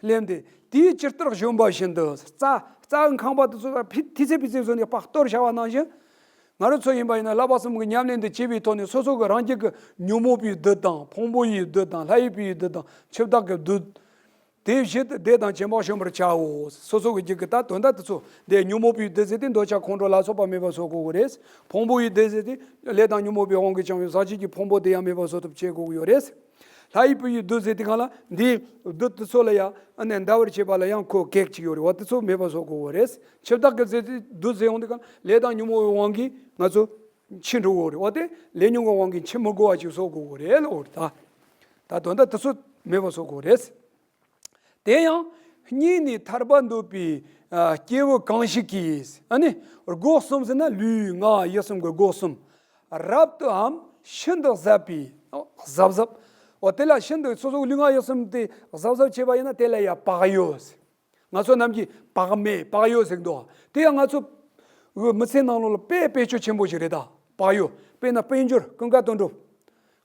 སླེབས་ཏེ་དེས་ཇི་ལྟར་བཞོན་པ་བཞིན་དུ། རྩྭ་རྩྭ་གི་ཁང་པ་དེ་ཚོ་ཕི་ཐི་ཚད་ཕི་ཚད་བཟོས་ནས་ཕར་གཏོར་བཞག་པ་ནང་བཞིན། ང་རང་ཚོ་ཡིན་པ་ཡིན་ན་བསླབ་པ་གསུམ་གྱི་ཉམས་ལེན་དེ་བྱེད་པའི་ཐོག་ནས། སོ་སོ་གི་རང་རྒྱུད་ཀྱི་ཉོན་མོངས་པའི་བདུད་དང་། ཕུང་པོ་ཡི་བདུད་དང་། ལྷ་ཡི་བུ་ཡི་བདུད་དང་། འཆི་བདག་གི་བདུད། དེ་བཞིན་དུ་བདེ་དང་ལྗིད་མོ་བྱོན་པར་བྱའོ། སོ་སོ་གི་རྒྱུད་ཀྱི་ད་དོན་དག་དེ་ཚོ། དེ་ཉོན་མོངས་པའི་བདུད་ཟེར་དེ་འདོད་ཆགས་ཁོང་ཁྲོ་ལ་སོགས་པ་མེད་པ་བཟོ་དགོས་ཀྱི་རེད། ཕུང་པོ་ཡི་བདུད་ཟེར་དེ་ལས་དང་ཉོན་མོངས་པའི་དབང་གིས་བྱུང་བའི་ཟག་བཅས་ཀྱི་ཕུང་པོ་དེ་ཡང་མེད་པ་བཟོ་ཐབས་བྱེད་དགོས་ཀྱི་ཡོད་རེད། ལྷ་ཡི་བུ་ཡི་བདུད་ཟེར་དེ་གང་ལ། འདིའི་བདུད་དེ་ཚོ་ལ་ཡང་ཨ་ནི་འདའ་བར་བྱེད་པ་ལ་ཡང་ཁོ་གེགས་ཅིག་ཡོད་རེད་བ། དེ་ཚོ་མེད་པ་བཟོ་དགོས་ཀྱི་རེད། འཆི་བདག་གི་ཟེར་དེ་བདུད་ཟེར་ཡོང་དུས་གང་ལ། ལས་དང་ཉོན་མོངས་པའི་དབང་གིས་ང་ཚོ་འཆི་འགྲོ་གི་རེད་བ། དེ་ལས་ཉོན་གྱི་དབང་གིས་འཆི་མི་དགོས་པ་ཅིག་བཟོ་དགོས་ཀྱི་རེད་ལབ་པ་རེད་ད། ད་དོན་དག་དེ་ཚོ་མེད་པ་བཟོ་དགོས་རེད། དེ་ཡང་སྙིང་ནས་ཐར་པ་འདོད་པའི་ཨ་སྐྱེ་བོ་གང་ཞིག་གིས། ཨ་ནི་སྒོ་གསུམ་ཟེར་ན་ལུས་ངག་ཡིད་གསུམ་གྱི་སྒོ་གསུམ། རབ་ཏུའམ་ཤིན་ཏུ་གཟབ་པའི། གཟབ་གཟབ། འོ་དེ་ལ་ཤིན་ཏུ་སོ་སོའི་ལུས་ངག་ཡིད་གསུམ་དེ་གཟབ་གཟབ་བྱས་པ་ཡིན་ན། དེ་ལ་ཡང་བག་ཡོད། ང་ཚོ་ནམ་རྒྱུན་བག་མེད་བག་ཡོད་ཟེར་གི་འདུག་དེ་ཡང་ང་ཚོ་མི་ཚེ་ནང་ལོགས་ལ་དཔེ་དཔེ་བརྗོད་ཆེན་པོ་ཞིག་རེད་ད། བག་ཡོད། དཔེར་ན་དཔལ་འབྱོར་ཀུན་དགའ་དོན་གྲུབ།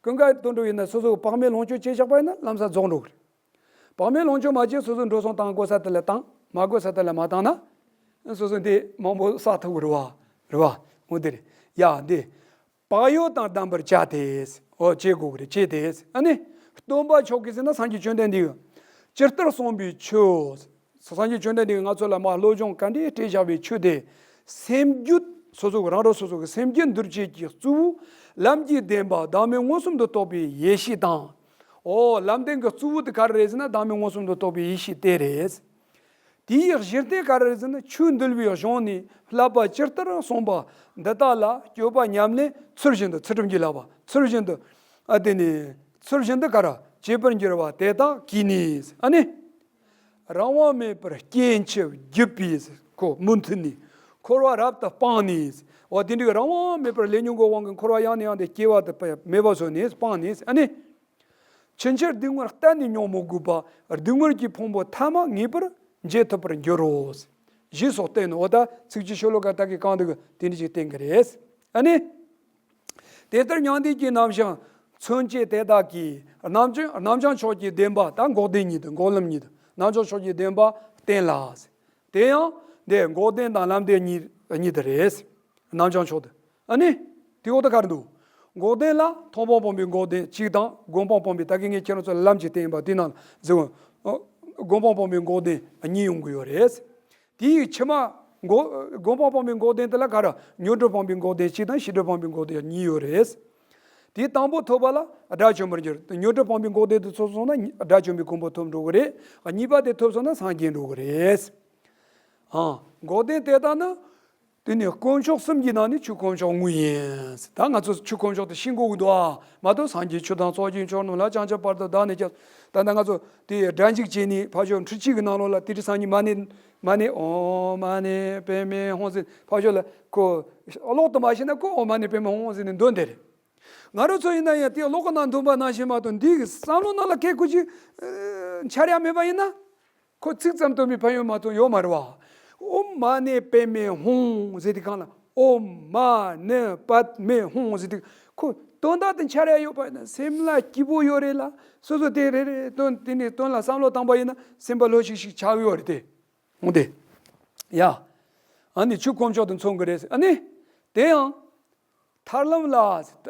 ཀུན་དགའ་དོན་གྲུབ་ཡིན་ན་སོ་སོ་བག་མེད་ལོངས་སྤྱོད་བྱས་བཞག་པ་ཡིན་ན་ལམ་སང་རྫོགས་འགྲོ་གི་རེད། བག་མེད་ལོངས་སྤྱོད་མ་བྱས་སོ་སོ་འགྲོ་སོང་བཏང་དགོས་ས་དེ་ལ་བཏང་། མ་དགོས་ས་དེ་ལ་མ་བཏང་ན། སོ་སོ་འདི་མང་པོ་བསགས་ཐུབ་ཀྱི་རེད་བ། རེད་བ། འོ་དེ་རེད། ཡ་འདི། བག་ཡོད་དང་ལྡན་པར་བྱ་སྟེ། འོ་བྱེད་དགོས་ཀྱི་རེད། བྱས་ཏེ། ཨ་ནི། སྟོན་པ་མཆོག་གིས་ཟེར་ན་སངས་རྒྱས་བཅོམ་ལྡན་འདས་ཀྱིས། ཇི་ལྟར་གསུངས་པའི་ཆོས། སངས་རྒྱས་བཅོམ་ལྡན་འདས་ཀྱིས་ང་ཚོ་ལ་མ་སློབ་སྦྱོང་ག་འདྲས་སྤྲད་བཞག་པའི་ཆོས་དེ། སེམས་རྒྱུད། སོ་སོ་གི་རང་རང་སོ་སོ་གི་སེམས་རྒྱུད་འདུལ་བྱེད་ཀྱི་གཙོ་བོ། ལམ་གྱི་བདེན་པ་བདག་མེད་མངོན་སུམ་དུ་རྟོགས་པའི་ཡེ་ཤེས་དང་། འོ་ལམ་བདེན་གྱི་གཙོ་བོ་དེ་ག་རེ་རེད་ཟེར་ན། བདག་མེད་མངོན་སུམ་དུ་རྟོགས་པའི་ཡེ་ཤེས་དེ་རེད། དེའི་གཞི་རྟེན་ག་རེ་རེད་ཟེར་ན། ཆོས་འདུལ་བའི་གཞུང་ནས་བསླབ་པ་ཇི་ལྟར་གསུངས་པ་འདི་དག་ལ་སྤྱོད་པ་ཉམས་ལེན་ཚུལ་བཞིན་དུ། ཚུལ་ཁྲིམས་ཀྱི་བསླབ་པ་ཚུལ་བཞིན་དུ། ཨ་དེ་ནི་ཚུལ་བཞིན་དུ་ག་རེ་བྱེད་པར་འགྱུར་བ་དེ་དག་གིས་ནི། ཨ་ནི། རང་དབང་མེད་པར་སྐྱེ་འཆི་བརྒྱུད་པའི་ཁོ་མུ་མཐུད་ནས་འཁོར་བ་རབ་ཏུ་སྤངས་ནས། འོ་དེ་འདྲའི་རང་དབང་མེད་པར་ལས་ཉོན་གྱི་དབང་གིས་འཁོར་བ་ཡང་ནས་ཡང་དུ་སྐྱེ་བ་དེ་མེད་པ་བཟོས་ནས་སྤངས་ནས། ཨ་ནི། ཕྱིན་ཆད་སྡུག་བསྔལ་གཏན་ནས་མྱོང་མི་དགོས་པ། སྡུག་བསྔལ་གྱི་ཕུང་པོ་ཐ་མ་ངེས་པར་འབྱེད་ཐུབ་པར་འགྱུར་རོ། ཞེས་སོགས་བསྟན་ནོ། འོ་ད་ཚིགས་བཅད་ཤོ་ལོ་ཀ་ད་གིན་གང་འདུག་དེ་འདྲ་ཞིག་བསྟན་གྱི་རེད། ཨ་ནི། དེ་ལྟར་མྱང་འདས་ཀྱི་རྣམ་གཞག་མཚོན་བྱེད་དེ་དག་གིས། རྣམ་བྱང་རྣམ་བྱང་ཕྱོགས་ཀྱི་བདེན་པ། ད་འགོག་བདེན་གཉིས་དང་འགོག་ལམ་གཉིས་དང་། རྣམ་བྱང་ཕྱོགས་ཀྱི་བདེན་པ་བསྟན་ལ། དེ་ཡང་འདི་འགོག་བདེན་དང་ལམ་བདེན་གཉིས་གཉིས་དེ་རེད། རྣམ་བྱང་ཕྱོགས་དེ། ཨ་ནི། དེའི་འོག་ཏུ་ག་རེ་འདུག་འགོག་བདེན་ལ་མཐོང་སྤང་སྤངས་པའི་འགོག་བདེན་གཅིག་དང་། སྒོམ་སྤང་སྤངས་པའི། ད་གིན་ངས་ཁྱེད་རང་ཚོ་ལ་ལམ་གྱི་སྟེང་ཡིན་པ་དེ་ནང་ཟེར་བ། སྒོམ་སྤང་སྤངས་པའི་འགོག་བདེན་གཉིས་ཡོང་གི་ཡོད་རེད། དེའི་ཕྱི་མ་འགོག་སྒོམ་སྤང་སྤངས་པའི་འགོག་བདེན་དེ་ལ་ག་རེ། མྱོང་གྲོལ་སྤངས་པའི་འགོག་བདེན་གཅིག་དང་། བྱེད་གྲོལ་སྤངས་པའི་འགོག་བདེན་གཉིས་ཡོད་རེད། དེའི་དང་པོ་ཐོབ་པ་ལ་དགྲ་བཅོམ་པར་འགྱུར། མྱོང་གྲོལ་སྤངས་པའི་འགོག་བདེན་དེ་ཐོབ་སོང་ན་དགྲ་བཅོམ་པའི་གོ་འཕང་ཐོབ་འགྲོ་གི་རེད། གཉིས་པ་དེ་ཐོབ་སོང་ན་སངས་རྒྱས་འགྲོ་གི་རེད། ཨང་། འགོག་བདེན་དེ་དག་ནི། དེ་ནི་དཀོན་མཆོག་གསུམ་གྱི་ནང་ནས་ཆོས་དཀོན་མཆོག་དངོས་ཡིན། ད་ང་ཚོ་ཆོས་དཀོན་མཆོག་དེ་ཤེས་དགོས་ཀྱི་འདུག་ཨ། མ་གཏོགས་སངས་རྒྱས་ཆོས་དང་ཚོགས་ཀྱི་མཆོག་རྣམས་ལ། བྱང་ཆུབ་བར་དུ་བདག་ནི་སྐྱབས། ད་ལྟ་ང་ཚོ་དེ་སྒྲ་འཇུག་བྱས་ནས་ཕར་ཕྱོགས་འཕྲུལ་ཆས་ཀྱི་ནང་ལོགས་ལ་ཏི་སྒྲི་སང་ཉིན་མ་ཎི་མ་ཎི་ཨོཾ་མ་ཎི་པདྨེ་ཧཱུྃ་ཟེར་ཕར་ཕྱོགས་ལ་ཁོ་ཀློག་ཏུ་མ་ཤེས་ན་ཁོ་ཨོཾ་མ་ཎི་པདྨེ་ཧཱུྃ་ཟེར་ནས་འདོན་བསྡད་རེད། ང་རང་ཚོ་ཡིན་ན་ཡང་དེ་ཀློག་གི་ནང་འདོན་པ་ནང་བཞིན་མ་གཏོགས་འདི་གི་བསམ་བློ་ནང་ལ་ཁེ་ཁུ་ཅིག་འཆར་ཡ་མེད་པ་ཡིན་ན། ཁོ་ཚིག་ཙམ་བཏོན་པའི་ཕན་ཡོན་མ་གཏོགས་ཡོད་མ་རེད་བ། ཨོཾ་མ་ཎི་པདྨེ་ཧཱུྃ་ཟེར་དུས་སྒང་ལ། ཨོཾ་མ་ཎི་པདྨེ་ཧཱུྃ་ཟེར་དུས་ཁོ་ དོན་དག་དེ་འཆར་ཡ་ཡོད་པ་ཡིན་ན་སེམས་ལ་སྐྱིད་པོ་ཡོད་རེད་ལ། སོ་སོ་དེ་རེ་རེ་དོན་དེ་ནས་དོན་ལ་བསམ་བློ་བཏང་པ་ཡིན་ན་སེམས་པ་ལྷོད་ཤིག་ཤིག་ཆགས་ཡོད་རེད་དེ། འོང་དེ། ཡ། ཨ་ནི་ཆོས་དཀོན་མཆོག་ཏུ་མཚོན་གི་རེད། ཨ་ནི། དེ་ཡང་། ཐར་ལམ་ལ།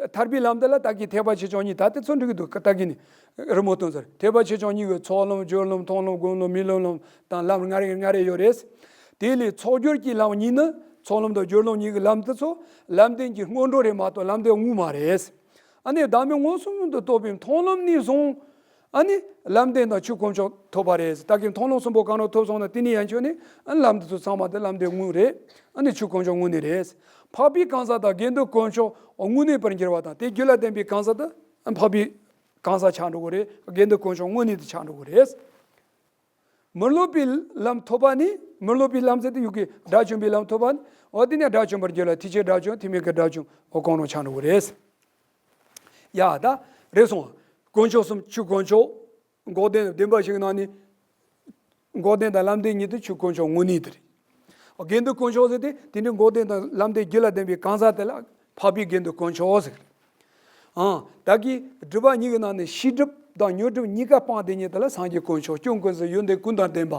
ཐར་པའི་ལམ་དེ་ལ་ད་གིན་ཐེག་པ་ཆེ་ཆུང་གཉིས་ད་དེ་ཚོ་འགྲིག་གི་འདུག་ད་གིན་ནི་རི་མོ་སྟོན་ཚར། ཐེག་པ་ཆེ་ཆུང་གཉིས་ཀྱི་ཚོགས་ལམ་སྦྱོར་ལམ་མཐོང་ལམ་སྒོམ་ལམ་རྨི་ལམ་ལམ་དང་ལམ་ལྔ་རེ་ལྔ་རེ་ཡོད་རེད། དེ་ལས་ཚོགས་སྦྱོར་གྱི་ལམ་གཉིས་ནི་ཚོགས་ལམ་དང་སྦྱོར་ལམ་གཉིས་ཀྱི་ལམ་དེ་ཚོ་ལམ་བདེན་གྱི་སྔོན་འགྲོ་རེད་མ་གཏོགས་ལམ་བདེན་དངོས་མ་རེད། ཨ་ནི་བདག་མེད་མངོན་སུམ་དུ་རྟོགས་པའི་མཐོང་ལམ་ནས་བཟུང་། ཨ་ནི་ལམ་བདེན་དང་ཆོས་དཀོན་མཆོག་ཐོབ་པ་རེད། ད་གིན་མཐོང་ལམ་གསུམ་པོ་གང་རུང་ཐོབ་སོང་ན་དེ་ནས་ཡན་ཆོད་ནས་ཨ་ནི་ལམ་འདི་ཚོ་ཚང་མ་དེ་ལམ་བདེན་དངོས་རེད། ཨ་ནི་ཆོས་དཀོན་མཆོག་དངོས་གནས་རེད། འཕགས་པའི་གང་ཟག་དང་དགེ་འདུན་དཀོན་མཆོག་དངོས་གནས་པར་འགྱུར་བ་དང་དེ་རྒྱུད་ལ་ལྡན་པའི་གང་ཟག་དེ་འཕགས་པའི་གང་ཟག་ཆགས་འགྲོ་གི་རེད། དགེ་འདུན་དཀོན་མཆོག་དངོས་གནས་དེ་ཆགས་འགྲོ་གི་རེད། མི་སློབ་པའི་ལམ་ཐོབ་པ་ནི་མི་སློབ་པའི་ལམ་ཟེར་དུས་ཡུལ་གྱི་དགྲ་བཅོམ་པའི་ལམ་ཐོབ་པ་ནི་འོ་དེ་ནས་དགྲ་བཅོམ་པར་འགྱུར་ལ་ཐེག་ཆེན་དགྲ་བཅོམ་ཐེག་དམན་གྱི་དགྲ་བཅོམ་འོ་གང་རུང་ཆགས་འགྲོ་གི་རེད། ཡ་ད་རེད་སོང་། དཀོན་མཆོག་གསུམ་ཆོས་དཀོན་མཆོག་འགོག་བདེན་བདེན་པ་ཞིག་ནང་ནས། འགོག་བདེན་དང་ལམ་བདེན་གཉིས་དེ་ཆོས་དཀོན་མཆོག་དངོས་གནས་དེ་རེད། དགེ་འདུན་དཀོན་མཆོག་ཟེར་ཏེ་དེ་འདྲའི་འགོག་བདེན་དང་ལམ་བདེན་རྒྱུད་ལ་ལྡན་པའི་གང་ཟག་དེ་ལ་འཕགས་པའི་དགེ་འདུན་དཀོན་མཆོག་ཟེར། ཨང་། བདག་གིས་སྒྲུབ་པ་གཉིས་ཀྱི་ནང་ནས་ཤེས་སྒྲུབ་དང་ཉོན་སྒྲུབ་གཉིས་ཀ་སྤངས་ཏེ་ཉིད་དེ་ལ་སངས་རྒྱས་དཀོན་མཆོག་སྐྱོན་ཀུན་ཟད་ཡོན་ཏན་ཀུན་དང་ལྡན་པ།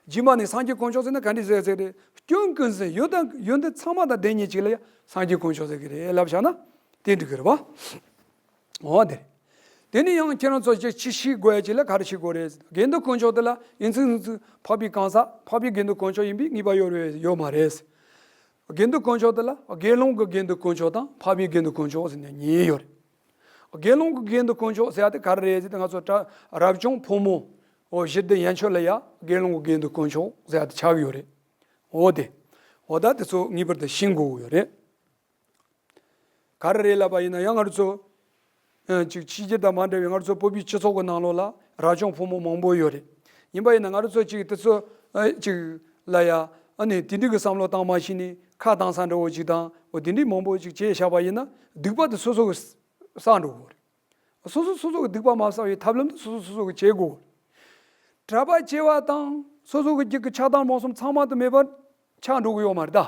རྗེས་མ་ནས་སངས་རྒྱས་དཀོན་མཆོག་ཟེར་ན་ག་འདྲ་ཟེར་ཟེར་རེད། སྐྱོན་ཀུན་ཟད་ཡོན་ཏན་ཡོན་ཏན་ཚང་མ་དང་ལྡན་ཉིད་ཅིག་ལ་ཡང་སངས་རྒྱས་དཀོན་མཆོག་ཟེར་གི་རེད་ལབ་བཞག་ན་དེ་འགྲིག་གི་རེད་བ། འོ་དེ་རེད། དེ་ནས་ཡང་ཁྱེད་རང་ཚོ་ཅིག་ཅི་ཤེས་དགོས་ཡ་ཅིག་ལ་ག་རེ་ཤེས་དགོས་རེད། དགེ་འདུན་དཀོན་མཆོག་དེ་ལ་ཡིན་ཚུལ་ཡིན་ཚུལ་འཕགས་པའི་གང་ཟག་འཕགས་པའི་དགེ་འདུན་དཀོན་མཆོག་ཡིན་པའི་ངེས་པ་ཡོད་རེད་ཡོད་མ་རེད། དགེ་འདུན་དཀོན་མཆོག་དེ་ལ་དགེ་སློང་གི་དགེ་འདུན་དཀོན་མཆོག་དང་འཕགས་པའི་དགེ་འདུན་དཀོན་མཆོག་ཟེར་ནས་གཉིས་ཡོད་རེད། དགེ་སློང་གི་དགེ་འདུན་དཀོན་མཆོག་ཟེར་ཡ་དེ་ག་རེ་རེད་ཟེར་ཏེ་ང་ཚོ་གྲྭ་རབ་བྱུང་ཕོ་མོ་འོ་བཞི་ལྡན་ཡན་ཆོད་ལ་ཡ་དགེ་སློང་གི་དགེ་འདུན་དཀོན་མཆོག་ཟེར་ཡ་དེ་ཆགས་ཀྱི་ཡོད་རེད། འོ་དེ། འོ་ད་དེ་ཚོ་ངེས་པར་དུ་ཤེས་དགོས་ཀྱི་ཡོད་རེད། ག་རེ་རེད་ལབ་པ་ཡིན་ན་ཡང་ང་རང་ཚོ། ཨ་ཅིག་ཕྱི་རྒྱལ་དང་མ་འདྲ་བའི་ང་རང་ཚོ་བོད་པའི་སྤྱི་ཚོགས་ཀྱི་ནང་ལོགས་ལ་རབ་བྱུང་ཕོ་མོ་མང་པོ་ཡོད་རེད། ཡིན་པ་ཡིན་ན་ང་རང་ཚོ་ཅིག་དེ་ཚོ་ཨ་ཅིག་ལ་ཡ་ཨ་ནི་དེ་འདྲའི་གི་བསམ་བློ་བཏང་མ་ཤེས་ནས་ཁ་བཏང་ས་འདྲ་བོ་ཅིག་དང་འོ་དེ་འདྲའི་མང་པོ་ཅིག་བྱས་བཞག་པ་ཡིན་ན་སྡིག་པ་དེ་སོ་སོ་གི་བསགས་འགྲོ་གི་རེད། སོ་སོ་སོ་སོ་གི་སྡིག་པ་མ་བསགས་པའི་ཐབས་ལམ་དེ་སོ་སོ་སོ་སོ་གི་བྱེད་དགོས། གྲྭ་པ་བྱེ་བ་དང་སོ་སོ་གི་རྒྱུད་ཀྱི་ཆགས་སྡང་རྨོངས་གསུམ་ཚང་མ་དེ་མེད་པར་ཆགས་འགྲོ་གི་ཡོད་མ་རེད་ད།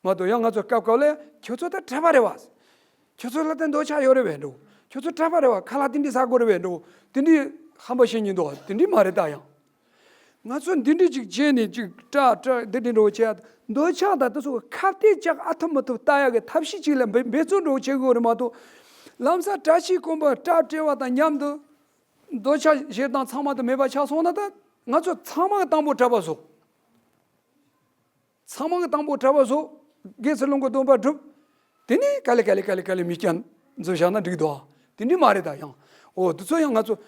མ་གཏོགས་ཡང་ང་ཚོ་སྐབས་སྐབས་ལ་ཁྱོད་ཚོ་ད་གྲྭ་པ་རེད་བ། ཁྱོད་ཚོ་ལ་ད་འདོད་ཆགས་ཡོད་རེད་བས་འགྲོ། ཁྱོད་ཚོ་གྲྭ་པ་རེད་བ་ཁ་ལག་དེ་འདྲ་ཟ་དགོས་རེད་བས་འགྲོ། དེ་འདྲ་ཧམ་པ་བཤད་སྙིང་འདུག་བ་དེ་འདྲ་མ་རེད་ད་ཡང་། ང་ཚོ་འདི་འདྲ་ཅིག་བྱས་ནས་ཅིག་སྐྲག་སྐྲག་འདི་འདྲ་འགྲོ་བྱས་འདོད་ཆགས་དང་དེ་ཚོ་ཁ་གཏད་བཅག་ཨ་ཐུབ་མ་ཐུབ་ལྟ་ཡག་གི་ཐབས་ཤེས་ཅིག་ལ་འབད་འབད་བརྩོན་འགྲོ་བྱེད་དགོས་རེད་མ་གཏོགས། ལམ་སང་བཀྲ་ཤིས་སྐོམ་པ་སྐྲག་བྲལ་བ་དང་མཉམ་དུ་འདོད་ཆགས་ཞེ་སྡང་ཚང་མ་དུ་མེད་པ་ཆགས་སོང་ན་ད་ང་ཚོ་ཚང་མ་གི་དང་པོ་གྲྭ་པ་བཟོ། ཚང་མ་གི་དང་པོ་གྲྭ་པ་བཟོ། དགེ་ཚུལ་སློང་གི་སྡོམ་པ་སྒྲུབ། དེ་ནས་ག་ལེ་ག་ལེ་ག་ལེ་ག་ལེ་མི་སྐྱ་འཛུལ་བཞག་ན་འགྲིག་འདུག་ཨ། དེ་འདྲ་མ་རེད་ད་ཡང་། འོ་དེ་ཚོ་ཡང་ང་ཚོ།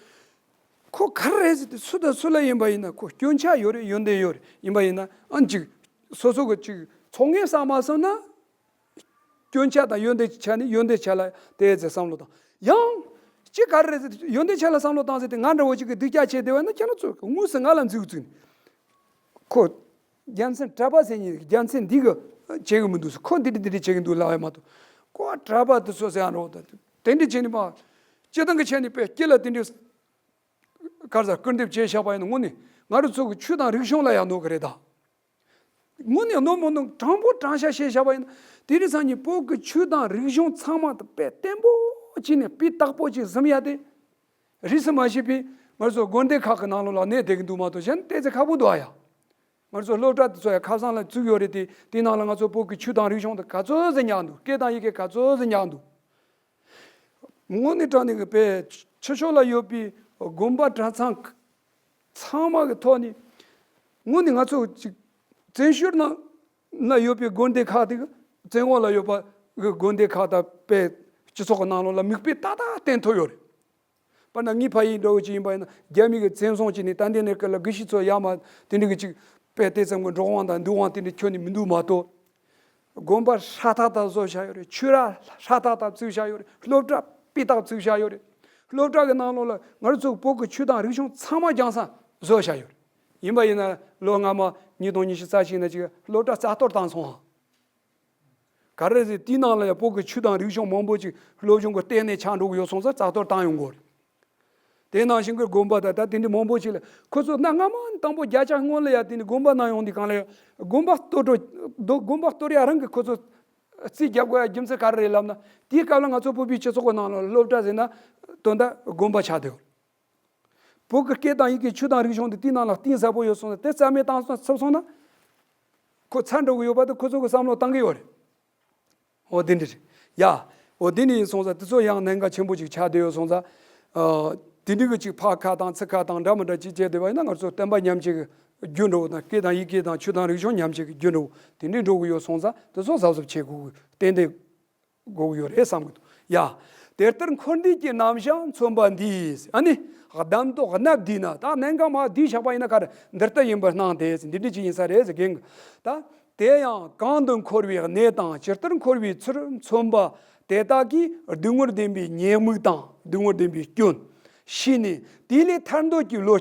ཁོ་ག་རེ་རེད་ཟེར་ཏེ་སུ་དང་སུ་ལ་ཡིན་པ་ཡིན་ན་ཁོ་སྐྱོན་ཆ་ཡོད་རེད་ཡོན་ཏན་ཡོད་རེད་ཡིན་པ་ཡིན་ན་ཨ་ཅིག་སོ་སོ་གི་ཅིག་ཚོགས་ངན་བསགས་མ་སོང་ན། སྐྱོན་ཆ་དང་ཡོན་ཏན་ཆ་ནི་ཡོན་ཏན་ཆ་ལ་དེ་ཚེ་བསམ་བློ་བཏང་། ཡང་། ཅི་ག་རེ་རེད་ཟེར་ཡོན་ཏན་ཆ་ལ་བསམ་བློ་བཏང་ཟེར་ཏེ་ང་འདྲ་བོ་ཅིག་གི་སྡུག་ཅག་བྱས་བསྡད་པ་ན་ཁྱེད་རང་ཚོ་དངོས་སུ་ང་ལ་འཛུལ་བཙུགས་ནས། ཁོ། རྒྱལ་མཚན་གྲྭ་པ་ཟེར་མཁན་རྒྱལ་མཚན་འདི་གི་བྱེད་གི་མི་འདུག་ཟེར་ཁོ་འདི་འདྲ་འདི་འདྲ་བྱེད་གི་འདུག་ལབ་ཡ་མ་གཏོགས། ཁོ་གྲྭ་པ་དེ་ཚོ་ཟེར་ཡ་རོགས་ད་དེ་འདྲ་བྱས་ནས་མ། སྤྱི་བཏང་གི་ཆ་ནས་པའི་སྐྱེ་ལ་དེ་འདྲའི། ག་རེ་ཟེར་སྐུར་འདེབས་བྱས་བཞག་པ་ཡིན་ན་དངོས་གནས་ང་རང་ཚོ་གི་ཆོས་དང་རིག་གཞུང་ལ་ཡང་གནོད་གི་རེད་ད། དངོས་གནས་གནོད་མི་གནོད་དྲང་པོ་དྲང་བཞག་བཤད་བཞག་པ་ཡིན་ན་དེ་རིང་སང་ཉིན་བོད་ཀྱི་ཆོས་དང་རིག་གཞུང་ཚང་མ་དེ་དཔེ་བརྟན་པོ་བྱས་ནས་སྤུས་དག་པོ་ཅིག་བཟུང་ཡ་དེ། རིས་སུ་མ་ཆད་པའི་ང་ཚོ་དགོན་སྡེ་ཁག་གི་ནང་ལོགས་ལ་གནས་བསྡད་ཀྱི་འདུག་མ་གཏོགས་གཞན་ཏོག་ཙམ་ཁག་པོ་འདུག་ཨ་ཡ། ང་ཚོ་སློབ་གྲྭ་དེ་ཚོ་ཡ་ཁ་སང་ལ་བཙུགས་ཡོད་རེད་དེ་དེའི་ནང་ལ་ང་ཚོ་བོད་ཀྱི་ཆོས་དང་རིག་གཞུང་དེ་ག་ཚོད་ཟིག་ཉར་འདུག་སྐད་དང་ཡི་གེ་ག་ཚོད་ཟིག་ཉར་འདུག་དངོས་གནས་དྲང་གནས་ཀྱི་དཔེ་ཕྱི་ཕྱོགས་ལ་ཡོད་པའི་དགོན་པ་གྲྭ་ཚང་ཚང་མ་གི་ཐོག་ནས་དངོས་གནས་ང་ཚོ་ཅིག་བཙན་བྱོལ་ནང་ན་ཡོད་པའི་དགོན་སྡེ་ཁག་དེ་གི་བཙན་འོག་ལ་ཡོད་པ་གི་དགོན་སྡེ་ཁག་དང་དཔེ་སྤྱི་ཚོགས་ཀྱི་ནང་ལོགས་ལ་མིག་དཔེ་ཏག་ཏག་བསྟན་ཐུབ་ཡོད་རེད། དཔེར་ན་ངའི་ཕ་ཡུལ་འདྲ་བོ་ཅིག་ཡིན་པ་ཡིན་ན་རྒྱ་མི་གི་བཙན་བཟུང་བྱས་ནས་ད་ལྟའི་གནས་སྐབས་ལ་དགེ་བཤེས་ཚོ་ཡར་མར་དེ་འདྲ་གི་ཅིག་དཔེ་དེ་ཙམ་གྱི་འགྲོ་དབང་དང་འདུག་དབང་དེ་འདྲ་ཁྱོན་ནས་མི་འདུག་མ་གཏོགས། དགོན་པ་ཧྲ་ཐག་ཐག་བཟོ་བཞག་ཡོད་རེད། ཆོས་ར་ཧྲ་ཐག་ཐག་བཙུགས་བཞག་ཡོད་རེད། སློབ་གྲྭ་སྤུས་དག་བཙུགས་བཞག་ཡོད་རེད། སློབ་གྲྭ་གི་ནང་ལོགས་ལ་ང་རང་ཚོ་བོད་ཀྱི་ཆོས་དང་རིག་གཞུང་ཚང་མ་སྦྱང་ས་བཟོ་བཞག་ཡོད་རེད། ཡིན་པ་ཡིན་ན་ལོ་སྔ་མ་ཉིས་སྟོང་ཉི་ཤུ་རྩ་གཅིག་ནང་ཅིག་སློབ་གྲྭ་རྩ་གཏོར་བཏང་སོང་ཨ། ག་རེ་ཟེར་དེའི་ནང་ལ་ཡང་བོད་ཀྱི་ཆོས་དང་རིག་གཞུང་མང་པོ་ཅིག་སློབ་སྦྱོང་གི་ལྟེ་གནས་ཆགས་འགྲོ་གི་ཡོད་སོང་ཙང་རྩ་གཏོར་བཏང་ཡོང་གི་རེད། དེ་ནང་བཞིན་གྱི་དགོན་པ་དང་ད་དེ་འདྲ་མང་པོ་ཅིག་ལ་ཁོ་ཚོ་གནའ་སྔ་མ་དང་པོ་བརྒྱ་ཆ་སྔོན་ལ་ཡ་དེ་འདྲ་དགོན་པ་གནང་ཡོང་དུས་གང་ལ་ཡ་དགོན་པ་གཏོར་འགྲོ་དགོན་པ་གཏོར་ཡ་རང་གི་ཁོ་ཚོ་ རྩིས་རྒྱབ་དགོས་ཡ་རྒྱུ་མཚན་ག་རེ་རེད་ལབ་ན། དེའི་སྐབས་ལ་ང་ཚོ་བོད་པའི་སྤྱི་ཚོགས་ཀྱི་ནང་ལ་སློབ་གྲྭ་ཟེར་ན་དོན་དག་དགོན་པ་ཆགས་བསྡད་ཡོད། བོད་ཀྱི་སྐད་དང་ཡི་གེ་ཆོས་དང་རིག་གཞུང་འདི་དེའི་ནང་ལ་གཏིང་ཟབ་པོ་ཡོད་སོང་ཙང་དེ་རྩ་མེད་བཏང་སོང་ཚུད་སོང་ན། ཁོ་ཚར་འགྲོ་གི་ཡོད་པ་དེ་ཁོ་ཚོ་གི་བསམ་བློ་བཏང་གི་ཡོད་རེད། འོ་དེ་འདྲ་རེད། ཡ། འོ་དེ་འདྲ་ཡིན་སོང་ཙང་དེ་ཚོ་ཡང་གནད་འགག་ཆེན་པོ་ཅིག་ཆགས་བསྡད་ཡོད་སོང་ཙང་། ཨ། དེ་འདྲ་གི་ཅིག་ཕར་ཁ་བཏང་ཚུར་ཁ་བཏང་འདྲ་མི་འདྲ་ཅིག་བྱས་བསྡད་པ་ཡིན་ན་ང་ཚོ་བསྟན་པ་ཉམས་བྱེད་ཀྱི་རྒྱུ་འགྲོ་བ་དང་། སྐད་དང་ཡི་གེ་དང་ཆོས་དང་རིག་གཞུང་ཉམས་བྱེད་ཀྱི་རྒྱུ་འགྲོ་བ་དེ་འདྲ་འགྲོ་གི་ཡོད་སོང་ཙང་དེ་ཚོ་གཟབ་གཟབ་བྱེད་དགོས་ཀྱི། ཏན་ཏན་དགོས་ཀྱི་ཡོད་རེད་བསམ་གྱི་འདུག། ཡ། དེ་ལྟར་འཁོར་འདས་ཀྱི་རྣམ་གཞག་མཚོན་པ་འདིས། ཨ་ནི། གདམས་ཏོག་སྣ་བསྡུས་ན། ད་གནད་འགག་མར་བསྡུས་བཞག་པ་ཡིན་ན་ག་རེ་འདི་ལྟ་ཡིན་པར་སྣང་སྟེ། འདི་འདྲ་ཅིག་ཡིན་ས་རེད་ཟེར་གྱིན། ད། དེ་ཡང་གང་དུ་འཁོར་བའི་གནས་དང་ཇི་ལྟར་འཁོར་བའི་ཚུལ་མཚོན་པ་དེ་དག་གིས་སྡུག་བསྔལ་བདེན་པའི་ཉེས་དམིགས་དང་སྡུག་བསྔལ་བདེན་པའི་སྐྱོན་ཤེས་ནས། དེ་ལས་ཐར་འདོད་ཀྱི་བློ།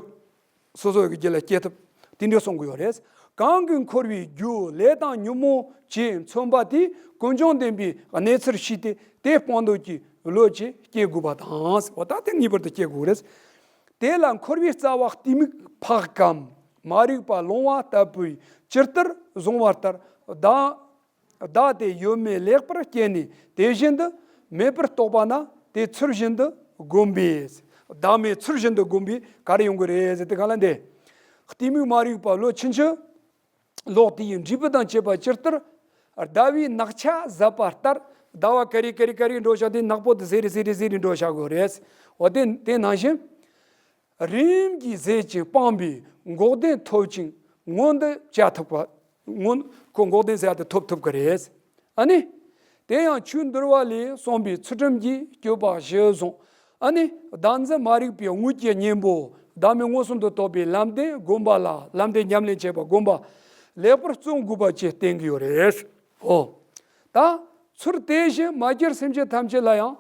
སོ་སོ་གི་རྒྱུད་ལ་སྐྱེ་ཐུབ། དེ་འདྲ་གསུང་གི་ཡོད་རེད། གང་གིས་འཁོར་བའི་རྒྱུ་ལས་དང་ཉོན་མོངས་ཀྱིས་མཚོན་པ་དེས་ཀུན་འབྱུང་བདེན་པའི་གནས་ཚུལ་ཤེས་ཏེ། དེ་སྤང་འདོད་ཀྱི་བློ་ཅིག་སྐྱེ་དགོས་པ་དང་། འོ་ད་དེ་ངེས་པར་དུ་སྐྱེ་དགོས་རེད། དེ་ལ་འཁོར་བའི་རྩ་བ་གཏི་མུག་ཕག་གམ། མ་རིག་པ་ལོང་བ་ལྟ་བུས་ཇི་ལྟར་བཟུང་བ་ལྟར་བདག་བདག་དེ་ཡོད་མེད་ལེགས་པར་དཔྱད་ནས། དེ་བཞིན་དུ་མེད་པར་རྟོགས་པ་ན་དེ་ཚུལ་བཞིན་དུ་བསྒོམ་པས། བདག་མེད་ཚུལ་བཞིན་དུ་བསྒོམ་པས་ག་རེ་ཡོང་གི་རེད་ཟེར་དུས་ག་ལ་འདི། གཏི་མུག་མ་རིག་པ་ལོ་ཕྱིན་ཅི་ལོག་དེ་ཡི་འབྲས་བུ་དང་བཅས་པ་ཇི་ལྟར་ཟླ་བའི་ནག་ཆ་ཟད་པ་ལྟར། ཟླ་བ་ཀ་རེ་ཀ་རེ་ཀ་རེ་འགྲོ་བཞག་དེ་ནག་པོ་དེ་ཟད་རེ་ཟད་རེ་ཟད་རེ་འགྲོ་བཞག་གི་རེད། འོ་དེ་དེ་ནང་བཞིན། རིམ་གྱིས་ཟད་ཅིང་སྤངས་པས་འགོག་བདེན་ཐོབ་ཅིང་མངོན་དུ་བྱ་ཐུབ་པ། མངོན། ཁོ་འགོག་བདེན་ཟེར་ཡ་དེ་ཐོབ་ཐུབ་ཀྱི་རེད། ཨ་ནི། དེ་ཡང་ཆོས་འདུལ་བ་ལས་གསུངས་པའི་ཚུལ་ཁྲིམས་ཀྱི་སྤྱོད་པ་གཞིར་བཟུང་། ཨ་ནི། བདག་འཛིན་མ་རིག་པའི་དངོས་ཀྱི་གཉེན་པོ་བདག་མེད་མངོན་སུམ་དུ་རྟོགས་པའི་ལམ་བདེན་བསྒོམ་པ་ལ། ལམ་བདེན་ཉམས་ལེན་བྱེད་པ་བསྒོམ་པ་ལེགས་པར་བརྩོན་དགོས་པ་བཅས་བསྟན་གྱི་ཡོད་རེད། ཨོ། ད་ཚུར་དེ་བཞིན་མ་གྱུར་སེམས་ཅན་ཐམས་ཅད་ལ་ཡང་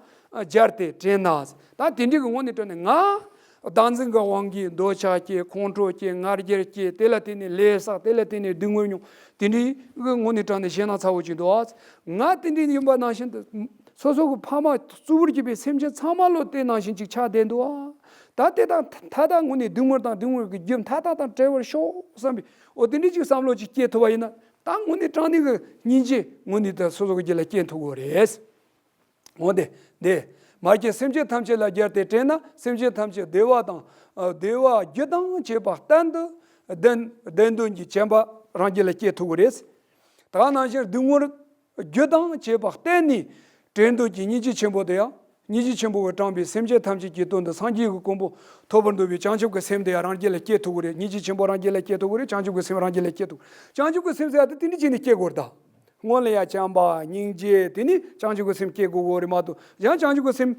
སྦྱར་ཏེ་དྲན་ན། ད་དེ་འདྲའི་གི་ངོས་ནས་དྲན་ནས། ང་བདག་འཛིན་གྱི་དབང་གིས་འདོད་ཆགས་སྐྱེ། ཁོང་ཁྲོ་སྐྱེ། ང་རྒྱལ་སྐྱེ། དེ་ལ་བརྟེན་ནས་ལས་བསགས། དེ་ལ་བརྟེན་ནས་སྡུག་བསྔལ་མྱོང་། དེ་འདྲའི་གི་ངོས་ནས་དྲན་ནས་ཞེད་སྣང་ཚ་བོ་ཅིག་འདུག་ཨ། ང་དེ་འདྲའི་ཡིན་པ་ནང་བཞིན་དུ་སོ་སོ་གི་ཕ་མ་གཙོ་བོར་གྱུར་པའི་སེམས་ཅན་ཚང་མ་ལོ་དེ་ནང་བཞིན་ཅིག་ཆགས་བསྡད་འདུག་ཨ། ད་དེ་དང་མཐའ་དག་ངོས་ནས་སྡུག་བསྔལ་དང་སྡུག་བསྔལ་གྱི་རྒྱུ་མཐའ་དག་དང་བྲལ་བར་ཤོག་བསམ་པའི། འོ་དེ་འདྲའི་ཅིག་བསམ་བློ་ཅིག་སྐྱེ་ཐུབ་པ་ཡིན་ན། ད་དངོས་གནས་དྲང་གནས་ཀྱི་སྙིང་རྗེ་དངོས་གནས་དེ་སོ་སོ་གི་རྒྱུད་ལ་སྐྱེ་ཐུབ་ཀྱི་རེད། འོ་དེ་དེ། མ་གྱུར་སེམས་ཅན་ཐམས་ཅད་ལ་སྦྱར་ཏེ་དྲན་ན། སེམས་ཅན་ཐམས་ཅད་བདེ་བ་དང་། ཨ། བདེ་བ་རྒྱུ་དང་བཅས་པ་གཏན་དུ་ལྡན་ལྡན་དོན་གྱི་བྱམས་པ་རང་རྒྱུད་ལ་སྐྱེ་ཐུབ་ཀྱི་རེད། ད་ག་ནང་བཞིན་སྡུག་བསྔལ་རྒྱུ་དང་བཅས་པ་གཏན་ནས་བྲལ་འདོད་ཀྱི་སྙིང་རྗེ་ཆེན་པོ་དེ་ཡང་། སྙིང་རྗེ་ཆེན་པོ་གིས་དྲངས་པའི་སེམས་ཅན་ཐམས་ཅད་ཀྱི་དོན་དུ་སངས་རྒྱས་ཀྱི་གོ་འཕང་ཐོབ་པར་འདོད་པའི་བྱང་ཆུབ་ཀྱི་སེམས་དེ་ཡང་རང་རྒྱུད་ལ་སྐྱེ་ཐུབ་ཀྱི་རེད། སྙིང་རྗེ་ཆེན་པོ་རང་རྒྱུད་ལ་སྐྱེ་ཐུབ་ཀྱི་རེད། བྱང་ཆུབ་ཀྱི་སེམས་རང་རྒྱུད་ལ་སྐྱེ་ཐུབ། བྱང་ཆུབ་ཀྱི་སེམས་ཟེར་ཡ་དེ་དེ་འདྲ་བྱས་ནས་སྐྱེ་དགོས་རེད་ད། སྔོན་ལ་ཡ་བྱམས་པ་སྙིང་རྗེ། དེ་ནས་བྱང་ཆུབ་ཀྱི་སེམས་སྐྱེ་དགོས་ཀྱི་རེད་མ་གཏོགས། ཡང་བྱང་ཆུབ་ཀྱི་སེམས་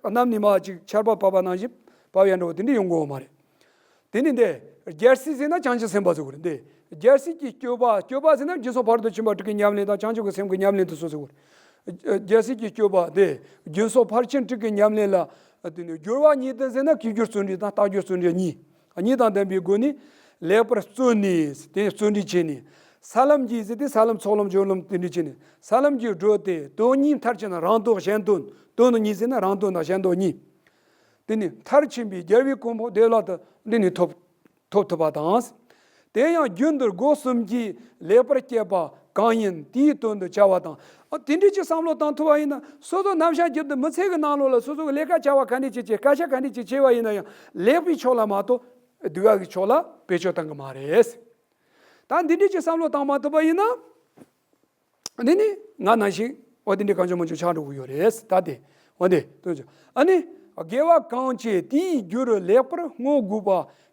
གནམ་ནས་མར་ཅིག་ཆར་པ་བབས་པ་ནང་བཞིན་བབས་ཡ་འདྲ་བོ་དེ་འདྲ་ཡོང་གི་ཡོད་མ་རེད། དེ་ནི་འདི། རྒྱལ་སྲས་ཟེར་ན་བྱང་ཆུབ་སེམས་དཔའ་ཟེར་དགོས་རེད་འདི། རྒྱལ་སྲས་ཀྱི་སྤྱོད་པ། སྤྱོད་པ་ཟེར་ན་སྦྱིན་སོགས་ཕ་རོལ་ཏུ་ཕྱིན་པ་དྲུག་གི་ཉམས་ལེན་དང་བྱང་ཆུབ་ཀྱི་སེམས་ཀྱི་ཉམས་ལེན་དུ་སོགས་ཟེར་དགོས་རེད། རྒྱལ་སྲས་ཀྱི་སྤྱོད་པ་འདི། སྦྱིན་སོགས་ཕར་ཕྱིན་དྲུག་གི་ཉམས་ལེན་ལ། དེ་ནི་སྦྱོར་བ་གཉིས་ལྡན་ཟེར་ན་གུས་སྦྱོར་བརྩོན་འགྲུས་དང་རྟག་སྦྱོར་བརྩོན་འགྲུས་གཉིས། གཉིས་དང་ལྡན་པའི་སྒོ་ནས་ལེགས་པར་བརྩོན་ནས་དེ་བརྩོན་འགྲུས་བྱས་ནས། ས་ལམ་གྱི་ཟེར་དེ་ས་ལམ་ཚོགས་ལམ་སྦྱོར་ལམ་དེ་འདྲ་བྱས་ནས། ས་ལམ་གྱི་བགྲོད་དེ་དོན་གཉིས་མཐར་ཕྱིན་ན། རང་དོན་གཞན་དོན། དོན་གཉིས་ཟེར་ན་རང་དོན་དང་གཞན་དོན་གཉིས། དེ་ནི་མཐར་ཕྱིན་པའི་རྒྱལ་བའི་གོ་འཕང་བདེ་བླག་ཏུ་འདི་ནི་ཐོབ། ཐོབ་ཐུབ་པ་དང་། དེ་ཡང་རྒྱུ་འདིར་སྒོ་གསུམ་གྱིས་ལེགས་པར་བསྐྱེད་པ་གང་ཡིན་དེའི་དོན་དུ་བྱ་བ་དང་། ཨ། དེ་འདྲའི་ཅིག་བསམ་བློ་བཏང་ཐུབ་པ་ཡིན་ན། སོ་སོ་ནམ་ཞག་རྒྱུན་དུ་མི་ཚེ་གི་ནང་ལོགས་ལ་སོ་སོ་གི་ལས་ཀ་བྱ་བ་ག་འདྲ་ཅིག་བྱེད། སྐད་ཆ་ག་འདྲ་ཅིག་བྱས་པ་ཡིན་ན་ཡང་། ལེགས་པའི་ཕྱོགས་ལ་མ་གཏོགས་སྡིག་པ་གི་ཕྱོགས་ལ་བེད་སྤྱོད་བཏང་གི་མ་རེད། ད་འདི་འདྲའི་ཅིག་བསམ་བློ་བཏང་མ་ཐུབ་པ་ཡིན་ན། འདི་ནི་ང་ནང་བཞིན་འོ་དེ་འདྲའི་གང་བྱུང་མང་བྱུང་ཆགས་འགྲོ་གི་ཡོད་རེད། ད་དེ་འོ་དེ་དོན་ཆུང་། ཨ་ནི། དགེ་བ་གང་བྱས་དེའི་རྒྱུར་ལེགས་པར་བསྔོ་དགོས་པ་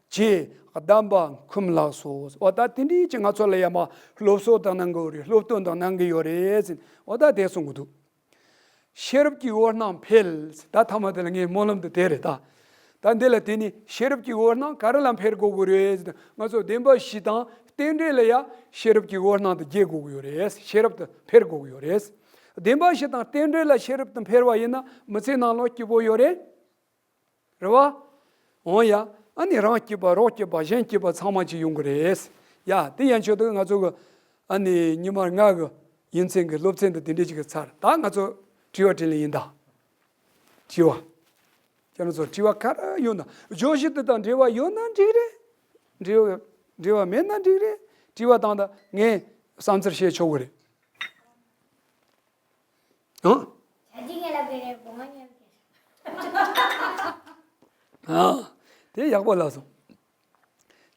བཅས་གདམས་པ་འཁུམས་ལགས་སོ། འོ་ད་དེ་འདྲའི་ཅིག་ང་ཚོ་ལ་ཡ་མ་སློབ་གསོ་དང་གནང་གི་ཡོད་རེད། སློབ་སྟོན་དང་གནང་གི་ཡོད་རེད་ཟེར། འོ་ད་དེ་གསུང་གི་འདུག། ཤེས་རབ་ཀྱི་འོད་སྣང་འཕེལ། ད་ཐ་མ་དེ་ལ་ངའི་སྨོན་ལམ་དེ་དེ་རེད་ད། ད་འདི་ལ་དེ་ནི་ཤེས་རབ་ཀྱི་འོད་སྣང་ག་རེ་ལ་འཕེལ་དགོས་ཀྱི་རེད་ཟེར་ན། ང་ཚོ་བདེན་པ་བཞི་དང་རྟེན་འབྲེལ་ལ་ཡ་ཤེས་རབ་ཀྱི་འོད་སྣང་དེ་རྒྱས་དགོས་ཀྱི་ཡོད་རེད། ཤེས་རབ་དེ་འཕེལ་དགོས་ཀྱི་ཡོད་རེད། བདེན་པ་བཞི་དང་རྟེན་འབྲེལ་ལ་ཤེས་རབ་དེ་འཕེལ་བ་ཡིན་ན་མི་ཚེ་ནང་ལོགས་སྐྱིད་པོ་ཡོད་རེད། རེད་བ། འོང་ཡ། ཨ་ནི་རང་སྐྱིད་པ། རོགས་སྐྱིད་པ། གཞན་སྐྱིད་པ་ཚང་མ་ཅིག་ཡོང་གི་རེད། ཡ། དེ་ཡན་ཆོད་དུ་ང་ཚོ་གི་ཨ་ནི་ཉི་མ་ལྔ་གི་ཡིན་ཚན་གྱི་སློབ་ཚན་དུ་དེ་འདྲས་ཅིག་གི་ཚར། ད་ང་ཚོ་དྲི་བ་དྲིས་ལན་ཡིན་ད། དྲི་བ། ཁྱེད་རང་ཚོ་དྲི་བ་ག་རེ་ཡོད་ན། བརྗོད་གཞི་དེ་དང་འབྲེལ་བ་ཡོད་ན་འགྲིག་རེད། འབྲེལ་བ་འབྲེལ་བ་མེད་ན་འགྲིག་རེད། དྲི་བ་བཏང་ད་ངས་བསམ་ཚུལ་བཤད་ཆོག་གི་རེད། ཨང་། བྱ་དེ་ངན་ལ་སྐྱེ་རེད། སྒོ་ང་ངན་ལ་སྐྱེ་རེད། ཨ། དེ་ཡག་པོ་ལབ་སོང་།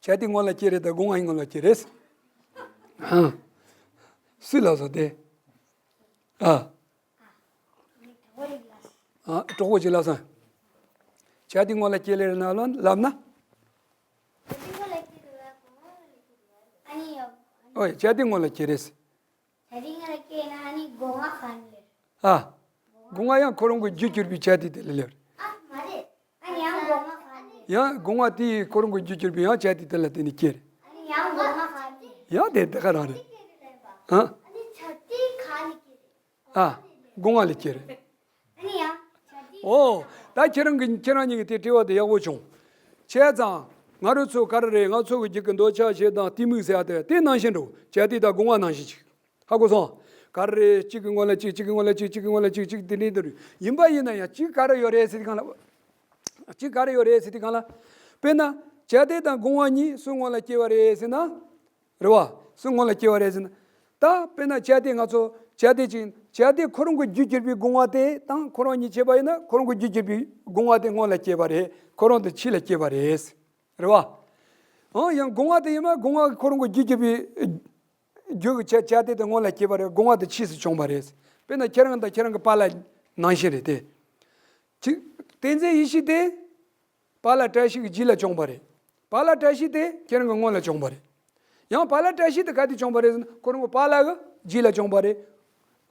བྱ་དེ་སྔོན་ལ་སྐྱེ་རེད་དང་སྒོ་ང་སྔོན་ལ་སྐྱེ་རེད། ཨ། སུས་ལབ་སོང་དེ། ཨ། ཨ། གྲོགས་པོ་ཅིག་ལབ་སོང་། བྱ་དེ་སྔོན་ལ་སྐྱེ་རེད་ལབ་ན་ལབ་ན། ཨོ་ཡ། བྱ་དེ་སྔོན་ལ་སྐྱེ་རེད། བྱ་དེ་སྔོན་ལ་སྐྱེས་ན་ཨ་ནི་སྒོ་ང་ག་ནས་སླེབས། ཨ། སྒོ་ང་ཡང་ཁོ་རང་གི་རྒྱུ་གྱུར་པའི་བྱ་དེ་དེ་ལ་སླེབས། ཨ་མ་རེད། ཨ་ནི་ཡང་སྒོ་ང་ག་ནས་སླེབས། ཡང་སྒོ་ང་དེ་ཡི་ཁོ་རང་གི་རྒྱུ་གྱུར་པའི་ཡང་བྱ་དེ་དེ་ལ་དེ་ནས་སྐྱེ་རེད། ཨ་ནི་ཡང་སྒོ་ང་ག་ནས་སླེབས། ཡང་དེ་དེ་ག་རང་རེད། ཨ། ཨ་ནི་བྱ་དེ་ག་ནས་སྐྱེ་རེད། ཨ། སྒོ་ང་ལ་སྐྱེ་རེད། ཨ་ནི་ཡང་བྱ་དེ། ཨོ། ད་ཁྱེད་རང་གི་ཁྱེད་རང་གཉིས་ཀྱི་དེ་དྲི་བ་དེ་ཡག་པོ་བྱུང་། བྱས་ཙང་ང་རང་ཚོ་ག་རེ་རེད། ང་ཚོ་གི་རྒྱུད་ཀྱི་འདོད་ཆགས་ཞེ་སྡང་གཏི་མུག་ཟེར་ཡ་དེ་དེ་ནང་བཞིན་འགྲོ། བྱ་དེ་དང་སྒོ་ང་ནང་བཞིན་ཅིག་ཧ་གོ་སོང་། ག་རེ་རེད། གཅིག་གི་སྔོན་ལ་གཅིག་གཅིག་གི་སྔོན་ལ་གཅིག་གཅིག་གི་སྔོན་ལ་གཅིག་གཅིག་དེ་འདྲའི་དེ་རེད། ཡིན་པ་ཡིན་ན་ཡང་གཅིག་ག་རེ་ཡོད་རེད་ཟེར་དུས་སྒང་ལ། གཅིག་ག་རེ་ཡོད་རེད་ཟེར་དུས་སྒང་ལ། དཔེར་ན། བྱ་དེ་དང་སྒོ་ང་གཉིས་སུ་སྔོན་ལ་སྐྱེ་བ་རེད་ཟེར་ན། རེད་བ། སུ་སྔོན་ལ་སྐྱེ་བ་རེད་ཟེར་ན། ད་དཔེར་ན་བྱ་དེ་ང་ཚོ་བྱ་དེ་ཅིག་བྱ་དེ་ཁོ་རང་གི་རྒྱུ་གྱུར་པའི་སྒོ་ང་དེ་དང་ཁོ་རང་གཉིས་བྱས་པ་ཡིན་ན་ཁོ་རང་གི་རྒྱུ་གྱུར་པའི་སྒོ་ང་དེ་སྔོན་ལ་སྐྱེ་བ་རེད། ཁོ་རང་དེ་ཕྱི་ལ་སྐྱེ་བ་རེད། རེད་བ། ཨང་། ཡང་སྒོ་ང་དེ་ཡིན་ན་སྒོ་ང་ཁོ་རང་གི་རྒྱུ་གྱུར་པའི་རྒྱུ་གི་བྱ་བྱ་དེ་དེ་སྔོན་ལ་སྐྱེ་བ་རེད། སྒོ་ང་དེ་ཕྱིས་སུ་བྱུང་བ་རེད། དཔེར་ན་ཁྱེད་རང་དང་ཁྱེད་རང་གི་པཱ་ལགས་ནང་བཞིན་རེད་དེ། གཅིག་བསྟན་འཛིན་ཡེ་ཤེས་དེ། པཱ་ལགས་བཀྲ་ཤིས་ཀྱི་རྗེས་ལ་བྱུང་བ་རེད། པཱ་ལགས་བཀྲ་ཤིས་དེ་ཁྱེད་རང་གི་སྔོན་ལ་བྱུང་བ་རེད། ཡང་པཱ་ལགས་བཀྲ་ཤིས་དེ་ག་དུས་བྱུང་བ་རེད་ཟེར་ན་ཁོ་རང་གི་པཱ་ལགས་ཀྱི་རྗེས་ལ་བྱུང་བ་རེད།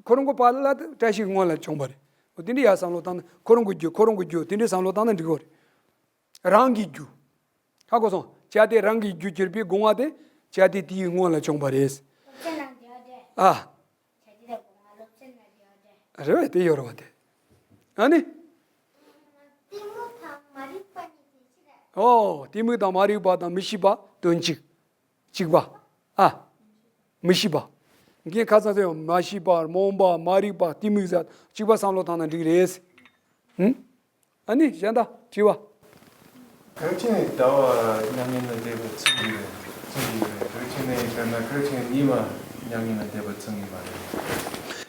ཁོ་རང་གི་པཱ་ལགས་དེ་བཀྲ་ཤིས་ཀྱི་སྔོན་ལ་བྱུང་བ་རེད། འོ་དེ་འདྲ་ཡར་བསམ་བློ་བཏང་ན་ཁོ་རང་གི་རྒྱུ་ཁོ་རང་གི་རྒྱུ་དེ་འདྲ་བསམ་བློ་བཏང་ན་འགྲིག་གི་རེད། རང་གི་རྒྱུ། ཧ་གོ་སོང་། བྱ་དེ་རང་གི་རྒྱུ་གྱུར་པའི་སྒོ་ང་དེ་བྱ་དེ་དེའི་སྔོན་ལ་བྱུང་བ་རེད། སློབ་ཚན་ནང་བསྡད་ཡོད་དེ། ཨ། བྱ་དེ་དང་སྒོ་ང་སློབ་ཚན་ནང་བསྡད་ཡོད་དེ། རེད་བས། དེ་ཡོད་རེད་བ་དེ། ཨ་ནི། གཏི་མུག་དང་མ་རིག་པ་གཉིས་དོན་གཅིག་རེད། ཨོ། གཏི་མུག་དང་མ་རིག་པ་དང་མི་ཤེས་པ་དོན་གཅིག་གཅིག་པ། ཨ། མི་ཤེས་པ། ངས་ཁ་སང་ཟེར་ཡང་མ་ཤེས་པ། རྨོངས་པ། མ་རིག་པ། གཏི་མུག་ཟེར་གཅིག་པ་བསམ་བློ་བཏང་ན་འགྲིག་རེད། ཧུམ། ཨ་ནི་གཞན་དག་དྲི་བ། ག་རེ་བྱས་ནས་ཟླ་བ་མྱ་ངན་ལས་འདས་པ་མཚོན་གྱི་རེད། མཚོན་གྱི་རེད། ག་རེ་བྱས་ནས་དཔེར་ན་ག་རེ་བྱས་ནས་ཉི་མ་མྱ་ངན་ལས་འདས་པ་མཚོན་གྱི་མ་རེད།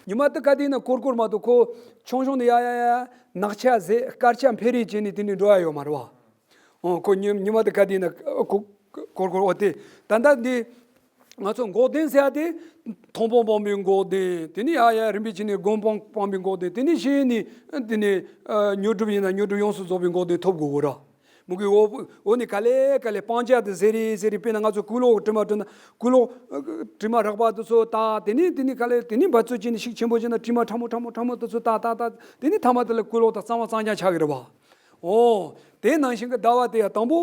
ཉི་མ་དེ་ག་དུས་ན་ཀོར་ཀོར་མ་གཏོགས་ཁོ་ཆུང་ཆུང་ནས་ཡ་ཡ་ཡ་ནག་ཆ་ཟད་དཀར་ཆ་འཕེལ་རེས་བྱས་ནས་དེ་ནས་འགྲོ་ཡ་ཡོད་མ་རེད་བ། ཨོ། ཁོ་ཉི་ཉི་མ་དེ་ག་དུས་ན་ཨོ་ཁོ་ཀོར་ཀོར་ཨོ་དེ་ད་ལྟ་འདི། ང་ཚོ་འགོག་བདེན་ཟེར་ཡ་དེ། མཐོང་སྤང་སྤངས་པའི་འགོག་བདེན། དེ་ནས་ཡ་ཡ་རིམ་པས་བྱས་ནས་སྒོམ་སྤང་སྤངས་པའི་འགོག་བདེན། དེ་ནས་གཞི་ནས་དེ་ནས་ཨ་དངོས་གྲུབ་ཡིན་ན་དངོས་གྲུབ་ཡོངས་སུ་རྫོགས་པའི་འགོག་བདེན་ཐོབ་དགོས་གོ་ར། མུ་གེ་འོ་འོ་ནས་ག་ལེ་ག་ལེ་སྤང་བྱ་དེ་ཟད་རེ་ཟད་རེ། དཔེར་ན་ང་ཚོ་ཀུ་ལོག་དྲི་མ་བྲོ་ན་ཀུ་ལོག་དྲི་མ་རགས་པ་དེ་ཚོ་དག་དེ་ནས་དེ་ནས་ག་ལེ་དེ་ནས་འབད་རྩོལ་བྱས་ནས་ཤུགས་ཆེན་པོ་བྱས་ན་དྲི་མ་ཕྲ་མོ་ཕྲ་མོ་ཕྲ་མོ་དེ་ཚོ་དག་དག་དག་དེ་ནས་ཐ་མ་དེ་ལ་ཀུ་ལོག་དང་གཙང་མ་གཙང་རྐྱང་ཆགས་ཀྱི་རེད་བ། ཨོ། དེ་ནང་བཞིན་གྱི་ཟླ་བ་དེ་ཡང་དང་པོ་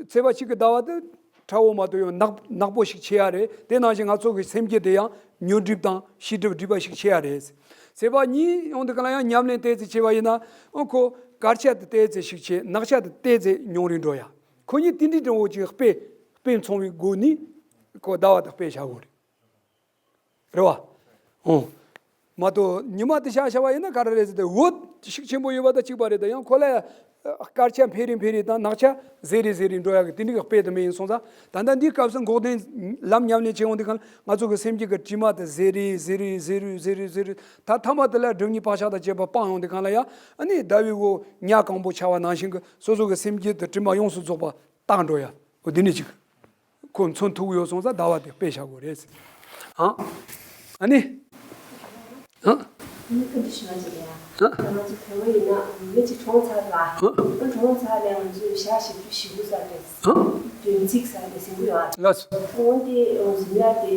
ཚེས་པ་གཅིག་གི་ཟླ་བ་དེ་ཁྲ་བོ་མ་གཏོགས་ཡང་ནག་ནག་པོ་ཞིག་ཆེ་ཡ་རེད། དེ་ནང་བཞིན་ང་ཚོ་གི་སེམས་རྒྱུད་དེ་ཡང་དངོས་གྲུབ་དང་ཤེས་སྒྲིབ་སྒྲིབ་པ་ཞིག་ཆེ་ཡ་རེད། ཚེས་པ་གཉིས་ཡོང་དུས་ག་ལ་ཡང་ཉམས་ལེན་ཏོག་ཙམ་བྱས་པ་ཡིན་ན་ཨོ་ཁོ་དཀར་ཆ་དེ་ཏོག་ཙམ་ཞིག་ཆེ། ནག་ཆ་དེ་ཏོག་ཙམ་ཉུང་རུ་འགྲོ་ཡ། ཁོ་གཉིས་དེ་འདྲའི་འདྲ་བོ་ཅིག་དཔེ་དཔེ་མཚུངས་པའི་སྒོ་ནས་ཁོ་ཟླ་བ་དེ་དཔེ་བཞག་དགོས་རེད། རེད་བ། ཨོ། མ་གཏོགས་ཉི་མ་དེ་ཤ་ཤ་བ་ཡིན་ན་ག་རེ་རེད་ཟེར་ཏེ་འོད་ཤུགས་ཆེན་པོ་ཡོད་པ་དང་གཅིག་པ་རེད། ད་ཡང་ཁོ་ལ་དཀར་ཆ་འཕེལ་རེ་འཕེལ་རེ་དང་ནག་ཆ་ཟད་རེ་ཟད་རེ་འགྲོ་ཡག་གི་དེ་འདྲའི་དཔེ་དེ་མེད་ཡིན་སོང་ཙང་། ད་ལྟ་འདིའི་སྐབས་སུ་འགོག་བདེན་ལམ་ཉམས་ལེན་བྱེད་ཡོང་དུས་གང་ལ་ང་ཚོ་གི་སེམས་རྒྱུད་ཀྱི་དྲི་མ་དེ་ཟད་རེ་ཟད་རེ་ཟད་རེ་ཟད་རེ་ཟད་རེ། ད་ཐ་མ་དེ་ལ་སྒྲིབ་གཉིས་བག་ཆགས་དང་བཅས་པ་སྤངས་ཡོང་དུས་གང་ལ་ཡང་ཨ་ནི་ཟླ་བའི་འོད་ཉ་གང་པོ་འཆར་བ་ནང་བཞིན་གྱི་སོ་སོ་གི་སེམས་རྒྱུད་དེ་དྲི་མ་ཡོངས་སུ་རྫོགས་པ་དག་འགྲོ་ཡ། འོ་འདི་ནི་ཅིག་ཁོ་མཚོན་ཐུབ་ཡོད་སོང་ཙང་ཟླ་བ་དེ་དཔེ་བཞག་དགོས་རེད། ཨ། ཨ་ནི། ཨ། མི་ཀུན་ཏུ་ཞུ་བ་ཅིག་རེད་ཨ། ང་ཚོ་བོད་པ་ཡིན་ན་མི་གཅིག་གྲོངས་ཚར་ལ། ཨ། གྲོངས་ཚར་ལ་ང་ཚོས་ཞག་བཞི་བཅུ་ཞེ་དགུ་ཙམ་རེད། ཨ། སྡོམ་རྩིས་ཟེར་ཏེ་ཟིན་གྱི་ཡོད་ཨ། ལགས་སོ། འོན་ཏེ་གཟུགས་ཡ་དེ་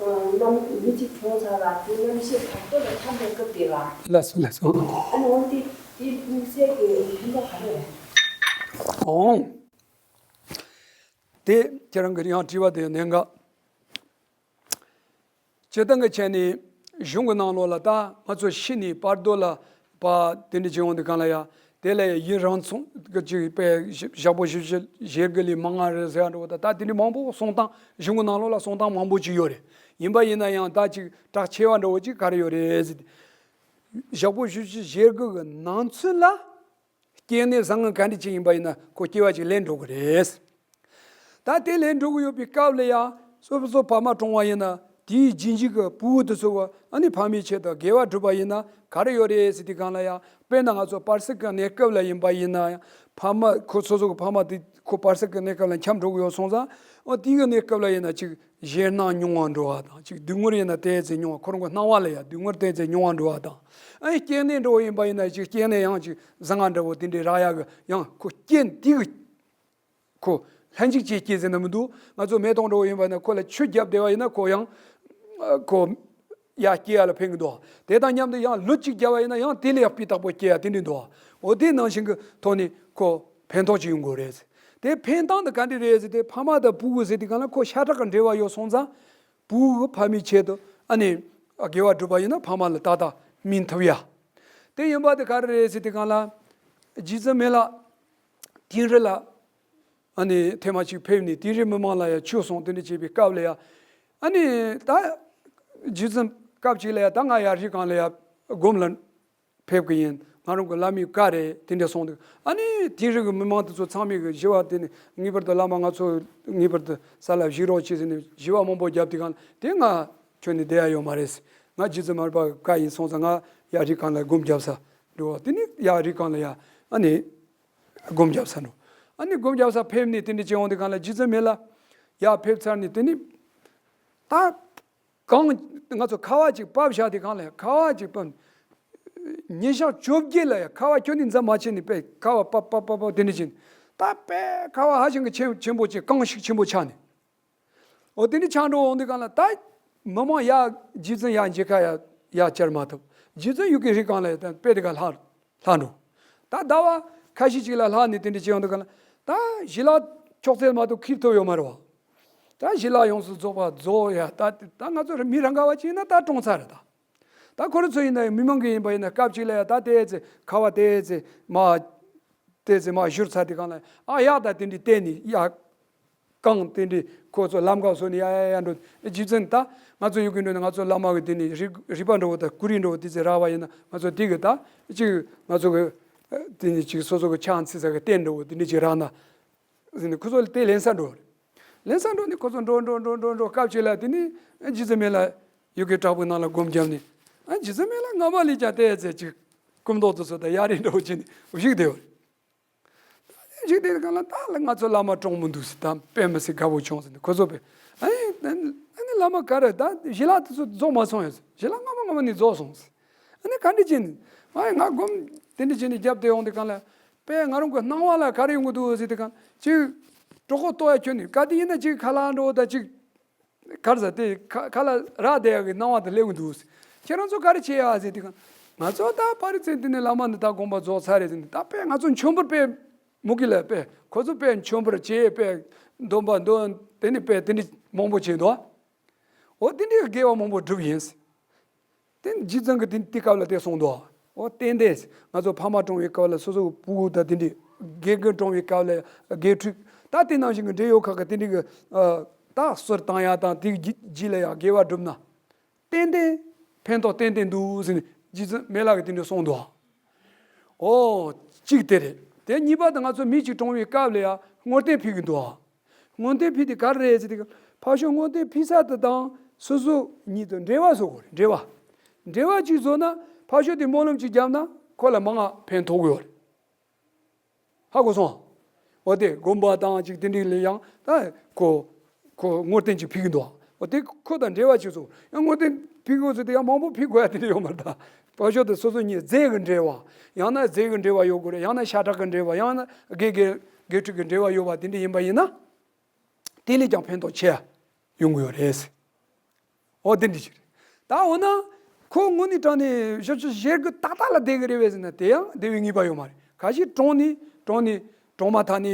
རྣམ་མི་གཅིག་གྲོངས་ཚར་ལ་དེ་རྣམ་ཤེས་བར་དོ་ལ་འཁྱམས་པའི་སྐབས་དེ་ལ། ལགས་སོ་ལགས་སོ། ཨ་ནི་འོན་ཏེ་དེ་དམིགས་བསལ་གྱི་ཕན་ཐོགས་ག་རེ་རེད། ཨོང་། དེ་ཁྱེད་རང་གི་ཡང་དྲི་བ་དེ་གནད་འགག་སྤྱིར་བཏང་གི་ཆ་ནས་གཞུང་གི་ནང་ལོགས་ལ་ད་ང་ཚོ་ཤི་ནས་བར་དོ་ལ་བ་དེ་འདྲ་བྱེད་ཡོང་དུས་གང་ལ་ཡ་དེ་ལ་ཡ་ཡུན་རིང་སོང་གི་ཅིག་པའི་ཞག་པོ་བཞི་བཅུ་ཞེ་དགུ་ལས་མང་ང་རེད་ཟེར་ཡ་འགྲོ་བ་ད་ད་དེ་འདྲ་མང་པོ་གསུང་སྟངས་གཞུང་གི་ནང་ལོགས་ལ་གསུང་སྟངས་མང་པོ་ཅིག་ཡོད་རེད། ཡིན་པ་ཡིན་ན་ཡང་ད་ཅིག་གྲགས་ཆེ་བ་འདྲ་བོ་ཅིག་ག་རེ་ཡོད་རེད་ཟེར་ཏེ། ཞག་པོ་བཞི་བཅུ་ཞེ་དགུ་གི་ནང་ཚུན་ལ། སྐྱེ་གནས་བཟང་ངན་ག་འདྲ་ཅིག་ཡིན་པ་ཡིན་ན་ཁོ་སྐྱེ་བ་ཅིག་ལེན་འགྲོ་གི་རེད། ད་དེ་ལེན་འགྲོ་གི་ཡོད་པའི་སྐབས་ལ་ཡང་སོ་སོ་ཕ་མ་གྲོངས་པ་ཡིན་ན་ དེའི་རྗེས་འཇུག་གི་བུ་དེ་ཚོ་གི་ཨ་ནི་ཕ་མའི་ཆེད་དུ་དགེ་བ་བསྒྲུབས་པ་ཡིན་ན་ག་རེ་ཡོད་རེད་ཟེར་དུས་སྒང་ལ་ཡང་། དཔེར་ན་ང་ཚོ་པར་སིག་གི་གནས་སྐབས་ལ་ཡིན་པ་ཡིན་ན་ཡང་། ཕ་མ་ཁོ་སོ་སོ་གི་ཕ་མ་དེ་ཁོ་པར་སིག་གི་གནས་སྐབས་ལ་འཁྱམས་འགྲོ་གི་ཡོད་སོང་ཙང་། ཨོ་དེའི་གི་གནས་སྐབས་ལ་ཡིན་ན་ཅིག་ཞེད་སྣང་ཉུང་བ་འགྲོ་བ་དང་། ཅིག་སྡུག་བསྔལ་ཡིན་ན་དེ་ཙམ་ཉུང་བ། ཁོ་རང་གི་སྣང་བ་ལ་ཡང་སྡུག་བསྔལ་དེ་ཙམ་ཉུང་བ་འགྲོ་བ་དང་། ཨ་ནི་སྐྱེ་གནས་འདྲ་བོ་ཡིན་པ་ཡིན་ན་ཅིག་སྐྱེ་གནས་ཡང་ཅིག་ཟང་ངེ་འདྲ་བོ་དེ་འདྲའི་རག་ཡག་གི། ཡང་ཁོ་སྐྱེ་དེ་གི་ཁོ་ལྷན་ཅིག་སྐྱེས་སྐྱེས་ཟེར་ན་མི་འདུག། ང་ཚོ་མེ་ཏོག་འདྲ་བོ་ཡིན་པ་ན་ཁོ་ལ་ཆུ་བརྒྱབ་བསྡད་པ་ཡིན་ན་ཁོ་ཡང་ཁོ་ཡར་སྐྱེ་ཡ་ལ་ཕན་གི་འདུག། དེ་དང་མཉམ་དུ་ཡང་ལུད་ཅིག་བརྒྱབ་པ་ཡིན་ན་ཡང་དེ་ལས་ཡག་སྤུས་དག་པོ་སྐྱེ་ཡ་དེ་འདྲ་འདུག། འོ་དེ་ནང་བཞིན་གི་ཐོག་ནས་ཁོ་ཕན་ཐོགས་ཅིག་ཡོང་དགོས་རེད། དེ་ཕན་སྟངས་དེ་ག་འདྲ་རེད་ཟེར་ཏེ། ཕ་མ་དང་བུ་གུ་ཟེར་དུས་སྒང་ལ་ཁོ་ཤ་ཁྲག་གི་འབྲེལ་བ་ཡོད་སོང་ཙང་། བུ་གུ་ཕ་མའི་ཆེད་དུ་ཨ་ནི་དགེ་བ་བསྒྲུབས་པ་ཡིན་ན་ཕ་མ་ལ་ཏག་ཏག་སྨིན་ཐུབ་ཡ། དེ་ཡིན་པ་དེ་ག་རེ་རེད་ཟེར་དུས་སྒང་ལ། རྗེ་བཙུན་མི་ལ་དིང་རི་ལ་ཨ་ནི་ཐེངས་མ་གཅིག་ཕེབས་ནས་དིང་རིའི་མི་མང་ལ་ཡ་ཆོས་གསུངས་དེ་འདྲ་བྱས་པའི་སྐབས་ལ་ཡ། ཨ་ནི་ད་རྗེ་བཙུན་སྐབས་གཅིག་ལ་ཡ་ད་ང་ཡར་རི་སྒང་ལ་ཡ་སྒོམ་ལ་ཕེབས་ཀྱི་ཡིན། ང་རང་གི་བླ་མའི་བཀའ་རེད་དེ་འདྲ་གསུངས་འདུག། ཨ་ནི་དིང་རི་གི་མི་མང་དེ་ཚོ་ཚང་མས་གི་ཞུ་བ་དེ་ནི་ངེས་པར་དུ་བླ་མ་ང་ཚོ་ངེས་པར་དུ་ས་ལ་བཞུགས་རོགས་བྱེད་ཟེར་ནས་ཞུ་བ་མང་པོ་བརྒྱབ་དུས་སྒང་ལ། དེ་ང་ཁྱོན་ནས་བསྡད་ཡ་ཡོད་མ་རེད། ང་རྗེ་བཙུན་མར་པ་གི་བཀའ་ཡིན་སོང་ཙང་ང་ཡར་རི་སྒང་ལ་སྒོམ་རྒྱབ་ས་འགྲོ། དེ་ནི་ཡར་རི་སྒང་ལ་ཡ་ཨ་ནི་སྒོམ་རྒྱབ་ས་འགྲོ། ཨ་ནི་སྒོམ་རྒྱབ་ས་ཕེབས་ནས་དེ་འདྲ་བྱས་འོང་དུས་སྒང་ལ་རྗེ་བཙུན་མི་ལ་ཡར་ཕེབས་ཚར་ནས་དེ་ནི་ད་གངས་ང་ཚོ་ཁ་བ་ཅིག་ཕབ་བཞག་དུས་སྒང་ལ་ཡ། ཁ་བ་ཅིག་ཕབ། ཉིན་ཞག་བཅོ་བརྒྱད་ལ་ཡ་ཁ་བ་ཁྱོན་ནས་འཛེགས་མ་བྱས་ནས་དཔེ་ཁ་བ་ཕབ་ཕབ་ཕབ་ཕབ་དེ་འདྲ་བྱས་ནས། ད་དཔེ་ཁ་བ་ཧ་ཅང་གི་ཆེན་ཆེན་པོ་ཅིག་གངས་ཤུགས་ཆེན་པོ་ཆགས་ནས། འོ་དེ་འདྲ་ཆགས་འགྲོ་འོང་དུས་སྒང་ལ་ད་མི་མང་ཡ་རྗེ་བཙུན་ཡ་མཇལ་ཁ་ཡ་ཡ་བཅར་མ་ཐུབ། རྗེ་བཙུན་ཡུལ་གྱི་རི་སྒང་ལ་ཡ་ད་དཔེ་དེ་ག་ལྷག་ལྷག་འགྲོ། ད་ཟླ་བ་ཁ་ཤས་ཅིག་ལ་ལྷག་ནས་དེ་འདྲ་བྱས་ཡོང་དུས་སྒང་ལ། ད་ཞི་ལྷག་ཅོག་ཙེ་མ་གཏོགས་འཁྱེར་ཐུབ་ཡོད་མ་རེད་བ། ད་ཞི་ལྷག་ཡོངས་སུ་རྫོགས་པ་རྫོགས་ཡ། ད་ད་ང་ཚོ་མི་རང་ག་བ་ཅིག་ཡིན་ན་ད་གྲོངས་ཚར་རེད་ད། ད་ཁོ་རང་ཚོ་ཡིན་ན་མི་མང་གི་ཡིན་པ་ཡིན་ན་སྐབས་ཅིག་ལ་ཡ་ད་དེ་ཙེ་ཁ་བ་དེ་ཙེ་མ་དེ་ཙེ་མ་བཞུར་ཚར་དུས་སྒང་ལ། ཨ་ཡག་ད་དེ་འདྲའི་བལྟས་ནས་ཡ། གངས་དེ་འདྲའི་ཁོ་ཚོ་ལམ་ཁ་བཟོ་ནས་ཡ་ཡ་ཡ་འགྲོ། རྗེ་བཙུན་ད་ང་ཚོ་ཡུལ་གྱི་འགྲོ་ནས་ང་ཚོ་བླ་མ་གི་དེ་ནས་རི་རི་པ་འདྲ་བོ་དང་ཀུ་རི་འདྲ་བོ་དེ་ཚོ་རག་པ་ཡིན་ན་ང་ཚོ་དེ་གི་ད་ཅིག་ང་ཚོ་གི་དེ་ནས་ཅིག་སོ་སོ་གི་ཕྱག་འཚལ་ས་གི་རྟེན་འདྲ་བོ་དེ་འདྲ་ཅིག་རག་ན་ཟེར་ནས་ཁོ་ཚོ་དེ་ལེན་ས་འགྲོ། ལེན་ས་འགྲོ་ནས་ཁོ་ཚོ་འགྲོ་འགྲོ་འགྲོ་འགྲོ་འགྲོ་སྐབས་ཅིག་ལ་དེ་ནས་རྗེ་བཙུན་མི་ལ་ཡུལ་གྱི་བྲག་ཕུག་ནང་ལ་སྒོམ་བརྒྱབ་ནས། ཨ་རྗེ་བཙུན་མི་ལ་སྔ་མ་ལས་ཀྱང་དེ་ཚེ་ཅིག་སྐུ་མདོག་དེ་ཚོ་དང་ཡ་རིགས་འདྲ་བོ་བྱས་ནས་བཞུགས་བསྡད་ཡོད་རེད། ད་ཅིག་དེ་གང་ལ་ད་ལ་ང་ཚོ་བླ་མ་གྲོངས་མི་འདུག་ཟེར། ད་དཔེ་མི་སྲིད་དགའ་པོ་བྱུང་ཟེར་ནས་ཁོ་ཚོ་དཔེ། ཨ་ནི་ཨ་ནི་བླ་མ་ག་རེ་ད་ཞི་ལྷག་དེ་ཚོ་རྫོགས་མ་སོང་ཡ་ཟེར། ཞི་ལྷག་སྔ་མ་སྔ་མ་ནས་རྫོགས་སོང་ཟེར། ཨ་ནི་ག་འདྲ་བྱས་ནས་ཨ་ང་སྒོམ་དེ་འདྲ་བྱས་ནས་བརྒྱབ་བསྡད་ཡོང་དུས་སྒང་ལ། དཔེ་ང་རང་གི་སྣང་བ་ལ་ག་རེ་ཡོང་གི་འདུག་ཟེར་དུས་སྒང་། ཅིག་གྲོད་ཁོག་ལྟོགས་ཡ་ཁྱོན་ནས་ག་དུས་ཡིན་ན་ཅིག་ཁ་ལག་འདྲ་བོ་དང་ཅིག་ག་རེ་ཟ་དེ་ཁ་ཁ་ལ་རག་བསྡད་ཡག་གི་སྣང་བ་དེ་སླེབས་ཀྱི་འདུག། ཁྱེད་རང་ཚོ་ག་རེ་བྱེད་ཡག་ཟེར་དུས་སྒང་། ང་ཚོ་ད་ཕ་རི་ཚེ་འདི་ནས་བླ་མ་འདི་དག་དགོངས་པ་རྫོགས་ཚར་རེད་ཟེར་ནས། ད་དཔེ་ང་ཚོ་མཆོད་འབུལ་དཔེ་མུ་གེ་ལ་དཔེ་ཁོ་ཚོ་དཔེ་མཆོད་འབུལ་བྱེད། དཔེ་སྡོམ་པ་འདོན། དེ་ནས་དཔེ་དེ་འདྲ་མང་པོ་བྱེད་འདུག། འོ་དེ་འདྲའི་དགེ་བ་མང་པོ་བསྒྲུབས་ཡིན། དེ་རྗེ་བཙུན་གྱིས་དེ་དེ་སྐབས་ལ་དེ་གསུངས་འདུག། འོ་ཏན་ཏན་ང་ཚོ་ཕ་མ་གྲོངས་པའི་སྐབས་ལ་སོ་སོ་གི་བུ་གུ་དང་དེ་འདྲའི། དགེ་རྒན་གྲོངས་པའི་སྐབས་ལ་དགེ་ཕྲུག་ད་དེ་ནང་བཞིན་གྱི་འབྲེལ་ཡོད་ཁག་གི་དེ་འདྲའི་གི་ད་གསོལ་བཏང་ཡ་དང་། དེ་གི་རྗེས་ལ་ཡང་དགེ་བ་བསྒྲུབས་ན་ཏན་ཏན་ཕན་ཐོགས་ཏན་ཏན་འདུག་ཟེར་ནས་རྗེ་བཙུན་མི་ལ་གིས་དེ་འདྲ་གསུངས་འདུག། འོ། གཅིག་དེ་རེད། དེ་གཉིས་པ་དེ་ང་ཚོ་མི་གཅིག་གྲོངས་པའི་སྐབས་ལ་ཡང་བསྔོ་རྟེན་ཕུལ་གྱི་འདུག། བསྔོ་རྟེན་ཕུལ་དེ་ག་རེ་རེད་ཟེར་དུས། ཕར་ཕྱོགས་བསྔོ་རྟེན་ཕུལ་ས་དེ་དང་སོ་སོ་གཉིས་དེ་འབྲེལ་བ་བཟོ་དགོས་རེད། འབྲེལ་བ། འབྲེལ་བ་གཅིག་བཟོ་ན་ཕར་ཕྱོགས་དེ་སྨོན་ལམ་གཅིག་བརྒྱབ་ན་ཁོ་ལ་མང་ང་ཕན་ཐོགས་ཀྱི་ཡོད་རེད། ཧ་གོ་སོང་། འོ་དེ་སྒོམ་པ་དང་ཅིག་དེ་འདྲ་ལ་ཡང་ད་ཁོ་ཁོ་བསྔོ་རྟེན་ཅིག་ཕུལ་གྱི་འདུག། འོ་དེ་ཁོ་དང་འབྲེལ་བ་ཅིག་བཟོ། ཡང་བསྔོ་རྟེན་ཕུལ་དགོས་ཟེར་དུས་ཡང་མང་པོ་ཕུལ་དགོས་ཡ་དེ་འདྲ་ཡོད་མ་རེད་ད། ཕར་ཕྱོགས་དེ་སོ་སོ་གཉིས་རྫས་ཀྱི་འབྲེལ་བ། ཡང་ན་རྫས་ཀྱི་འབྲེལ་བ་ཡོད་དགོས་རེད། ཡང་ན་ཤ་ཁྲག་གི་འབྲེལ་བ། ཡང་ན་དགེ་དགེ་དགེ་ཕྲུག་གི་འབྲེལ་བ་ཡོད་པ་དེ་འདྲ་ཡིན་པ་ཡིན་ན། དེ་ལས་ཀྱང་ཕན་ཐོགས་ཆེ་ཡ་ཡོང་གི་ཡོད་རེད། འོ་དེ་འདྲ་ཞིག་རེད། ད་འོ་ན་ཁོ་དངོས་གནས་དྲང་གནས་བཞི་བཅུ་ཞེ་དགུ་ཏག་ཏག་ལ་བསྡད་ཀྱི་རེད་པས་ཟེར་ན་དེ་ཡང་བསྡད་པའི་ངེས་པ་ཡོད་མ་རེད། ཁ་ཤས་གྲོངས་ནས་གྲོངས་ནས་གྲོངས་མ་ཐག་ནས་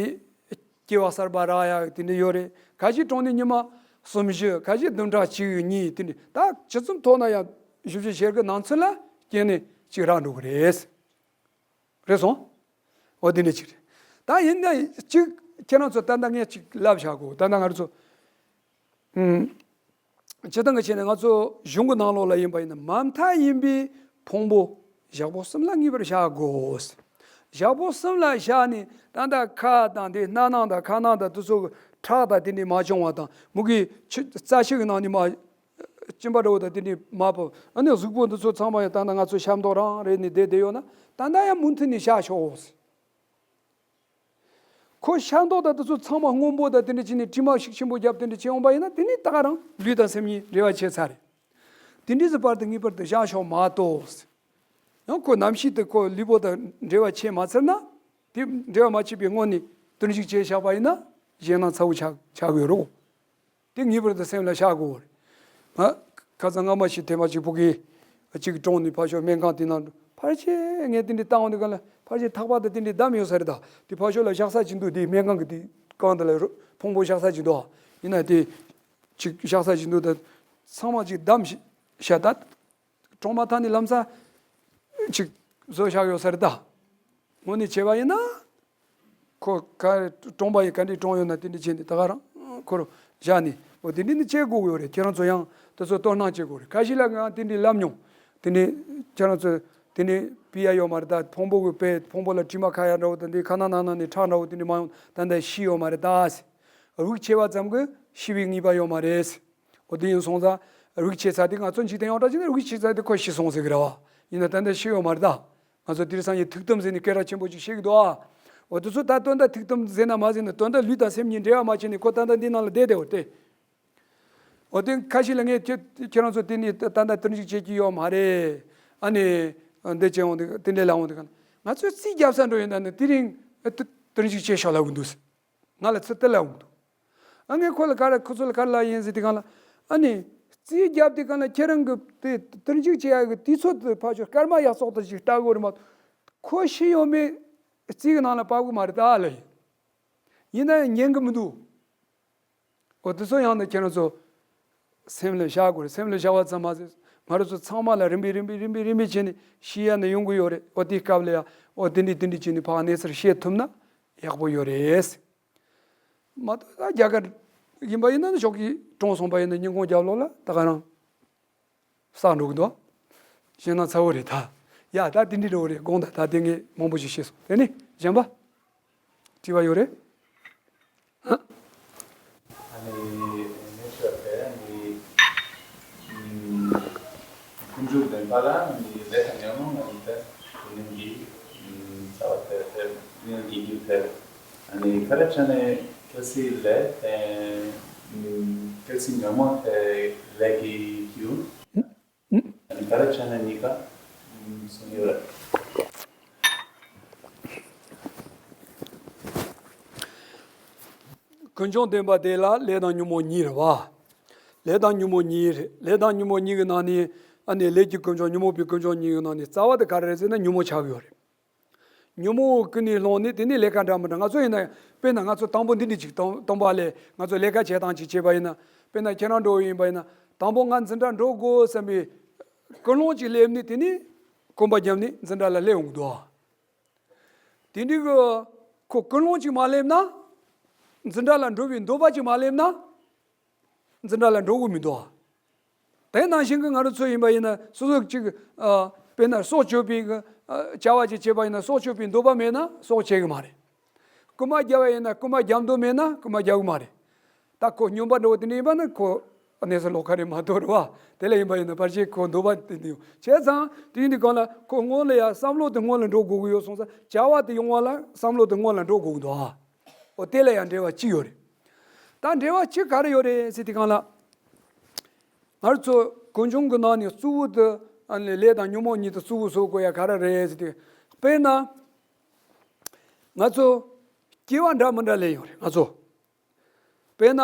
སྐྱེ་བ་གསར་པ་རག་ཡག་དེ་འདྲ་ཡོད་རེད། ཁ་ཤས་གྲོངས་ནས་ཉི་མ་གསུམ་བཞི། ཁ་ཤས་བདུན་ཕྲག་གཅིག་གཉིས་དེ་འདྲ། ད་ཇི་ཙམ་མཐོ་ན་ཡང་བཞི་བཅུ་ཞེ་དགུ་ནང་ཚུད་ལ་སྐྱེ་གནས་གཅིག་རག་འགྲོ་གི་རེད། རེད་སོང་། འོ་དེ་འདྲ་ཅིག་རེད། ད་ཡིན་ན་གཅིག་ཁྱེད་རང་ཚོ་ད་ལྟ་ངས་ཅིག་ལབ་བཞག་གོ། ད་ལྟ་ང་རང་ཚོ་ཨུམ། སྤྱིར་བཏང་གི་ཆ་ནས་ང་ཚོ་གཞུང་གི་ནང་ལོགས་ལ་ཡིན་པ་ཡིན་ན། མ་མཐའ་ཡིན་པའི་ཕུང་པོ་ཞག་པོ་གསུམ་ལ་ངེས་པར་བཞག་དགོས། ཞག་པོ་གསུམ་ལ་བཞག་ནས་ད་ལྟ་ཁ་དང་དེ་སྣ་ནང་དང་ཁ་ནང་དང་དེ་ཚོ་གི་ཁྲག་དང་དེ་འདྲ་མ་བྱུང་བ་དང་། མུ་གེ་ཆུ་རྩ་ཤེད་ཀྱི་ནང་ནས་མ་ གཅིན་པ་འདྲ་བོ་དང་དེ་འདྲའི་མ་བབས། ཨ་ནི་གཟུགས་པོ་འདི་ཚོ་ཚང་མ་ཡང་ད་ལྟ་ང་ཚོ་ཤ་མདོག་རང་རེད་ནས་བསྡད་བསྡད་ཡོད་ན། ད་ལྟ་ཡང་མུ་མཐུད་ནས་བཞག་ཤོག་ཁོ་ཤ་མདོག་དང་དེ་ཚོ་ཚང་མ་སྔོན་པོ་དང་དེ་འདྲ་བྱས་ནས་དྲི་མ་ཤུགས་ཆེན་པོ་བརྒྱབ་དེ་འདྲ་བྱས་འོང་པ་ཡིན་ན། དེ་ནི་ད་ག་རང་ལུས་དང་སེམས་གཉིས་འབྲེལ་བ་ཆད་ཚར་རེད། དེ་འདྲའི་ཟིག་བར་དུ་ངེས་པར་དུ་བཞག་ཤོག་མ་གཏོགས། ཡང་ཁོ་ནམ་ཞིག་ཏུ་ཁོ་ལུས་པོ་དང་འབྲེལ་བ་ཆད་མ་ཚར་ན། དེ་འབྲེལ་བ་མ་ཆད་པའི་སྔོན་ནས་བརྟུལ་ཞུགས་བྱས་བཞག་པ་ཡིན་ན་ཞེད་སྣང་ཚ་བོ་ཆགས་ཆགས་ཡོད་རེད། དེ་ངེས་པར་དུ་སེམས་ལ་བཞག་དགོས་རེད། ང་ཁ་སང་སྔ་མ་ཞིག་ཐེངས་མ་གཅིག་ཕ་གི་གཅིག་གྲོངས་ནས་ཕར་ཕྱོགས་སྨན་ཁང་དེ་ནང་ཕལ་ཆེར་ངས་དེ་འདྲའི་བཏང་འོང་དུས་སྒང་ལ་ཕལ་ཆེར་ཐག་པ་དང་དེ་འདྲའི་བསྡམས་ཡོད་ས་རེད། ད་དེ་ཕར་ཕྱོགས་ལ་བཞག་ས་ཅིག་འདུག་དེ་སྨན་ཁང་གི་དེ་སྒང་དེ་ལ་རུ་ཕུང་པོ་བཞག་ས་ཅིག་འདུག་ཡིན་ན་དེ་ཅིག་བཞག་ས་ཅིག་འདུག་ད་ཚང་མ་ཅིག་བསྡམས་ཤ་ད། གྲོངས་མ་ཐག་ནས་ལམ་སང་ཅིག་བཟོས་བཞག་ཡོད་ས་རེད་ད། དངོས་གནས་བྱས་པ་ཡིན་ན། ཁོ་ག་གྲོངས་པ་ཡིན་ག་འདྲས་གྲོངས་ཡོད་ན་དེ་འདྲས་བྱས་ནས་ད་ག་རང་ཁོ་རུ་བཞག་ནས། འོ་དེ་འདྲས་ནི་བྱེད་དགོས་ཀྱི་ཡོད་རེད། ཁྱེད་རང་ཚོ་ཡང་དེ་ཚོ་དོ་སྣང་བྱེད་དགོས་རེད། ཁ་ཤས་ལ་ང་དེ་འདྲས་ལབ་མྱོང་། དེ་ནས་ཁྱེད་རང་ཚོ་དེ་ནས་ཕི་ཡ་ཡོད་མ་རེད་ད། ཕུང་པོ་གི་དཔེ་ཕུང་པོ་ལ་དྲི་མ་ཁ་ཡ་འདྲ་བོ་དང་དེ་ཁ་ནང་ནང་ནང་ནས་ཁྲག་འདྲ་བོ་དེ་འདྲས་མ་ཡོང་ད་ལྟ་ཤི་ཡོད་མ་རེད་ད། རིགས་ཆད་པ་ཙམ་གྱིས་ཤི་བའི་ངེས་པ་ཡོད་མ་རེད། འོ་དེ་ཡིན་སོང་ཙང་རིགས་ཆད་ཚར་དེ་ང་ཚོ་འཇིག་རྟེན་ཡོངས་གྲགས་ཅིག་ནས་རིགས་ཆད་ཚར་དེ་ཁོ་ཤི་སོང་ཟེར་གི་རེད་བ། ཡིན་ན་ད་ལྟ་ཤི་ཡོད་མ་རེད་ད། ང་ཚོ་དེང་སང་ཡི་ཐུགས་དམ་ཟེར་ནས་སྐད་གྲགས་ཆེན་པོ་ཅིག་བཤད་གི་འདུག་ཨ། འོ་དེ་ཚོ་ད་དོན་དག་ཐུགས་དམ་ཟེར་ན་མ་ཟེར་ན་དོན་དག་ལུས་དང་སེམས་གཉིས་འབྲེལ་བ་མ་བྱས་ནས་ཁོ་ད་ལྟ་འདི་ནང་ལ་བསྡད་བསྡད་འོ་དེ། འོ་དེ་ཁ་ཤས་ལ་ངས་ཁྱེད་ཁྱེད་རང་ཚོ་དེ་ནས་ད་ལྟ་བརྟུལ་ཞུགས་བྱེད་ཀྱི་ཡོད་མ་རེད། ཨ་ནི་འདི་བྱས་འོང་དེ་དེ་འདྲས་ལ་འོང་དེ་ག་ང་ཚོས་རྩིས་རྒྱབ་ས་འགྲོ་ཡིན་ན་ནི་དེ་རིང་བརྟུལ་ཞུགས་བྱེད་ཤོག་ལབ་གི་འདུག་ང་ལ་ཚུར་དེ་ལབ་འདུག་ཨ་ངས་ཁོ་ལ་ག་རེ་ཁོ་ཚོ་ལ་ག་རེ་ལབ་ཡིན་ཟེར་དུས་སྒང་ལ། ཨ་ནི་རྩིས་རྒྱབ་དུས་སྒང་ལ་ཁྱེད་རང་གི་དེ་བརྟུལ་ཞུགས་བྱེད་ཡག་གི་དུས་ཚོད་དེ་ཕར་ཕྱོགས་སྐར་མ་ཡག་བཙོག་ཏུ་ཞིག་ལྟ་དགོས་རེད་མ་གཏོགས། ཁོ་ཤི་ཡོད་མེད་རྩིས་གི་ནང་ལ་བབས་གི་མ་རེད་ད་ལབ་ཡིན། ཡིན་ན་ཡང་ཉན་གི་མི་འདུག་འོ་དེ་ཚོ་ཡང་ན་ཁྱེད་རང་ཚོ་སེམས་ལ་བཞག་དགོས་རེད། སེམས་ལ་བཞག་པ་ཙམ་མ་ཟད་ང་རང་ཚོ་ཚང་མ་ལ་རིམ་པས་རིམ་པས་རིམ་པས་རིམ་པས་བྱས་ནས་ཤི་ཡ་ནི་ཡོང་གི་ཡོད་རེད། འོ་དེའི་སྐབས་ལ་ཡང་འོ་དེ་འདྲས་དེ་འདྲས་བྱས་ནས་ཕར་གནས་ཚུལ་བཤད་ཐུབ་ན་ཡག་པོ་ཡོད་རེད། མ་གཏོགས་ད་རྒྱ་གར་ཡིན་པ་ཡིན་ན་ནི་ཞོགས་ཀྱི་གྲོངས་སོང་པ་ཡིན་ན་ཉིན་གུང་རྒྱབ་ལོགས་ལ་ད་ག་རང་བསགས་འགྲོ་གི་འདུག་ཞེད་སྣང་ཚ་བོ་རེད་ད། ཡ་ད་དེ་འདྲས་འགྲོ་གི་རེད། དགོངས་དག་ད་དེ་ངས་མང་པོ་ཞིག་བཤད་སོང་། དེ་ནས་གཞན་པ་དྲི་བ་ཡོད་རེད། ཨ་ནི་ནས་ཤོར་ཏེ་ནི་ཀུན་འབྱུང་བདེན་པ་ལ་ནི་ལས་དང་ཉོན་མོངས་ངོ་ནི་ཏེ་ཀུན་ནས་ཀྱི་རྩ་བ་ཏེ་ཏེ་ཀུན་ནས་ཀྱི་རྒྱུ་ཏེ་ཨ་ནི་ཁ་ར་ཆ་ནས་ཏེ་སི་ལས་ཏེ་ཏེ་སི་ཉོན་མོངས་ཏེ་ལས་ཀྱི་རྒྱུ། ཨ་ནི་ག་རེ་བྱས་ན་གཉིས་ཀ་གསུངས་ཡོད་རེད། ཀུན་འབྱུང་བདེན་པ་དེ་ལ་ལས་དང་ཉོན་མོངས་གཉིས་རེད་བ། ལས་དང་ཉོན་མོངས་གཉིས་རེད། ལས་དང་ཉོན་མོངས་གཉིས་ཀྱི་ནང་ནས་ཨ་ནི་ལས་ཀྱི་ཀུན་འབྱུང་ཉོན་མོངས་པའི་ཀུན་འབྱུང་གཉིས་ཀྱི་ནང་ནས་རྩ་བ་དེ་ག་རེ་རེད་ཟེར་ན་ཉོན་མོངས་ཆགས་ཡོད་རེད། ཉོན་མོངས་ཀུན་ནས་བསླངས་ནས་དེ་ནས་ལས་ཀ་འདྲ་མི་འདྲ་ང་ཚོ་ཡིན་ན་ཡང་དཔེར་ན་ང་ཚོ་དང་པོ་འདི་འདྲ་ཅིག་སྟོང་སྟོང་པ་ལས་ང་ཚོ་ལས་ཀ་བྱེད་སྟངས་ཅིག་བྱས་པ་ཡིན་ན། དཔེར་ན་ཁྱེད་རང་འགྲོ་ཡིན་པ་ཡིན་ན་དང་པོ་ང་འཛིན་གྲྭ་འགྲོ་དགོས་བསམ་པའི་ཀུན་སློང་ཅིག་སླེབས་ནས་དེ་ནས་གོམ་པ་བརྒྱབ་ནས་འཛིན་གྲྭ་ལ་སླེབས་འོང་གི་འདུག་དེ་འདྲའི་གི་ཁོ་ཀུན་སློང་ཅིག་མ་སླེབས་ན། འཛིན་གྲྭ་ལ་འགྲོ་བའི་འདོད་པ་ཅིག་མ་སླེབས་ན། འཛིན་གྲྭ་ལ་འགྲོ་དགོས་མི་འདུག་དེ་ནང་བཞིན་གྱི་ང་རང་ཚོ་ཡིན་པ་ཡིན་ན་སོ་སོ་གཅིག་ཨ། དཔེར་ན་སྲོག་གཅོད་པའི་གི་ཨ། བྱ་བ་ཅིག་བྱེད་པ་ཡིན་ན་སྲོག་གཅོད་པའི་འདོད་པ་མེད་ན་སྲོག་བཅད་གི་མ་རེད། རྐུན་མ་རྒྱབ་པ་ཡིན་ན་རྐུན་མ་རྒྱབ་འདོད་མེད་ན་རྐུན་མ་རྒྱབ་གི་མ་རེད། ད་ཁོ་སྨྱོན་པ་འདྲ་བོ་དེ་འདྲ་ཡིན་པ་ན་ཁོ་གནས་ས་ལོག་ཁ་རེད་མ་གཏོགས་རེད་བ། དེ་ལ་ཡིན་པ་ཡིན་ན་ཕལ་ཆེར་ཁོ་འདོད་པ་དེ་འདུག་བྱས་ཙང་དེ་ཡིན་དུས་གང་ལ་ཁོ་སྔོན་ལ་ཡ་བསམ་བློ་དེ་སྔོན་ལ་འགྲོ་དགོས་ཀྱི་ཡོད་སོང་ཙང་བྱ་བ་དེ་ཡོང་བ་ལ་བསམ་བློ་དེ་སྔོན་ལ་འགྲོ་དགོས་ཀྱི་འདུག་ཨ། འོ་དེ་ལ་ཡང་འབྲེལ་བ་གཅིག་ཡོད་རེད། ད་འབྲེལ་བ་གཅིག་ག་རེ་ཡོད་རེད་ཟེར་དུས་སྒང་ལ། ང་ཚོ་ཀུན་འབྱུང་གི་ནང་ནས་གཙོ་བོ་དེ་ཨ་ནི་ལས་དང་ཉོན་མོངས་གཉིས་དེ་གཙོ་བོ་བཟོ་དགོས་ཡ་ག་རེ་རེད་ཟེར་དུས། དཔེར་ན། ང་ཚོ་སྐྱེ་བ་འདྲ་མི་འདྲ་ལེན་ཡོད་རེད་ང་ཚོ། དཔེར་ན།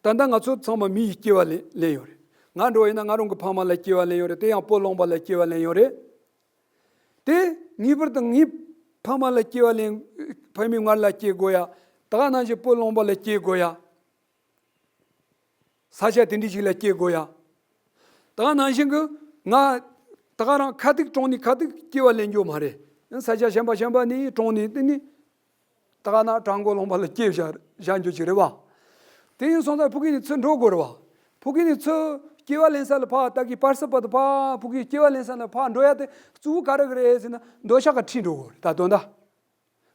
ད་ལྟ་ང་ཚོ་ཚང་མ་མི་ཡི་སྐྱེ་བ་ལེན་ལེན་ཡོད་རེད། ང་འདྲ་བོ་ཡིན་ན་ང་རང་གི་ཕ་མ་ལ་སྐྱེ་བ་ལེན་ཡོད་རེད། དེ་ཡང་སྤོ་ལུང་པ་ལ་སྐྱེ་བ་ལེན་ཡོད་རེད། དེ་ངེས་པར་དུ་ངའི་ཕ་མ་ལ་སྐྱེ་བ་ལེན། ཕ་མའི་མངལ་ལ་སྐྱེ་དགོས་ཡ། ད་ག་ནང་བཞིན་སྤོ་ལུང་པ་ལ་སྐྱེ་དགོས་ཡ། ས་ཆ་དེ་འདྲ་ཞིག་ལ་སྐྱེ་དགོས་ཡ། ད་ག་ནང་བཞིན་གྱི་ང་ད་ག་རང་ཁ་ཐུག་གྲོངས་ནས་ཁ་ཐུག་སྐྱེ་བ་ལེན་རྒྱུ་མ་རེད། ས་ཆ་གཞན་པ་གཞན་པ་ནས་གྲོངས་ནས་དེ་ནི་ད་ག་ན་བྲག་མགོ་ལུང་པ་ལ་སྐྱེ་བཞག་བཞག་རྒྱུ་ཅིག་རེད་བ། དེ་ཡིན་སོང་ཙང་ཕ་གི་ནས་ཚུར་འགྲོ་དགོས་རེད་བ། ཕ་གི་ནས་ཚུར་སྐྱེ་བ་ལེན་ས་ལ་ཕར་ད་གི་པར་སི་བར་དུ་ཕར་ཕ་གི་སྐྱེ་བ་ལེན་ས་ལ་ཕར་འགྲོ་ཡ་དེ་གཙོ་བོ་ག་རེ་གི་རེད་ཟེར་ན་འདོད་ཆགས་ཀྱི་ཁྲིད་འགྲོ་དགོས་རེད། ད་དོན་དག་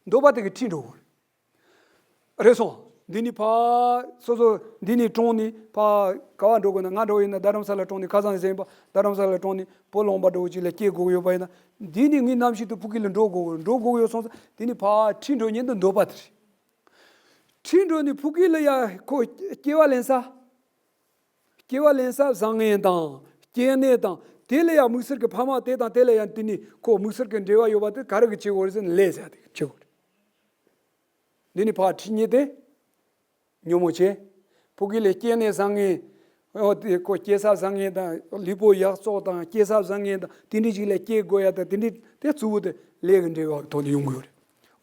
འདོད་པ་དེ་གི་ཁྲིད་འགྲོ་དགོས་རེད། རེད་སོང་། འདི་ནི་ཕ་སོ་སོ་འདི་ནི་གྲོངས་ནི་ཕ་ག་བ་འགྲོ་དགོས་ན། ང་འགྲོ་ཡིན་ན་རྡ་རམ་ས་ལ་གྲོངས་ནི། ཁ་སང་ཟེར་ཡིན་པ། རྡ་རམ་ས་ལ་གྲོངས་ནི་བོད་ལུང་པ་འགྲོ་ཅིག་ལ་སྐྱེ་དགོས་ཡོད་པ་ཡིན་ན། འདི་ནི་ངའི་རྣམ་ཤེས་དུ་ཕ་གི་ལ་འགྲོ་དགོས་འགྲོ་དགོས་ཡོད་སོང་ཙང་། འདི་ནི་ཕ་ཁྲིད་འགྲོ་ཉིན་དུ་འདོད་པ་དེ་རེད། ཁྲིད་འགྲོ་ནི་ཕ་གི་ལ་ཡ་ཁོ་སྐྱེ་བ་ལེན་ས། སྐྱེ་བ་ལེན་ས་བཟང་ངན་དང་སྐྱེ་གནས་དང་། དེ་ལ་ཡང་དམིགས་བསལ་གྱི་ཕ་མ་དེ་དང་དེ་ལ་ཡང་དེ་ནི་ཁོ་དམིགས་བསལ་གྱི་འབྲེལ་བ་ཡོད་པ་དེ་ག་རེ་གི་བྱེད་དགོས་རེད་ཟེར་ན་ལས་ཟེར་ཡ་དེ་བྱེད་དགོས་རེད། འདི་ནི་ཕར་ཁྲིད་ཉེས་དེ་ཉོན་མོངས་ཆེ། ཕ་གི་ལ་སྐྱེ་གནས་བཟང་ངན། འོ་དེ་ཁོ་སྐྱེ་ས་བཟང་ངན་དང་ལུས་པོ་ཡག་བཙོག་དང་སྐྱེ་ས་བཟང་ངན་དང་དེ་འདྲ་ཅིག་ལ་སྐྱེ་དགོས་ཡ་དང་དེ་འདྲ་དེ་གཙོ་བོ་དེ་ལས་ཀྱི་འབྲེལ་བ་གི་ཐོག་ནས་ཡོང་གི་ཡོད་རེད།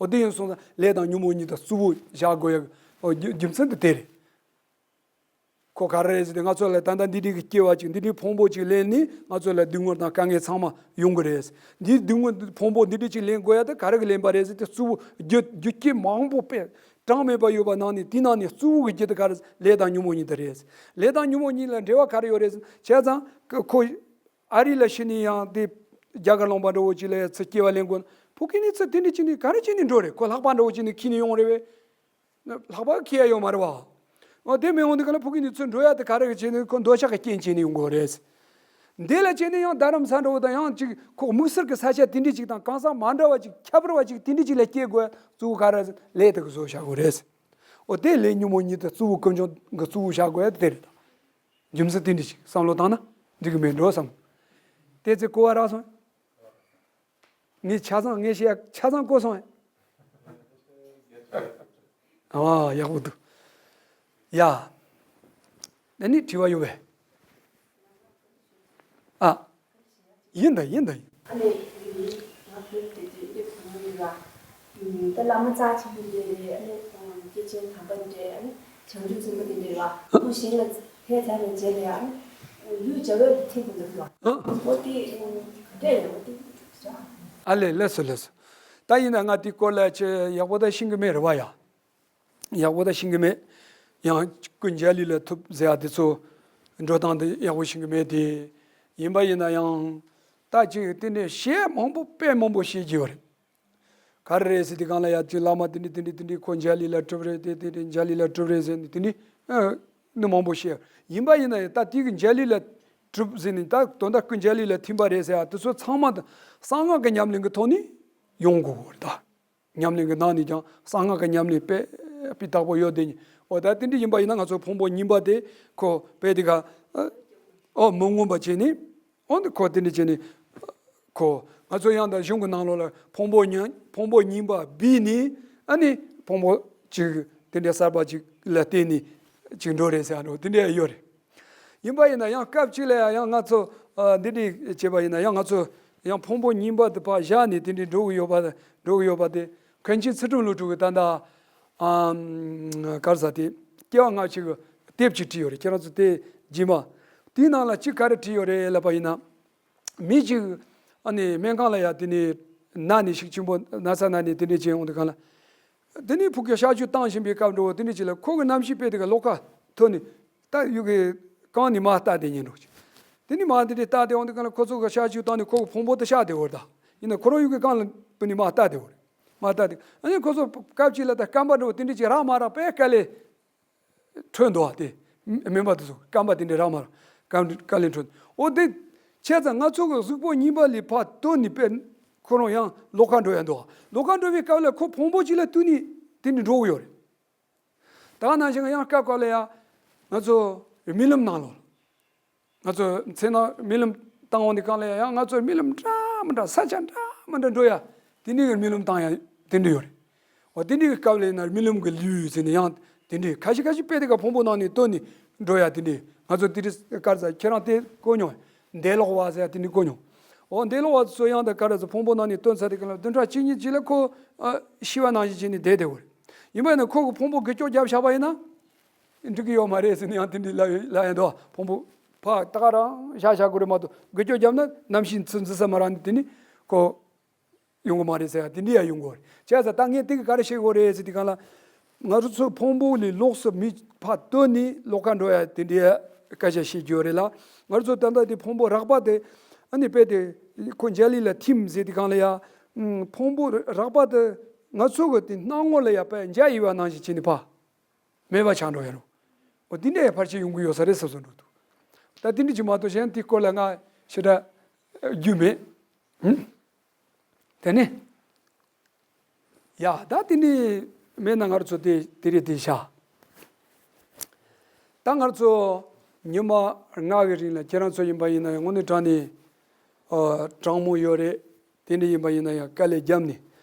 འོ་དེ་ཡིན་སོང་ཙང་ལས་དང་ཉོན་མོངས་གཉིས་དང་གཙོ་བོ་བཞག་དགོས་ཡ་གི་འོ་རྒྱུ་རྒྱུ་མཚན་དེ་དེ་རེད། ཁོ་ག་རེ་རེད་ཟེར་ཏེ་ང་ཚོ་ལ་ད་ལྟ་འདི་འདྲའི་གི་སྐྱེ་བ་ཅིག་འདི་འདྲའི་ཕུང་པོ་ཅིག་ལེན་ནས་ང་ཚོ་ལ་སྡུག་བསྔལ་དང་དཀའ་ངལ་ཚང་མ་ཡོང་གི་རེད། འདིའི་སྡུག་བསྔལ་ཕུང་པོ་འདི་འདྲའི་ཅིག་ལེན་དགོས་ཡ་དེ་ག་རེ་གི་ལེན་པ་རེད་ཟེར་ཏེ་གཙོ་བོ་རྒྱུ་རྒྱུ་རྐྱེན་མང་པོ་དཔེ་གྲངས་མེད་པ་ཡོད་པ་ནང་ནས་དེའི་ནང་ནས་གཙོ་བོ་གི་རྒྱུ་དེ་ག་རེ་ཟེར། ལས་དང་ཉོན་མོངས་གཉིས་དེ་རེད། ལས་དང་ཉོན་མོངས་གཉིས་ལ་འབྲེལ་བ་ག་རེ་ཡོད་རེད་ཟེར་བྱས་ཙང་ཁོ་ཨ་རི་ལ་ཤི་ནས་ཡང་དེ་རྒྱ་གར་ལུང་པ་འདྲ་བོ་ཅིག་ལ་ཡ་ཚུར་སྐྱེ་བ་ལེན་དགོས་ན་ཕ་གི་ནས་ཚུར་དེ་འདྲ་ཅིག་ནས་ག་རེ་བྱས་ནས་འགྲོ་རེད། ཁོ་ལྷག་པ་འདྲ་བོ་ཅིག་ནས་ཁྱེར་ནས་ཡོང་རེད་བས། ལྷག་པ་ཁྱེར་ཡ་ཡོད་མ་རེད་བ། འོ་དེ་མི་འོང་དུས་ག་ལ་ཕ་གི་ནས་ཚུར་འགྲོ་ཡ་དེ་ག་རེ་གི་བྱས་ནས་ཁོ་འདོད་ཆགས་ཀྱི་རྐྱེན་བྱས་ནས་ཡོང་དགོས་རེད། འདི་ལ་བྱས་ནས་ཡང་རྡ་རམ་ས་འདྲ་བོ་དང་ཡང་ཅིག་ཁོ་དམིགས་བསལ་གྱི་ས་ཆ་དེ་འདྲ་ཅིག་དང་གང་ཟག་མ་འདྲ་བ་ཅིག་ཁྱད་པར་བ་ཅིག་དེ་འདྲ་ཅིག་ལ་སྐྱེ་དགོས་གཙོ་བོ་ག་རེ་ཟེར་ལས་དེ་གི་བཟོ་བྱ་དགོས་རེད། འོ་དེ་ལས་ཉོན་མོངས་གཉིས་དེ་གཙོ་བོ་ཀུན་འབྱུང་གི་གཙོ་བོ་བྱ་དགོས་ཡ་དེ་རེད། རྒྱུ་མཚན་དེ་འདྲ་ཅིག་བསམ་བློ་བཏང་ན་འགྲིག་གི་མེད་འགྲོ་བསམ། དེ་ཚེ་གོ་བ་རག་སོང་། ངས་ཆ་ཚང་ངས་བཤད་ཡ་ཆ་ཚང་གོ་སོང་ཨེ། ཨ་ཡག་པོ་འདུག་ཡ། ཨ་ནི་དྲི་བ་ཡོད་པས། ཨ། ཡིན་ད་ཡིན་ད་ཡིན། ཨ་ནི་ང་བོད་དེ་དུས་སླེབས་གོ་མྱོང་ཡོད་ལ། ད་བླ་མ་རྩ་ཆེན་པོ་འདྲ་རེད། ཨ་ནི་སྐྱེས་ཆེན་དམ་པ་འདྲ། ཨ་ནི་བྱང་ཆུབ་སེམས་དཔའ་དེ་འདྲ་རེད་བ། ཁོང་གཞན་ལ་ཕེབས་ཚར་བའི་རྗེས་ལ་ཡང་ལུས་འཇའ་འོད་ལ་ཐིམ་པ་འདུག་ལ། འོ་དེ་ག་འདྲ་ཡོད་དེ། ཨ་ལས་ལས་སོ་ལས་སོ། ད་ཡིན་ན་ང་དེའི་སྐོར་ལ་ཆེ་ཡག་པོ་ད་ཤེས་ཀྱི་མེད་རེད་བ་ཡ། ཡག་པོ་ད་ཤེས་ཀྱི་མེད། ཡང་སྐུ་མཇལ་ལུས་ལ་ཐུབ་ཟེར་ཡ་དེ་ཚོ་འགྲོ་སྟངས་དེ་ཡག་པོ་ཤེས་ཀྱི་མེད་དེ། ཡིན་པ་ཡིན་ན་ཡང་ད་ཅིག་དེ་འདྲའི་བཤད་མང་པོ་དཔེ་མང་པོ་བཤད་ཀྱི་ཡོད་རེད། ག་རེ་རེད་ཟེར་དུས་སྒང་ལ་ཡ་དེ་བླ་མ་དེ་འདྲ་དེ་འདྲ་དེ་འདྲ་ཁོ་མཇལ་ལུས་ལ་གྲུབ་རེད། དེ་དེ་འདྲ་མཇལ་ལུས་ལ་གྲུབ་རེད་ཟེར་ནས་དེ་འདྲ་ཨ་ནི་མང་པོ་བཤད། ཡིན་པ་ཡིན་ན་ཡང་ད་དེ་གི་མཇལ་ལུས་ལ་གྲུབ་ཟེར་ནས་ད་དོན་དག་སྐུ་མཇལ་ལུས་ལ་ཐིམ་པ་རེད་ཟེར་ཡ་དེ་ཚོ་ཚང་མ་ད་གསང་སྔགས་ཀྱི་ཉམས་ལེན་གྱི་ཐོག་ནས་ཡོང་དགོས་རེད་ད། ཉམས་ལེན་གྱི་ནང་ནས་ཀྱང་གསང་སྔགས་ཀྱི་ཉམས་ལེན་དཔེ་སྤུས་དག་པོ་ཡོད་དེ། འོ་ད་དེ་འདྲ་ཡིན་པ་ཡིན་ན་ང་ཚོ་ཕུང་པོ་གཉིས་པ་དེ་ཁོ་དཔེ་དེ་ག་ཨོ་མི་མངོན་པ་བྱས་ནས། འོ་འདི་ཁོ་དེ་འདྲ་བྱས་ནས་ཁོ་ང་ཚོ་ཡང་ད་གཞུང་གི་ནང་ལོགས་ལ་ཕུང་པོ་གཉིས་ཕུང་པོ་གཉིས་པ་བསྡུས་ནས་ཨ་ནི་ཕུང་པོ་གཅིག་དེ་འདྲ་གསར་པ་གཅིག་ལ་བརྟེན་ནས་གཅིག་འགྲོ་རེད་ཟེར་ཡ་འགྲོ་དེ་འདྲ་ཡོད་རེད། ཡིན་པ་ཡིན་ན་ཡང་སྐབས་གཅིག་ལ་ཡང་ང་ཚོ་ཨ་འདི་འདྲ་བྱས་པ་ཡིན་ན་ཡང་ང་ཚོ་ཡང་ཕུང་པོ་གཉིས་པ་དེ་ཕར་བཞག་ནས་དེ་འདྲ་འགྲོ་གི་ཡོད་པ་འགྲོ་གི་ཡོད་པ་དེ་མཁན་ཆེན་ཚུལ་ཁྲིམས་བློ་གྲོས་ཀྱིས་ད་ལྟ་ཨམ་ག་རེ་ཟེར་དེ་སྐྱེ་བ་སྔ་ཕྱི་གི་དེབ་ཅིག་བྲིས་ཡོད་རེད། ཁྱེད་རང་ཚོ་དེ་རྗེས་མ་དེའི་ནང་ལ་ཅིག་ག་རེ་བྲིས་ཡོད་རེད་ལབ་པ་ཡིན་ན། མི་གཅིག་ཨ་ནི་སྨན་ཁང་ལ་ཡ་དེ་ནས་ན་ནས་ཤུགས་ཆེན་པོ་ན་ཚ་ན་ནས་དེ་འདྲ་བྱས་ཡོང་དུས་སྒང་ལ། དེ་ནས་ཕྲུ་གུ་གཤག་བཅོས་བཏང་བཞིན་པའི་སྐབས་འགྲོ་བོ་དེ་འདྲ་ཅིག་ལ་ཁོ་གི་རྣམ་ཤེས་དཔེ་དེ་ག་ལོགས་ཀ་ཐོན་ནས་ད་ཡུ་གི་རྐང་ནས་མར་ལྟ་དེ་ཉན་འགྲོ། དེ་ནས་མར་དེ་འདྲ་ལྟ་དེ་འོང་དུས་སྒང་ལ་ཁོ་ཚོ་གི་གཤག་བཅོས་བཏང་ནས་ཁོ་གི་ཕུང་པོ་དེ་གཤགས་དེ་བོར་ད། ཡིན་ན་ཁོ་རང་ཡུ་གི་རྐང་ལ་བུད་ནས་མར་ལྟ་དེ་བོར། མར་ལྟ་དེ་ཨ་ནི་ཁོ་ཚོ་སྐབས་གཅིག་ལ་ད་སྐམ་པ་འགྲོ་བོ་དེ་འདྲ་ཅིག་རག་མ་རག་དཔེ་དཀའ་ལས། འཕྲོད་འདུག་བ་དེ། སྨན་པ་དེ་ཚོ་སྐམ་པ་དེ་འདྲའི་རག་མ་རག་སྐམ་དཀའ་ལས་འཕྲོད། འོ་དེ་བྱས་ཙང་ང་ཚོ་གི་གཟུགས་པོ་གཉིས་པ་ལས་ཕར་བཏོན་ནས་དཔེ་ཁོ་རང་ཡང་ལོགས་ཀ་འགྲོ་ཡ་འདུག་ལོགས་ཀ་འགྲོ་བའི་སྐབས་ལ་ཁོ་ཕུང་པོ་གཅིག་ལ་བཏུད་ནས་དེ་འདྲ་འགྲོ་གི་ཡོད་རེད། ད་ནང་བཞིན་ཡང་སྐབས་སྐབས་ལ་ཡང་ང་ཚོ་རྨི་ལམ་ནང་ལོགས་ང་ཚོ་མཚན་ནང་རྨི་ལམ་བཏང་འོང་དུས་སྒང་ལ་ཡང་ང་ཚོ་རྨི་ལམ་འདྲ་མི་འདྲ་ས་ཆ་འདྲ་མི་འདྲ་འགྲོ་ཡ་དེ་འདྲའི་རྨི་ལམ་བཏང་ཡ་དེ་འདྲ་ཡོད་རེད། འོ་དེ་འདྲའི་སྐབས་ལ་ཡིན་ན་རྨི་ལམ་གྱི་ལུས་ཟེར་ནས་ཡང་དེ་འདྲའི་ཁ་ཤས་ཁ་ཤས་དཔེ་དེ་ག་ཕུང་པོ་ནང་ནས་བཏོན་ནས་འགྲོ་ཡ་དེ་འདྲའི་ང་ཚོ་དེ་འདྲའི་སྐར་ཚ་ཁྱེད་རང་དེ་གོ་མྱོང་། འདས་ལོག་པ་ཟེར་ཡ་དེ་འདྲའི་གོ་མྱོང་། འོ་འདས་ལོག་པ་ཚོ་ཡང་ད་ག་རེ་ཟེར་ཕུང་པོ་ནང་ནས་བཏོན་ཚར་དེ་ག་ལ་བདུན་ཕྲག་གཅིག་གཉིས་ཅིག་ལ་ཁོ་ཨ་ཤི་བ་ནང་བཞིན་བྱས་ནས་བསྡད་བསྡད་ཡོད་རེད། ཡིན་པ་ཡིན་ན་ཁོ་གི་ཕུང་པོ་འགུལ་སྐྱོད་བརྒྱབ་བཞག་པ་ཡིན་ན། འགྲིག་གི་ཡོད་མ་རེད་ཟེར་ནས་ཡང་དེ་འདྲའི་ལབ་ཡོད་ལབ་ཡོད་འདུག་ཕུང་པོ་ཕར་ད་ག་རང་བཞག་བཞག་དགོས་རེད་མ་གཏོགས་འགུལ་སྐྱོད་བརྒྱབ་ན་གནམ་གཤིས་ཚུར་འཛུལ་ས་མ་རག་ནས་དེ་ནི་ཁོ་ཡོང་གི་མ་རེད་ཟེར་ཡ་དེ་འདྲ་ཡང་ཡོང་གི་ཡོད་རེད། བྱས་ཙང་ད་ངས་དེ་གི་ག་རེ་བཤད་དགོས་རེད་ཟེར་དུས་སྒང་ལ། ང་རང་ཚོ་ཕུང་པོ་ལས་ལོགས་སུ་མི་ཕར་བཏོན་ནས་ལོགས་ཀ་འགྲོ་ཡ་དེ་འདྲའི་སྐད་ཆ་བཤད་རྒྱུ་ཡོད་རེད་ལ། ང་རང་ཚོ་ད་ལྟ་དེ་ཕུང་པོ་རགས་པ་དེ་ཨ་ནི་དཔེ་དེ་ཁོ་མཇལ་ལུས་ལ་ཐིམ་ཟེར་དུས་སྒང་ལ་ཡ། ཕུང་པོ་རགས་པ་དེ་ང་ཚོ་གི་དེ་སྣང་ངོ་ལ་ཡ་དཔེ་འཇའ་ཡིབ་པ་ནང་བཞིན་བྱས་ནས་ཕར། མེད་པ་ཆགས་འགྲོ་ཡ་རུ། འོ་དེ་འདྲའི་ཕལ་ཆེར་ཡོང་གི་ཡོད་ས་རེད་བསམ་བསམ་འགྲོ་འདུག་ད་དེ་འདྲ་ཅིག་མ་གཏོགས་གཞན་དེ་སྐོར་ལ་ང་ཞེ་དྲག་རྒྱུས་མེད། ཧུམ། དེ་ནས། ཡ་ད་དེ་ནས་མེད་ན་ང་རང་ཚོ་དེ་དེ་རེད་དེ་བཞག་ད་ང་རང་ཚོ་ཉི་མ་ལྔ་གི་རིང་ལ་ཁྱེད་རང་ཚོ་ཡིན་པ་ཡིན་ན་ཡང་དངོས་གནས་དྲང་གནས་ཨ་གྲང་མོ་ཡོད་རེད། དེ་འདྲ་ཡིན་པ་ཡིན་ན་ཡང་དཀའ་ལས་བརྒྱབ་ནས་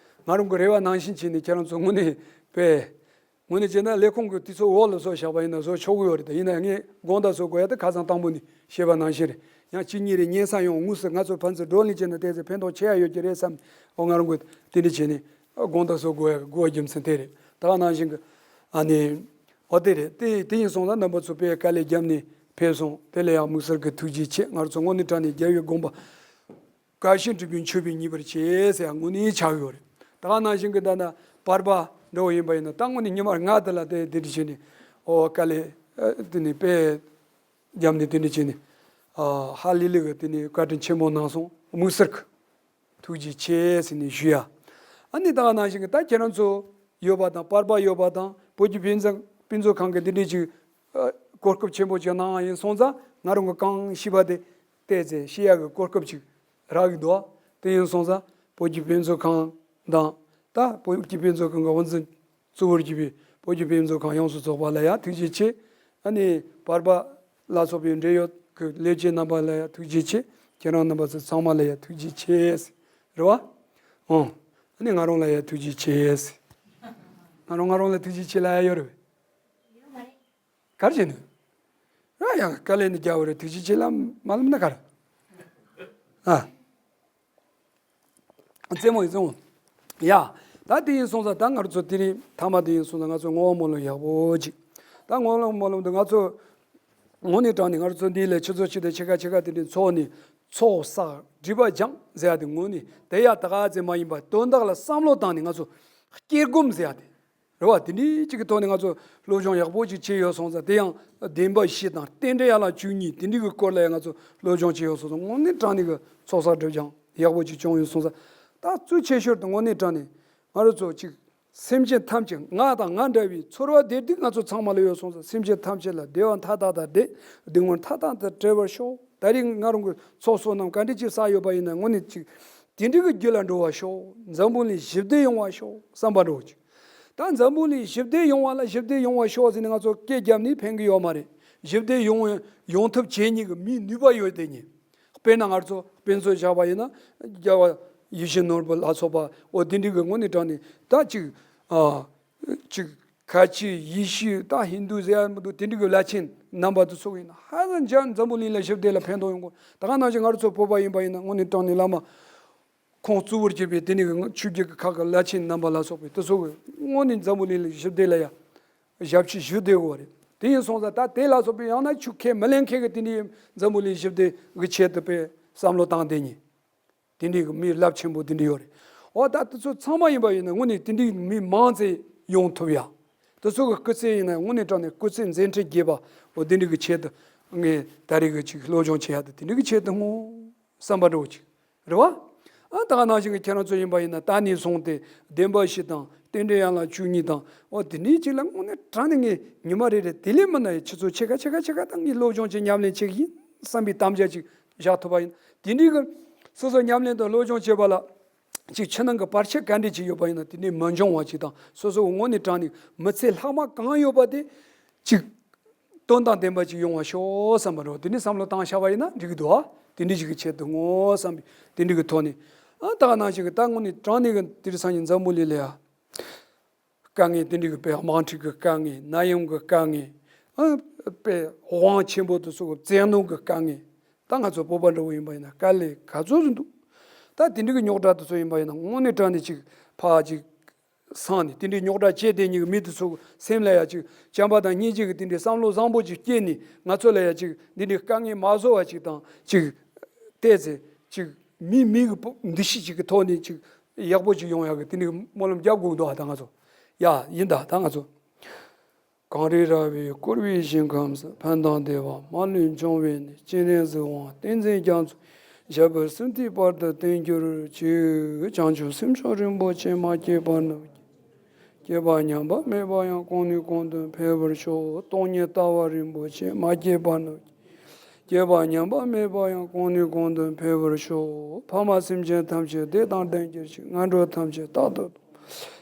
ང་རང་གི་རེ་བ་ནང་བཞིན་བྱས་ནས་ཁྱེད་རང་ཚོ་དངོས་གནས་དཔེ། དངོས་གནས་བྱས་ན་ལས་ཁུངས་ཀྱི་དུས་ཚོད་འོག་ལ་བཟོ་བཞག་པ་ཡིན་ན་བཟོ་ཆོག་གི་ཡོད་རེད། ད་ཡིན་ན་ངས་དགོངས་དག་བཟོ་དགོས་ཡ་ད་ཁ་སང་དང་པོ་ནས་བཤད་པ་ནང་བཞིན་རེད། ཡང་གཅིག་གཉིས་རེ་ཉན་ས་ཡོང་དངོས་སུ་ང་ཚོ་ཕན་ཚུན་བགྲོ་གླེང་བྱས་ན་ཏོག་ཙམ་ཕན་ཐོགས་ཆེ་ཡ་ཡོད་ཀྱི་རེད་བསམ། འོ་ང་རང་གིས་དེ་འདྲ་བྱས་ནས་དགོངས་དག་བཟོ་དགོས་ཡ་དགོས་པ་རྒྱུ་མཚན་དེ་རེད། ད་ག་ནང་བཞིན་གྱི་ཨ་ནི་འོ་དེ་རེད། དེ་དེ་ཡིན་སོང་ཙང་རྣམ་པ་ཚོ་དཔེ་དཀའ་ལས་བརྒྱབ་ནས་ཕེབས་སོང་། དེ་ལ་ཡང་དམིགས་བསལ་གྱི་ཐུགས་རྗེ་ཆེ། ང་ཚོ་དངོས་གནས་དྲང་གནས་རྒྱལ་བའི་དགོངས་པ། བཀའ་བཞིན་སྒྲུབ་པའི་མཆོད་པས་མཉེས་པར་བྱས་ཟེར་ཡ་དངོས་གནས་ཆགས་ཡོད་རེད། ད་ག་ནང་བཞིན་གྱི་ད་ལྟ་བར་པ་འདྲ་བོ་ཡིན་པ་ཡིན་ན་ད་དངོས་གནས་ཉི་མ་ལྔ་དེ་ལ་དེ་དེ་འདྲ་བྱས་ནས་ཨོ་དཀའ་ལས་ཨ་དེ་ནས་དཔེ་བརྒྱབ་ནས་དེ་འདྲ་བྱས་ནས་ཨ་ཧ་ལས་ལས་གི་དེ་ནས་བཀའ་དྲིན་ཆེན་པོ་གནང་སོང་། དམིགས་བསལ་གྱི་ཐུགས་རྗེ་ཆེ་ཟེར་ནས་ཞུ་ཡ། ཨ་ནི་ད་ག་ནང་བཞིན་གྱི་ད་ཁྱེད་རང་ཚོ་ཡོད་པ་དང་བར་པ་ཡོད་པ་དང་བོད་ཀྱི་དཔེ་མཛོད་དཔེ་མཛོད་ཁང་གི་འདི་འདྲའི་ཅིག་ཨ་གོ་སྐབས་ཆེན་པོ་ཅིག་གནང་བ་ཡིན་སོང་ཙང་ང་རང་གི་གང་ཤེས་པ་དེ་བལྟས་ཚེ་ཤེས་ཡག་གི་གོ་སྐབས་ཅིག་རག་གི་འདུག་དེ་ཡིན་སོང་ཙང་བོད་ཀྱི་དཔེ་མཛོད་ཁང་དང་ད་བོད་ཀྱི་དཔེ་མཛོད་ཁང་གི་དབུ་འཛིན་གཙོ་བོར་གྱུར་པའི་བོད་ཀྱི་དཔེ་མཛོད་ཁང་ཡོངས་སུ་རྫོགས་པ་ལ་ཡང་ཐུགས་རྗེ་ཆེ། ཨ་ནི་བར་པ་ལ་སོགས་པའི་འབྲེལ་ཡོད་ཀྱི་ལས་བྱེད་རྣམ་པ་ལ་ཡང་ཐུགས་རྗེ་ཆེ། ཁྱེད་རང་རྣམ་པ་ཚོ་ཚང་མ་ལ་ཡང་ཐུགས་རྗེ་ཆེ། རེད་བ། ཨོ། ཨ་ནི་ང་རང་ལ་ཡང་ཐུགས་རྗེ་ཆེ། ང་རང་ང་རང་ལ་ཐུགས་རྗེ་ཆེ་ལབ་ཡ་ཡོད་རེད། ག་རེ་བྱས་ནས། ར་ཡང་དཀའ་ལས་ནི་རྒྱག་པ་རེད། ཐུགས་རྗེ་ཆེ་ལབ་མ་ལབ་ན་ག་རེ། ཨ། རྩེད་མོ་ཡིན་རྩེད་མོ། ཡ། ད་དེ་ཡིན་སོང་ཙང་ད་ང་ཚོ་དེ་རིང་མཐའ་མ་དེ་ཡིན་སོང་ཙང་ང་ཚོ་བསྔོ་བ་སྨོན་ལམ་ཡག་པོ་ཅིག་ད་བསྔོ་བ་སྨོན་ལམ་དེ་ང་ཚོ་དངོས་གནས་དྲང་གནས་ང་ཚོ་འདི་ལ་ཆུ་ཚོད་གཅིག་དང་ཕྱེད་ཀ་ཕྱེད་ཀ་དེ་འདྲའི་འཚོགས་ནས་ཚོགས་བསགས་སྒྲིབ་པ་སྦྱང་ཟེར་ཡ་དེ་དངོས་གནས་དེ་ཡ་ད་ག་ཙམ་མ་ཡིན་པར་དོན་དག་ལ་བསམ་བློ་བཏང་ནས་ང་ཚོ་སྐྱེ་སྒོམ་ཟེར་ཡ་དེ། རེད་བ། དེ་འདྲའི་གཅིག་གི་ཐོག་ནས་ང་ཚོ་སློབ་སྦྱོང་ཡག་པོ་ཅིག་བྱས་ཡོད་སོང་ཙང་དེ་ཡང་བདེན་པ་བཞི་དང་རྟེན་འབྲེལ་ཡན་ལག་བཅུ་གཉིས་དེ་འདྲའི་གི་སྐོར་ལ་ཡང་ང་ཚོ་སློབ་སྦྱོང་བྱས་ཡོད་སོང་ཙང་དངོས་གནས་དྲང་གནས་གི་ཚོགས་བསགས་སྒྲིབ་སྦྱང་ཡག་པོ་ཅིག་བྱུང་ཡོད་སོང་ཙང་ད་གཙོ་ཆེ་ཤོས་དེ་དངོས་གནས་དྲང་གནས་ང་རང་ཚོ་ཅིག་སེམས་ཅན་ཐམས་ཅད་ང་དང་ང་འདྲ་བའི་ཚོར་བ་བདེ་སྡུག་ང་ཚོ་ཚང་མ་ལ་ཡོད་སོང་ཙང་སེམས་ཅན་ཐམས་ཅད་ལ་བདེ་བ་མཐའ་དག་དང་བདེ་སྡུག་བསྔལ་མཐའ་དག་ཏུ་བྲལ་བར་ཤོག་ད་རིང་ང་རང་གི་ཚོགས་བསོད་ནམས་ག་འདྲ་ཅིག་བསགས་ཡོད་པ་ཡིན་ན་དངོས་གནས་ཅིག་དེ་འདྲའི་གི་རྒྱུད་ལ་འགྲོ་བར་ཤོག་འཛམ་བུ་གླིང་ཞི་བདེ་ཡོང་བར་ཤོག་བསམ་པ་འགྲོ་ཅིག་ད་འཛམ་བུ་གླིང་ཞི་བདེ་ཡོང་བ་ལ་ཞི་བདེ་ཡོང་བར་ཤོག་ཟེར་ནས་ང་ཚོ་སྐད་བརྒྱབ་ནས་ཕན་གི་ཡོད་མ་རེད། ཞི་བདེ་ཡོང་ཡོང་ཐབས་བྱེད་མཁན་གྱི་མིའི་ནུས་པ་ཡོད་དེ་ཉིད། དཔེར་ན་ང་ཚོ་དཔེ་མཚོན་བཞག་པ་ཡིན་ན་རྒྱལ་བ་ཡིད་བཞིན་ནོར་བུ་ལ་སོགས་པ་འོ་དེ་འདྲའི་གི་དངོས་གནས་དྲང་གནས་ད་ཅིག་ཨ་ཅིག་ཁ་ཆེ་ཡེ་ཤུ་ད་ཧིན་དུ་ཟེར་ཡ་མི་འདུག་དེ་འདྲའི་གི་བླ་ཆེན་རྣམ་པ་དེ་ཚོ་ཡིན་ན་ཧ་ཅང་འཛམ་བུ་གླིང་ལ་ཞི་བདེ་ལ་ཕན་ཐོགས་ཡོང་གི་ད་ག་ནང་བཞིན་ང་ཚོ་བོད་པ་ཡིན་པ་ཡིན་ན་དངོས་གནས་དྲང་གནས་བླ་མ། ཁོང་གཙོ་བོར་གྱུར་པའི་དེ་ནས་ཆོས་བརྒྱུད་ཀྱི་ཁག་གི་བླ་ཆེན་རྣམ་པ་ལ་སོགས་པའི་དེ་ཚོ་གི་དངོས་གནས་འཛམ་བུ་གླིང་ལ་ཞི་བདེ་ལ་ཡ་ཞབས་ཕྱི་ཞུ་བསྡད་དགོས་པ་རེད། དེ་ཡིན་སོང་ཙང་ད་དེ་ལ་སོགས་པའི་ཡང་ན་ཆོས་ཁས་མི་ལེན་མཁན་གྱི་དེ་འདྲའི་འཛམ་བུ་གླིང་ཞི་བདེ་གི་ཆེད་དུ་དཔེ་བསམ་བློ་བཏང་བསྡད་མཁན་དེ་འདྲའི་གི་མི་རླབས་ཆེན་པོ་དེ་འདྲ་ཡོད་རེད། འོ་ད་དེ་ཚོ་ཚང་མ་ཡིན་པ་ཡིན་ན་དངོས་གནས་དེ་འདྲའི་མི་མང་ཙམ་ཡོང་ཐུབ་ཡ། དེ་ཚོ་གི་སྐུ་ཚེ་ཡིན་ན་དངོས་གནས་དྲང་གནས་སྐུ་ཚེ་མཛད་འཕྲིན་རྒྱས་པ་འོ་དེ་འདྲའི་གི་ཆེད་དུ་ངས་ད་རེས་གི་ཅིག་སློབ་སྦྱོང་བྱེད་ཡ་དེ་དེ་འདྲའི་གི་ཆེད་དུ་བསྔོ་བསམ་པ་འདྲ་བོ་ཅིག་རེད་བ། ཨ་ད་ག་ནང་བཞིན་གྱི་ཁྱེད་རང་ཚོ་ཡིན་པ་ཡིན་ན་ད་ནས་བཟུང་སྟེ་བདེན་པ་བཞི་དང་རྟེན་འབྲེལ་ཡན་ལག་བཅུ་གཉིས་དང་འོ་དེ་འདྲའི་ཅིག་ལ་དངོས་གནས་དྲང་གནས་ངས་ཉི་མ་རེ་རེ་དེ་ལས་མིན་ན་ཡང་ཆུ་ཚོད་ཕྱེད་ཀ་ཕྱེད་ཀ་ཕྱེད་ཀ་ད་ངས་སློབ་སྦྱོང་བྱེད་ཉམས་ལེན་བྱེད་ཀྱི་ཡིན་བསམ་པའི་དམ་བཅའ་ཅིག་བཞག་ཐུབ་པ་ཡིན། དེ་འདྲའི་གི་སོ་སོ་ཉམས་ལེན་དང་སློབ་སྦྱོང་བྱེད་པ་ལ་ཅིག་ཕྱི་ནང་གི་བར་ཆད་ག་འདྲས་ཅིག་ཡོད་པ་ཡིན་ན་དེ་འདྲའི་མི་འབྱུང་བ་ཅིག་དང་སོ་སོ་དངོས་གནས་དྲང་གནས་མི་ཚེ་ལྷག་མ་གང་ཡོད་པ་དེ་ཅིག་དོན་དང་ལྡན་པ་ཅིག་ཡོང་བ་ཤོག་བསམ་པ་རེད། དེ་ནས་བསམ་བློ་བཏང་བཞག་པ་ཡིན་ན་འགྲིག་གི་འདུག་ཨ། དེ་འདྲ་ཞིག་གི་ཆེད་དུ་བསྔོ་བསམ་པའི་དེ་འདྲ་གི་ཐོག་ནས་ཨ་ད་ག་ནང་བཞིན་གི་ད་དངོས་གནས་དྲང་གནས་གི་དེང་སང་ཉིན་འཛམ་བུ་གླིང་ལ་ཡ་དཀའ་ངལ་དེ་འདྲ་གི་དཔེ་དམག་འཁྲུག་གི་དཀའ་ངལ་ནད་ཡམས་གི་དཀའ་ངལ་ཨ་དཔེ་དབང་ཆེན་པོ་དེ་ཚོ་གི་བཙན་གནོན་གི་དཀའ་ངལ་ད་ང་ཚོ་བོད་པ་འདྲ་བོ་ཡིན་པ་ཡིན་ན་དཀའ་ལས་ག་ཚོད་ཟིན་འདུག་ད་དེ་འདྲ་གི་རྙོག་དྲ་དེ་ཚོ་ཡིན་པ་ཡིན་ན་དངོས་གནས་དྲང་གནས་ཅིག་ཕར་ཅིག་སང་ནས་དེ་འདྲའི་རྙོག་དྲ་བྱས་བསྡད་མཁན་གྱི་མི་དེ་ཚོ་སེམས་ལ་ཡ་ཅིག་བྱམས་པ་དང་སྙིང་རྗེ་གི་དེ་འདྲའི་བསམ་བློ་བཟང་པོ་ཅིག་སྐྱེས་ནས་ང་ཚོ་ལ་ཡ་ཅིག་འདི་འདྲའི་དཀའ་ངལ་མ་བཟོ་བ་ཅིག་དང་ཅིག་བལྟས་ཚེ་ཅིག་མི་མི་གི་འདུ་ཤེས་ཅིག་གི་ཐོག་ནས་ཅིག་ཡག་པོ་ཅིག་ཡོང་ཡག་གི་དེ་འདྲའི་སྨོན་ལམ་རྒྱབ་དགོས་འདུག་ཨ། ད་ང་ཚོ་ཡ་ཡིན་ད་ད་ང་ཚོ། གངས་རི་ར་བས་བསྐོར་བའི་ཞིང་ཁམས་སུ། ཕན་དང་བདེ་བ་མ་ལུས་འབྱུང་བའི་གནས། སྤྱན་རས་གཟིགས་དབང་བསྟན་འཛིན་རྒྱ་མཚོ། ཞབས་པད་སྲིད་མཐའི་བར་དུ་བརྟན་གྱུར་ཅིག་བྱང་ཆུབ་སེམས་མཆོག་རིན་པོ་ཆེ་མ་སྐྱེས་པ་ནམ་མཁའི་ སྐྱེས་པ་ཉམས་པ་མེད་པ་ཡང་། གོང་ནས་གོང་དུ་འཕེལ་བར་ཤོག། སྟོང་ཉིད་ལྟ་བ་རིན་པོ་ཆེ། མ་སྐྱེས་པ་ནོར་གྱིས། སྐྱེས་པ་ཉམས་པ་མེད་པ་ཡང་། གོང་ནས་གོང་དུ་འཕེལ་བར་ཤོག། ཕ་མ་སེམས་ཅན་ཐམས་ཅད་བདེ་དང་ལྡན་གྱུར་ཅིག། ངན་འགྲོ་ཐམས་ཅད་རྟག་ཏུ་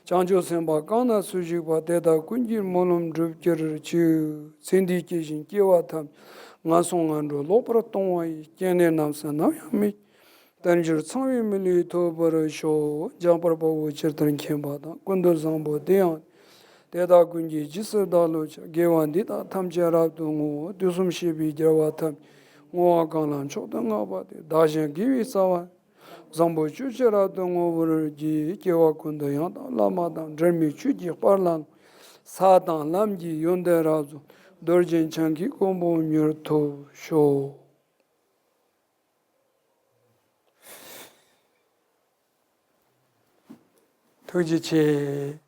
སྟོངས། བྱང་ཆུབ་སེམས་དཔའ་གང་ན་སུ་བཞུགས་པ། དེ་དག་ཀུན་གྱི་སྨོན་ལམ་འགྲུབ་གྱུར་ཅིག། ཚེ་འདིའི་སྐྱེ་ཞིང་སྐྱེ་བ་ཐམས་ཅད་ངན་སོང་ངན་འགྲོ་ལོག་པར་ལྟུང་བ་ཡི། སྐྱེ་གནས་རྣམས་སུ་ནམ་ཡང་མི་སྐྱེ། དལ་འབྱོར་ཚང་བའི་མི་ལུས་ཐོབ་པར་ཤོག། འཇམ་དཔལ་དཔའ་བོས་ཇི་ལྟར་མཁྱེན་པ་དང་། ཀུན་ཏུ་བཟང་པོ་དེ་ཡང་། དེ་དག་ཀུན་གྱི་རྗེས་སུ་བདག་སློབ་ཕྱིར། དགེ་བ་འདི་དག་ཐམས་ཅད་རབ་ཏུ་བསྔོ། དུས་གསུམ་གཤེགས་པའི་རྒྱལ་བ་ཐམས་ཅད། བསྔོ་བ་གང་ལ་མཆོག་ཏུ་བསྔགས་པ་དེས། བདག་གཞན་དགེ་བའི་རྩ་བ། བཟང་པོ་སྤྱོད་ཕྱིར་རབ་ཏུ་བསྔོ་བར་བགྱི། སྐྱེ་བ་ཀུན་ཏུ་ཡང་དག་བླ་མ་དང་། འབྲལ་མེད་ཆོས་ཀྱི་དཔལ་ལ། ས་དང་ལམ་གྱི་ཡོན་ཏན་རབ་རྫོགས། རྡོ་རྗེ་འཆང་གི་གོ་འཕང་མྱུར་ཐོབ་ཤོག། ཐུགས་རྗེ་ཆེ།